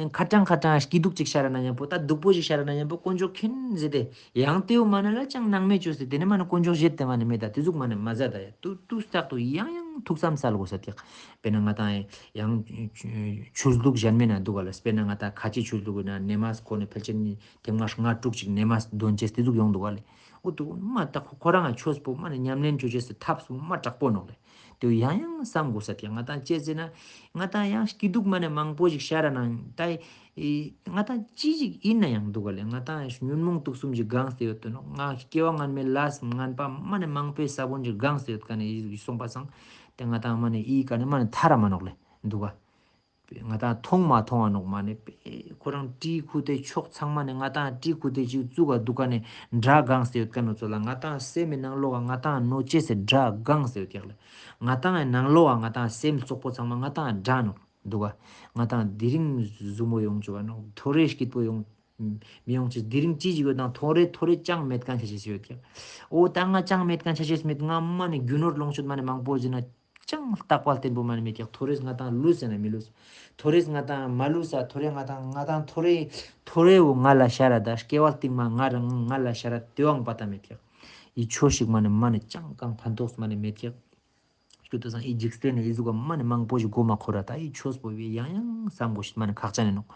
ཡང་ཁ་ཏང་ཁ་ཏང་སྐྱིད་སྡུག་ཅིག་ཤར་ན་མཉམ་པོ་ད་སྡུག་པོ་ཞིག་ཤར་ན་མཉམ་པོ་དཀོན་མཆོག་མཁྱེན་ཟེར་ཏེ། ཡང་དེའུ་མ་ནེ་ལ་ཅང་སྣང་མེད་ཅོས་ཏེ་དེ་ནེ་མ་ནེ་དཀོན་མཆོག་བཞེད་དེ་མ་ནེ་མེད་ད་དེ་ཟུག་མ་ནེ་མ་ཟ་ད་ཡ། དུ་དུ་སྟག་ཏུ་ཡང་ཡང་ཐུགས་བསམ་སལ་དགོས་ས་ཏེག། དཔེར་ན་ང་དང་ཡང་ཆོས་ལུགས་གཞན་མེད་ན་འདུག་ག་ལ། དཔེར་ན་ང་དང་ཁ་ཆེ་ཆོས་ལུགས་ན་ནེ་མ་ཁོ་ནེ་ཕལ་ཆེར་ནི་དེ་མ་ལྔ་དྲུག་ཅིག་ནེ་མ་འདོན་ཅེས་དེ་ཟུག་ཡོང་འདུག་ག་ལེ། འོ་དུ་མ་ད་ཁོ་ཁོ་རང་ང་ཆོས་པོ་མ་ནེ་ཉམས་ལེན་ཅོ་ཅེས་སི་ཐབས་སུ་མ་དྲག་པོ་ནོག་ལེ། དེ་ཡང་ཡང་བསམ་དགོས་ས་ཏེག། ང་དང་ཅི་ཟེར་ན་ང་དང་ཡང་སྐྱིད་སྡུག་མ་ནེ་མང་པོ་ཞིག་ཤར་ན་ད། ཨེ་ང་དང་ཅི་ཞིག་ཡིན་ན་ཡང་འདུག་ག་ལེ། ང་དང་ཉོན་མོངས་དུག་གསུམ་ཞིག་གང་སྟེ་ཡོད་དེ་ནོག། ང་སྐྱེ་བ་སྔན་མའི་ལས་ངན་པ་མ་ནེ་མང་པོའི་ས་བོན་ཞིག་གང་སྟེ་ཡོད་ཀ་ནེ་ཡིན་སོང་པ་སང་། དེ་ང་དང་མ་ནེ་ཡི་ཀ་ནེ་མ་ནེ་ཐར་ར་མ་ནོག་ལེ། འདུག་ག། ང་དང་མཐོང་མ་མཐོང་བ་ནོག་མ་ནེ་པེ་ཁོ་རང་གྲི་ཁུ་ཏེ་ཕྱོགས་ཚང་མ་ནེ་ང་དང་གྲི་ཁུ་ཏེ་ཅིག་བཙུགས་ག་འདུག་ཀ་ནེ་དགྲ་གང་སྟེ་ཡོད་ཀ་ནོག་ཚོ་ལ། ང་དང་སེམས་མི་ནང་ལོགས་ང་དང་ནོ་ཅེས་སི་དགྲ་གང་སྟེ་ཡོད་ཀྱག་ལེ། ང་དང་ནང་ལོགས་ང་དང་སེམས་བཙོག་པོ་ཚང་མ་ང་དང་དགྲ་ནོག། འདུག་ག། ང་དང་དེ་རིང་ཟུ་མོ་ཡོང་ཆོག་ག་ནོག། ཐོ་རེ་སྐྱིད་པོ་ཡོང་མི་ཡོང་ཅེས། དེ་རིང་ཅི་ཞིག་ཡོད་དང་ཐོ་རེ་ཐོ་རེ་ཅང་མེད་མཁན་ཆ་ཅེས་ཡོད་ཀྱག། འོ་ད་ང་ཅང་མེད་མཁན་ཆ་ཅེས་མེད། ང་མ་ནེ་རྒྱུ་ནོར་ལོངས་སྤྱོད་མ་ནེ་མང་པོ་ཟིན་ན་ཅང་རྟག་པ་བརྟན་པོ་མ་ནེ་མེད་ཀྱག། ཐོ་རེས་ང་དང་ལུས་ཟེར་ན་མི་ལུས། ཐོ་རེས་ང་དང་མ་ལུས་ས་ཐོ་རེ་ང་དང་ང་དང་ཐོ་རེ་ཐོ་རེ་བོ་ང་ལ་ཤར་ར་ད་སྐྱེ་བ་སྟིང་མ་ང་རང་ང་ལ་ཤར་ར་དེ་བའང་པ་ཏ་མེད་ཀྱག། ཡི་ཆོས་ཤིག་མ་ནེ་མ་ནེ་ཅང་གང་ཕན་ཐོགས་མ་ནེ་མེད་ཀྱག། སྐྱོད་དོ་སང་ཨི་འཇིག་རྟེན་ནི་ཨི་ཟུག་ག་མ་ནི་མང་པོ་ཞིག་གོ་མ་ཁོ་ར། ད་ཨི་ཆོས་པོ་བི་ཡང་ཡང་བསམ་དགོས་ཤེས་མ་ནི་ཁག་ཅན་ནོག།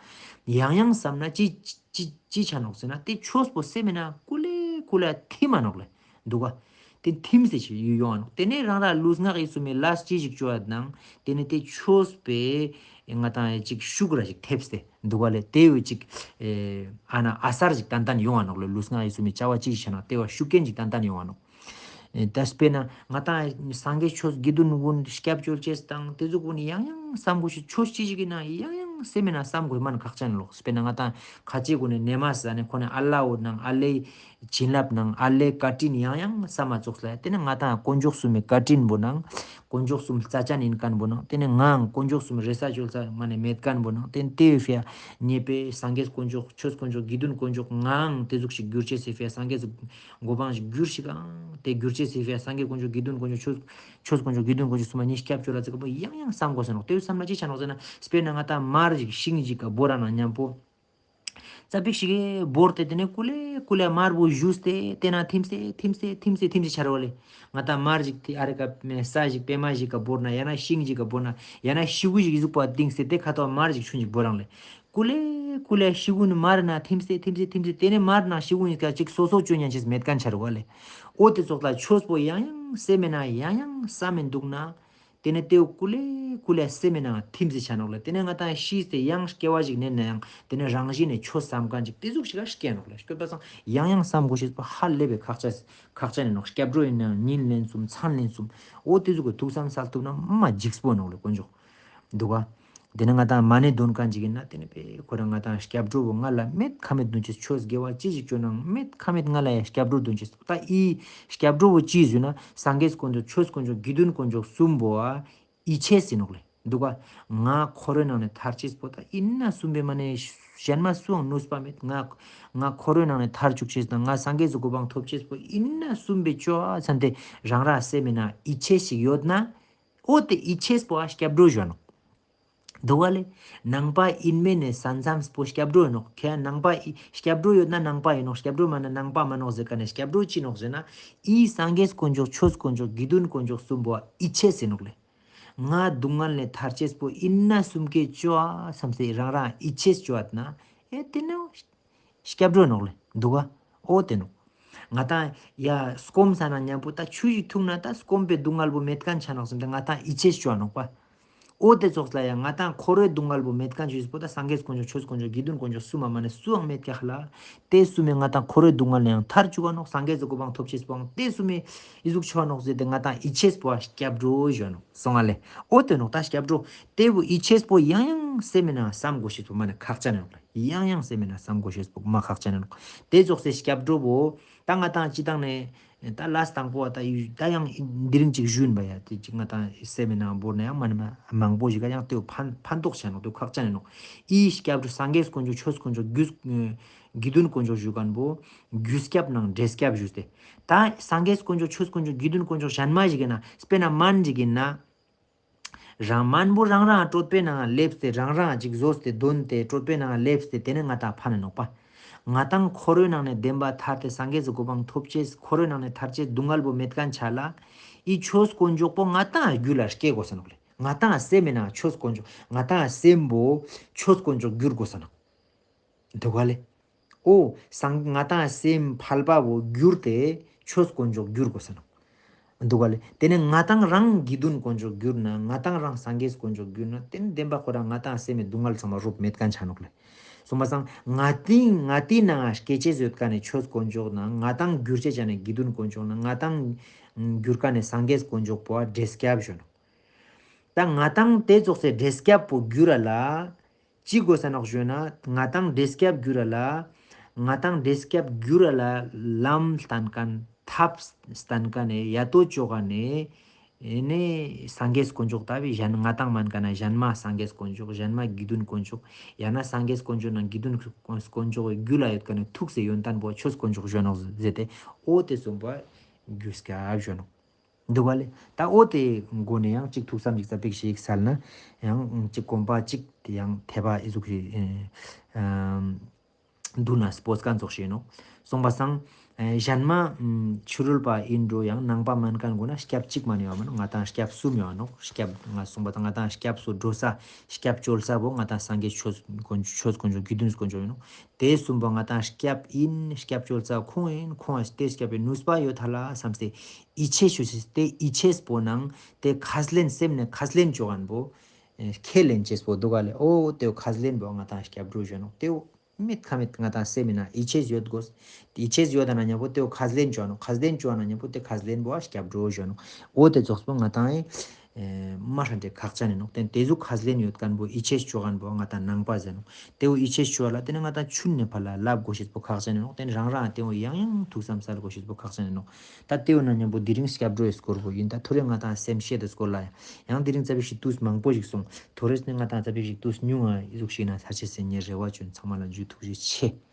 ཡང་ཡང་བསམ་ན་ཅི་ཅི་ཅི་ཆ་ནོག་ཟེར་ན་དེ་ཆོས་པོ་སེམས་མེད་ན་ཀུ་ལེ་ཀུ་ལེ་ཐིམ་མ་ནོག་ལེ། འདུག་ག། དེ་ཐིམ་སེ་ཞིག་ཡོང་ང་ནོག། དེ་ནས་རང་ར་ལུས་ངག་ཡིད་གསུམ་མི་ལས་ཅི་ཞིག་བཅོ་བ་དང་དེ་ནས་དེ་ཆོས་པའི་ང་དང་ཅིག་ཤུགས་ར་ཞིག་ཐེབས་སེ་འདུག་ག་ལེ། དེ་བོ་ཅིག་ཨེ་ཨ་ན་ཨ་སར་ཞིག་ཏན་ཏན་ཡོང་ང་ནོག་ལེ། ལུས་ངག་ཡིད་གསུམ་མི་བྱ་བ་ཅི་ཞིག་བྱ་ན་དེ་བོ་ཤུགས་རྐྱེན་ཞིག་ཏན་ཏན་ཡོང་ང་ནོག། ཨེ་ད་དཔེར་ན་ང་དང་སངས་རྒྱས་ཆོས་དགེ་འདུན་གུན་སྐྱབས་བཅོལ་ཅེས་དང་དེ་ཟུག་གུན་ཡང་ཡང་བསམ་དགོས་ཤེས། ཆོས་ཅི་ཞིག་ཡིན་ན་ཡང་ཡང་སེམས་མེད་ན་བསམ་དགོས་མ་ནི་ཁག་ཅན་ལོག། དཔེར་ན་ང་དང་ཁ་ཆེ་གུན་ནི་ནེ་མ་ཟ་ནི་ཁོ་ནི་ཨ་ལ་འོ་ནང་ཨ་ལེ་བྱིན་རླབས་ནང་ཨ་ལེ་བཀའ་དྲིན་ཡང་ཡང་བསམ་མ་ཙོགས་ལ། དེ་ནི་ང་དང་དཀོན་མཆོག་གསུམ་མི་བཀའ་དྲིན་པོ་ནང་དཀོན་མཆོག་གསུམ་རྩ་ཅན་ཡིན་མཁན་པོ་ནང་དེ་ནི་ངའང་དཀོན་མཆོག་གསུམ་རེ་ས་བཅོལ་ས་མ་ནི་མེད་མཁན་པོ་ནང་དེ་ནི་དེ་བོའི་ཕིའ་ཉེས་པའི་སངས་རྒྱས་དཀོན་མཆོག་ཆོས་དཀོན་མཆོག་དགེ་འདུན་དཀོན་མཆོག་ངའང་དེ་ཟུག་ཞིག་གྱུར་ཅེས་སི་ཕིའ་སངས་རྒྱས་གོ་འཕང་ཞིག་གྱུར་ཞིག་ཨང་། དེ་གྱུར་ཅེས་སི་ཕིའ་སངས་རྒྱས་དཀོན་མཆོག་དགེ་འདུན་དཀོན་མཆོག་ཆོས་ཆོས་དཀོན་མཆོག་དགེ་འདུན་དཀོན་མཆོག་གསུམ་མ་ཉིས་སྐྱབས་བཅོལ་ལ་ཙི་ག་པོ་ཡང་ཡང་བསམ་དགོས་ས་ནོག། དེ་བསམ་ན་ཅི་ཆ་ནོག་ཟེར་ན་དཔེར་ན་ང་དང་མར་ཞིག་ཤིང་ཞིག་ག་བོར་ར་ན་མཉམ་པོ་ཙ་པིག་ཞིག་གི་བོར་ཏེ་དེ་ནས་ཀུ་ལེ་ཀུ་ལེ་མར་བོ་ཞུས་ཏེ་དེ་ན་ཐིམ་སེ་ཐིམ་སེ་ཐིམ་སེ་ཐིམ་སེ་ཆ་ར་བ་ལེ། ང་དང་མར་ཞིག་དེ་ཨ་རེ་ཀ་ས་ཞིག་པད་མ་ཞིག་ག་བོར་ན་ཡང་ན་ཤིང་ཞིག་ག་བོར་ན་ཡང་ན་ཤི་གུ་ཞིག་གཟུགས་པོ་ཏིང་སེ་དེ་ཁ་ཐོག་མར་ཞིག་ཆུན་ཞིག་བོར་རང་ལེ། ཀུ་ལེ་ཀུ་ལེ་ཤི་གུ་ནི་མར་ན་ཐིམ་སེ་ཐིམ་སེ་ཐིམ་སེ་དེ་ནས་མར་ན་ཤི་གུ་ནི་ཀ་ཅིག་སོ་སོ་བཅོ་ཉན་ཅེས་མེད་མཁན་ཆ་རུ་བ་ལེ། འོ་དེ་ཙོགས་ལ་ཆོས་པོ་ཡང་ཡང་སེམས་མེད་ན་ཡང་ཡང་བསམ་མེད་འདུག་ན། དེ་ནས་དེ་བོ་ཀུ་ལེ་ཀུ་ལེ་སེམས་མེད་ན་ཐིམ་སེ་ཆ་ནོག་ལེ། དེ་ནས་ང་དང་ཤི་སྟེ་ཡང་སྐྱེ་བ་ཞིག་ནེན་ན་ཡང་དེ་ནས་རང་བཞིན་ནས་ཆོས་བསམ་མཁན་ཅིག་དེ་ཟུག་ཞིག་ག་སྐྱེ་ནོག་ལེ། སྐྱོད་པ་སང་ཡང་ཡང་བསམ་དགོས་ཤེས་པོ་ཧ་ལས་པའི་ཁག་ཅན་ཁག་ཅན་ནོག། སྐྱབས་འགྲོ་ཡིན་ན་ཉིན་ལན་གསུམ་མཚན་ལན་གསུམ་འོ་དེ་ཟུག་གི་ཐུགས་བསམ་སལ་ཐུབ་ན་མ་འཇིགས་པོ་ནོག་ལེ་དཀོན་མཆོག། འདུག་ག། དེ་ནས་ང་དང་མ་ཎི་འདོན་མཁན་ཅིག་ཡིན་ན་དེ་ནས་པེ་ཁོ་རང་ང་དང་སྐྱབས་འགྲོ་བོ་ང་ལ་མེད་ཁ་མེད་འདོན་ཅེས། ཆོས་དགེ་བ་ཅི་ཞིག་བཅོ་ནའང་མེད་ཁ་མེད་ང་ལ་ཡང་སྐྱབས་འགྲོ་འདོན་ཅེས། ད་ཨི་སྐྱབས་འགྲོ་བོ་ཅི་ཟེར་ན་སངས་རྒྱས་དཀོན་མཆོག་ཆོས་དཀོན་མཆོག་དགེ་འདུན་དཀོན་མཆོག་གསུམ་པོ་ཨ་ཡིད་ཆེས་ཟེར་ནོག་ལེ། འདུག་ག། ང་འཁོར་བའི་ནང་ནས་ཐར་ཅེས་པོ་ད་ཨིན་ན་གསུམ་པའི་མ་ནས་གཞན་མ་སུའང་ནུས་པ་མེད། ང་ང་འཁོར་བའི་ནང་ནས་ཐར་བཅུག་ཅེས་དང་ང་སངས་རྒྱས་སི་གོ་འཕང་ཐོབ་ཅེས་པོ་ཨིན་ན་གསུམ་པའི་ཅོ་ཨ་ཚན་དེ་རང་ར་སེམས་མེད་ན་ཡིད་ཆེས་ཤིག་ཡོད་ན། འོ་དེ་ཡིད་ཆེས་པོ་ཨ་སྐྱབས་འགྲོ་ཞུ་ནོག། འདུག་ག་ལེ། ནང་པ་ཡིན་མིན་ནི་ས་མཚམས་པོ་སྐྱབས་འགྲོ་ཡིན་ནོག། ཁྱེད་ནང་པ་ཡི་སྐྱབས་འགྲོ་ཡོད་ན་ནང་པ་ཡིན་ནོག། སྐྱབས་འགྲོ་མ་ན་ནང་པ་མ་ནོག་ཟེར་ཀ་ནས་སྐྱབས་འགྲོ་ཅི་ནོག་ཟེར་ན། ཨི་སངས་རྒྱས་དཀོན་མཆོག་ཆོས་དཀོན་མཆོག་དགེ་འདུན་དཀོན་མཆོག་གསུམ་པོ་ཡིད་ཆེས་ཟེར་ནོག་ལེ། ང་སྡུག་བསྔལ་ནས་ཐར་ཅེས་པོ་ཨིན་ན་གསུམ་ཀའི་ཅོ་ཨ་བསམ་སེ་རང་རང་ཡིད་ཆེས་ཅོ་ཨ་ན། ཨེ་དེ་ནོག། སྐྱབས་འགྲོ་ནོག་ལེ། འདུག་ག། འོ་དེ་ནོག། ང་དང་ཡ་སྐོམ་ས་ན་མཉམ་པོ་ད་ཆུ་ཞིག་འཐུང་ན་ད་སྐོམ་པའི་སྡུག་བསྔལ་པོ་མེད་མཁན་ཆ་ནོག་ཟེར་ཏེ་ང་དང་ཡིད་ཆེས་ཅོ་ནོག་པ། འོ་དེ་ཙོགས་ལ་ཡང་ང་དང་འཁོར་བའི་སྡུག་བསྔལ་པོ་མེད་མཁན་ཅོ་ཅེས་པོ་ད་སངས་རྒྱས་དཀོན་མཆོག་ཆོས་དཀོན་མཆོག་དགེ་འདུན་དཀོན་མཆོག་གསུམ་མ་མ་ནས་སུའང་མེད་ཀྱག་ལ། དེ་གསུམ་མའི་ང་དང་འཁོར་བའི་སྡུག་བསྔལ་ནས་ཡང་ཐར་བཅུག་ག་ནོག། སངས་རྒྱས་སི་གོ་འཕང་ཐོབ་ཅེས་པོའང་དེ་གསུམ་མའི་ཨི་ཟུག་ཅོ་ནོག་ཟེར་ཏེ་ང་དང་ཡིད་ཆེས་པོ་སྐྱབས་འགྲོ་ཞུ་ནོག། སོང་ང་ལེ། འོ་དེ་ནོག་ད་སྐྱབས་འགྲོ། དེ་བོ་ཡིད་ཆེས་པོ་ཡང་ཡང་སེམས་མེད་ན་བསམ་དགོས་ཤེས་པོ་མ་ནི་ཁག་ཅན་ནོག་ལེ། ཡང་ཡང་སེམས་མེད་ན་བསམ་དགོས་ཤེས་པོ་མ་ཁག་ཅན་ནོག། དེ་ཙོགས་སེ་སྐྱབས་འགྲོ་བོ་ད་ང་དང་སྤྱི་བཏང་ནས་ད་ལས་དང་པོ་བ་ད་ཡུ་ད་ཡང་འདི་རིང་ཅིག་ཞུས་པ་ཡ་དེ་ཅིག་ང་དང་སེམས་མེད་ན་བོར་ན་ཡང་མ་ནི་མ་མང་པོ་ཞིག་ག་ཡང་དེ་བོ་ཕན་ཕན་ཐོགས་ཆ་ནོག། དེ་བོ་ཁག་ཅན་ནོག། ཨི་སྐྱབས་འགྲོ་སངས་རྒྱས་དཀོན་མཆོག་ཆོས་དཀོན་མཆོག་དགེ་དགེ་འདུན་དཀོན་མཆོག་ཞུ་མཁན་པོ་རྒྱུ་སྐྱབས་ནང་འབྲས་སྐྱབས་ཞུས་ཏེ། ད་སངས་རྒྱས་དཀོན་མཆོག་ཆོས་དཀོན་མཆོག་དགེ་འདུན་དཀོན་མཆོག་གཞན་མ་ཞིག་ཡིན་ན་དཔེར་ན་སྨན་ཞིག་ཡིན་ན། རང་སྨན་པོ་རང་རང་གྲོད་པའི་ནང་སླེབས་ཏེ་རང་རང་ཅིག་ཟོས་ཏེ་འདོན་ཏེ་གྲོད་པའི་ནང་སླེབས་ཏེ་དེ་ནས་ང་དང་ཕན་ནོག་པ། ང་དང་འཁོར་བའི་ནང་ནས་བདེན་པ་ཐར་ཏེ་སངས་རྒྱས་སི་གོ་འཕང་ཐོབ་ཅེས་འཁོར་བའི་ནང་ནས་ཐར་ཅེས་སྡུག་བསྔལ་པོ་མེད་མཁན་ཆ་ལ། ཨི་ཆོས་དཀོན་མཆོག་པོ་ང་དང་རྒྱུད་ལ་སྐྱེ་དགོས་ས་ནོག་ལེ། ང་དང་སེམས་མེད་ན་ཆོས་དཀོན་མཆོག་ང་དང་སེམས་པོ་ཆོས་དཀོན་མཆོག་འགྱུར་དགོས་ས་ནོག། འདུག་ག་ལེ། འོ་སང་ང་དང་སེམས་ཕལ་པ་བོ་འགྱུར་ཏེ་ཆོས་དཀོན་མཆོག་འགྱུར་དགོས་ས་ནོག། འདུག་ག་ལེ། དེ་ནས་ང་དང་རང་དགེ་འདུན་དཀོན་མཆོག་འགྱུར་ན་ང་དང་རང་སངས་རྒྱས་དཀོན་མཆོག་འགྱུར་ན་དེ་ནས་བདེན་པ་ཁོ་རང་ང་དང་སེམས་མེད་སྡུག་བསྔལ་ཚང་མ་རོབ་མེད་མཁན་ཆ་ནོག་ལེ། སོང་པ་སང་ང་དེ་ང་དེ་ནང་སྐྱེ་ཅེས་ཡོད་མཁན་ནི་ཆོས་དཀོན་མཆོག་ན་ང་དང་འགྱུར་ཅེས་ཆ་ནི་དགེ་འདུན་དཀོན་མཆོག་ན་ང་དང་འགྱུར་མཁན་ནི་སངས་རྒྱས་དཀོན་མཆོག་པོ་འབྲས་སྐྱབས་ཞུ་ནོག། ད་ང་དང་དེ་ཙོགས་སེ་འབྲས་སྐྱབས་པོ་འགྱུར་ར་ལ། ཅི་དགོས་ས་ནོག་ཞུ་ན་ང་དང་འབྲས་སྐྱབས་འགྱུར་ར་ལ། ང་དང་འབྲས་སྐྱབས་འགྱུར་ར་ལ་ལམ་སྟན་མཁན་ཐབས་སྟན་མཁན་ནི་ཡ་ཏོ་ཅོ་ག་ནི། ཨེ་ནི་སངས་རྒྱས་དཀོན་མཆོག་ལྟ་བུའི་གཞན་ང་དང་མན་མཁན་ན་གཞན་མ་སངས་རྒྱས་དཀོན་མཆོག་གཞན་མ་དགེ་འདུན་དཀོན་མཆོག་ཡང་ན་སངས་རྒྱས་དཀོན་མཆོག་ན་དགེ་འདུན་དཀོན་མཆོག་གི་རྒྱུད་ལ་ཡོད་མཁན་ནི་ཐུགས་སི་ཡོན་ཏན་པོ་ཆོས་དཀོན་མཆོག་ཞུ་ནོག་ཟེར་ཏེ་འོ་དེ་གསུམ་པོ་རྒྱུ་སྐྱབས་ཞུ་ནོག། འདུག་ག་ལེ། ད་འོ་དེ་མགོ་ནས་ཡང་ཅིག་ཐུགས་བསམ་ཅིག་ཙ་པིག་ཞིག་སལ་ན་ཡང་ཅིག་གོམ་པ་ཅིག་དེ་ཡང་ཐེབས་པ་ཨི་ཟུག་ཞིག་ཨ་ མདུན་ན་སྤོས་ཁན་ཙོགས་ཤིག་ཨིན་ནོག། སོང་པ་སང་ཨེ་གཞན་མ་ཨམ་ཕྱི་རོལ་པ་ཨིན་འགྲོ་ཡང་ནང་པ་མན་ཁན་གུན་ན་སྐྱབས་གཅིག་མ་ནེ་ཡོད་མ་ནོག། ང་ཏང་སྐྱབས་གསུམ་ཡོད་ནོག། སྐྱབས་ང་སོང་པ་སང་ང་ཏང་སྐྱབས་སུ་འགྲོ་ས་སྐྱབས་བཅོལ་ས་བོ་ང་ཏང་སངས་རྒྱས་ཆོས་དཀོན་ཆོས་དཀོན་མཆོག་དགེ་འདུན་དཀོན་མཆོག་ཨིན་ནོག། དེ་གསུམ་པོ་ང་ཏང་སྐྱབས་ཨིན་སྐྱབས་བཅོལ་ས་ཁོང་ཨིན་ཁོང་ང་དེ་སྐྱབས་པའི་ནུས་པ་ཡོད་ཐ་ལ་བསམ་སྟེ་ཡིད་ཆེས་ཞུ་ཅེས་དེ་ཡིད་ཆེས་པོ་ནང་དེ་ཁས་ལེན་སེམས་ནེ་ཁས་ལེན་ཅོ་ཁན་བོ་ཨེ་ཁས་ལེན་ཅེས་པོ་འདུག་ག་ལེ། འོ་དེ་བོ་ཁས་ལེན་བོ་ང་ཏང་སྐྱབས་འགྲོ་ཞུ་ནོག། དེ་བོ་མེད་ཁ་མེད་ང་ཏང་སེམས་ནང་ཡིད་ཆེས་ཡོད་དགོས། ཡིད་ཆེས་ཡོད་ན་ཉམ་པོ་དེ་བོ་ཁས་ལེན་ཅོ་ནོག། ཁས་ལེན་ཅོ་ན་ཉམ་པོ་དེ་ཁས་ལེན་བོ་ཨ་སྐྱབས་འགྲོ་ཞུ་ནོག། འོ་དེ་ཙོགས་པོ་ང་ཏང་ཨེ་མ་ཧྲ་འདྲེ་ཁག་ཅན་ཨིན་ནོག། དེ་དེ་ཟུག་ཁས་ལེན་ཡོད་ཁན་བོ་ཡིད་ཆེས་ཅོ་ཁན་བོ་ང་ཏང་ནང་པ་ཟེར་ནོག། དེ་བོ་ཡིད་ཆེས་ཅོ་ལ་དེ་ནེ་ང་ཏང་ཆུན་ནེ་ཕར་ལ་ལབ་དགོས་ཤེས་པོ་ཁག་ཅན་ཨིན་ནོག། དེ་ནེ་རང་རང་དེ་བོ་ཡང་ཡང་ཐུགས་བསམ་སལ་དགོས་ཤེས་པོ་ཁག་ཅན་ཨིན་ནོག། ད་དེ་བོ་ན་ཉམ་པོ་དེ་རིང་སྐྱབས་འགྲོའི་སྐོར་བོ་ཨིན། ད་ཐོ་རེ་ང་ཏང་སེམས་བསྐྱེད་དེ་སྐོར་ལ་ཡང་ཡང་དེ་རིང་ཙ་པིག་ཞིག་དུས་མང་པོ་ཞིག་སོང་། ཐོ་རེ་ནེ་ང་ཏང་ཙ་པིག་ཞིག་དུས་ཉུང་ང་ཨི་ཟུག་ཞིག་ན་ཚར་ཅེས་སི་ངའི་རེ་བ་ཅོ་ཨིན། ཚང་མ་ལ་ཇུ་ཐུགས་རྗེ་ཆེ།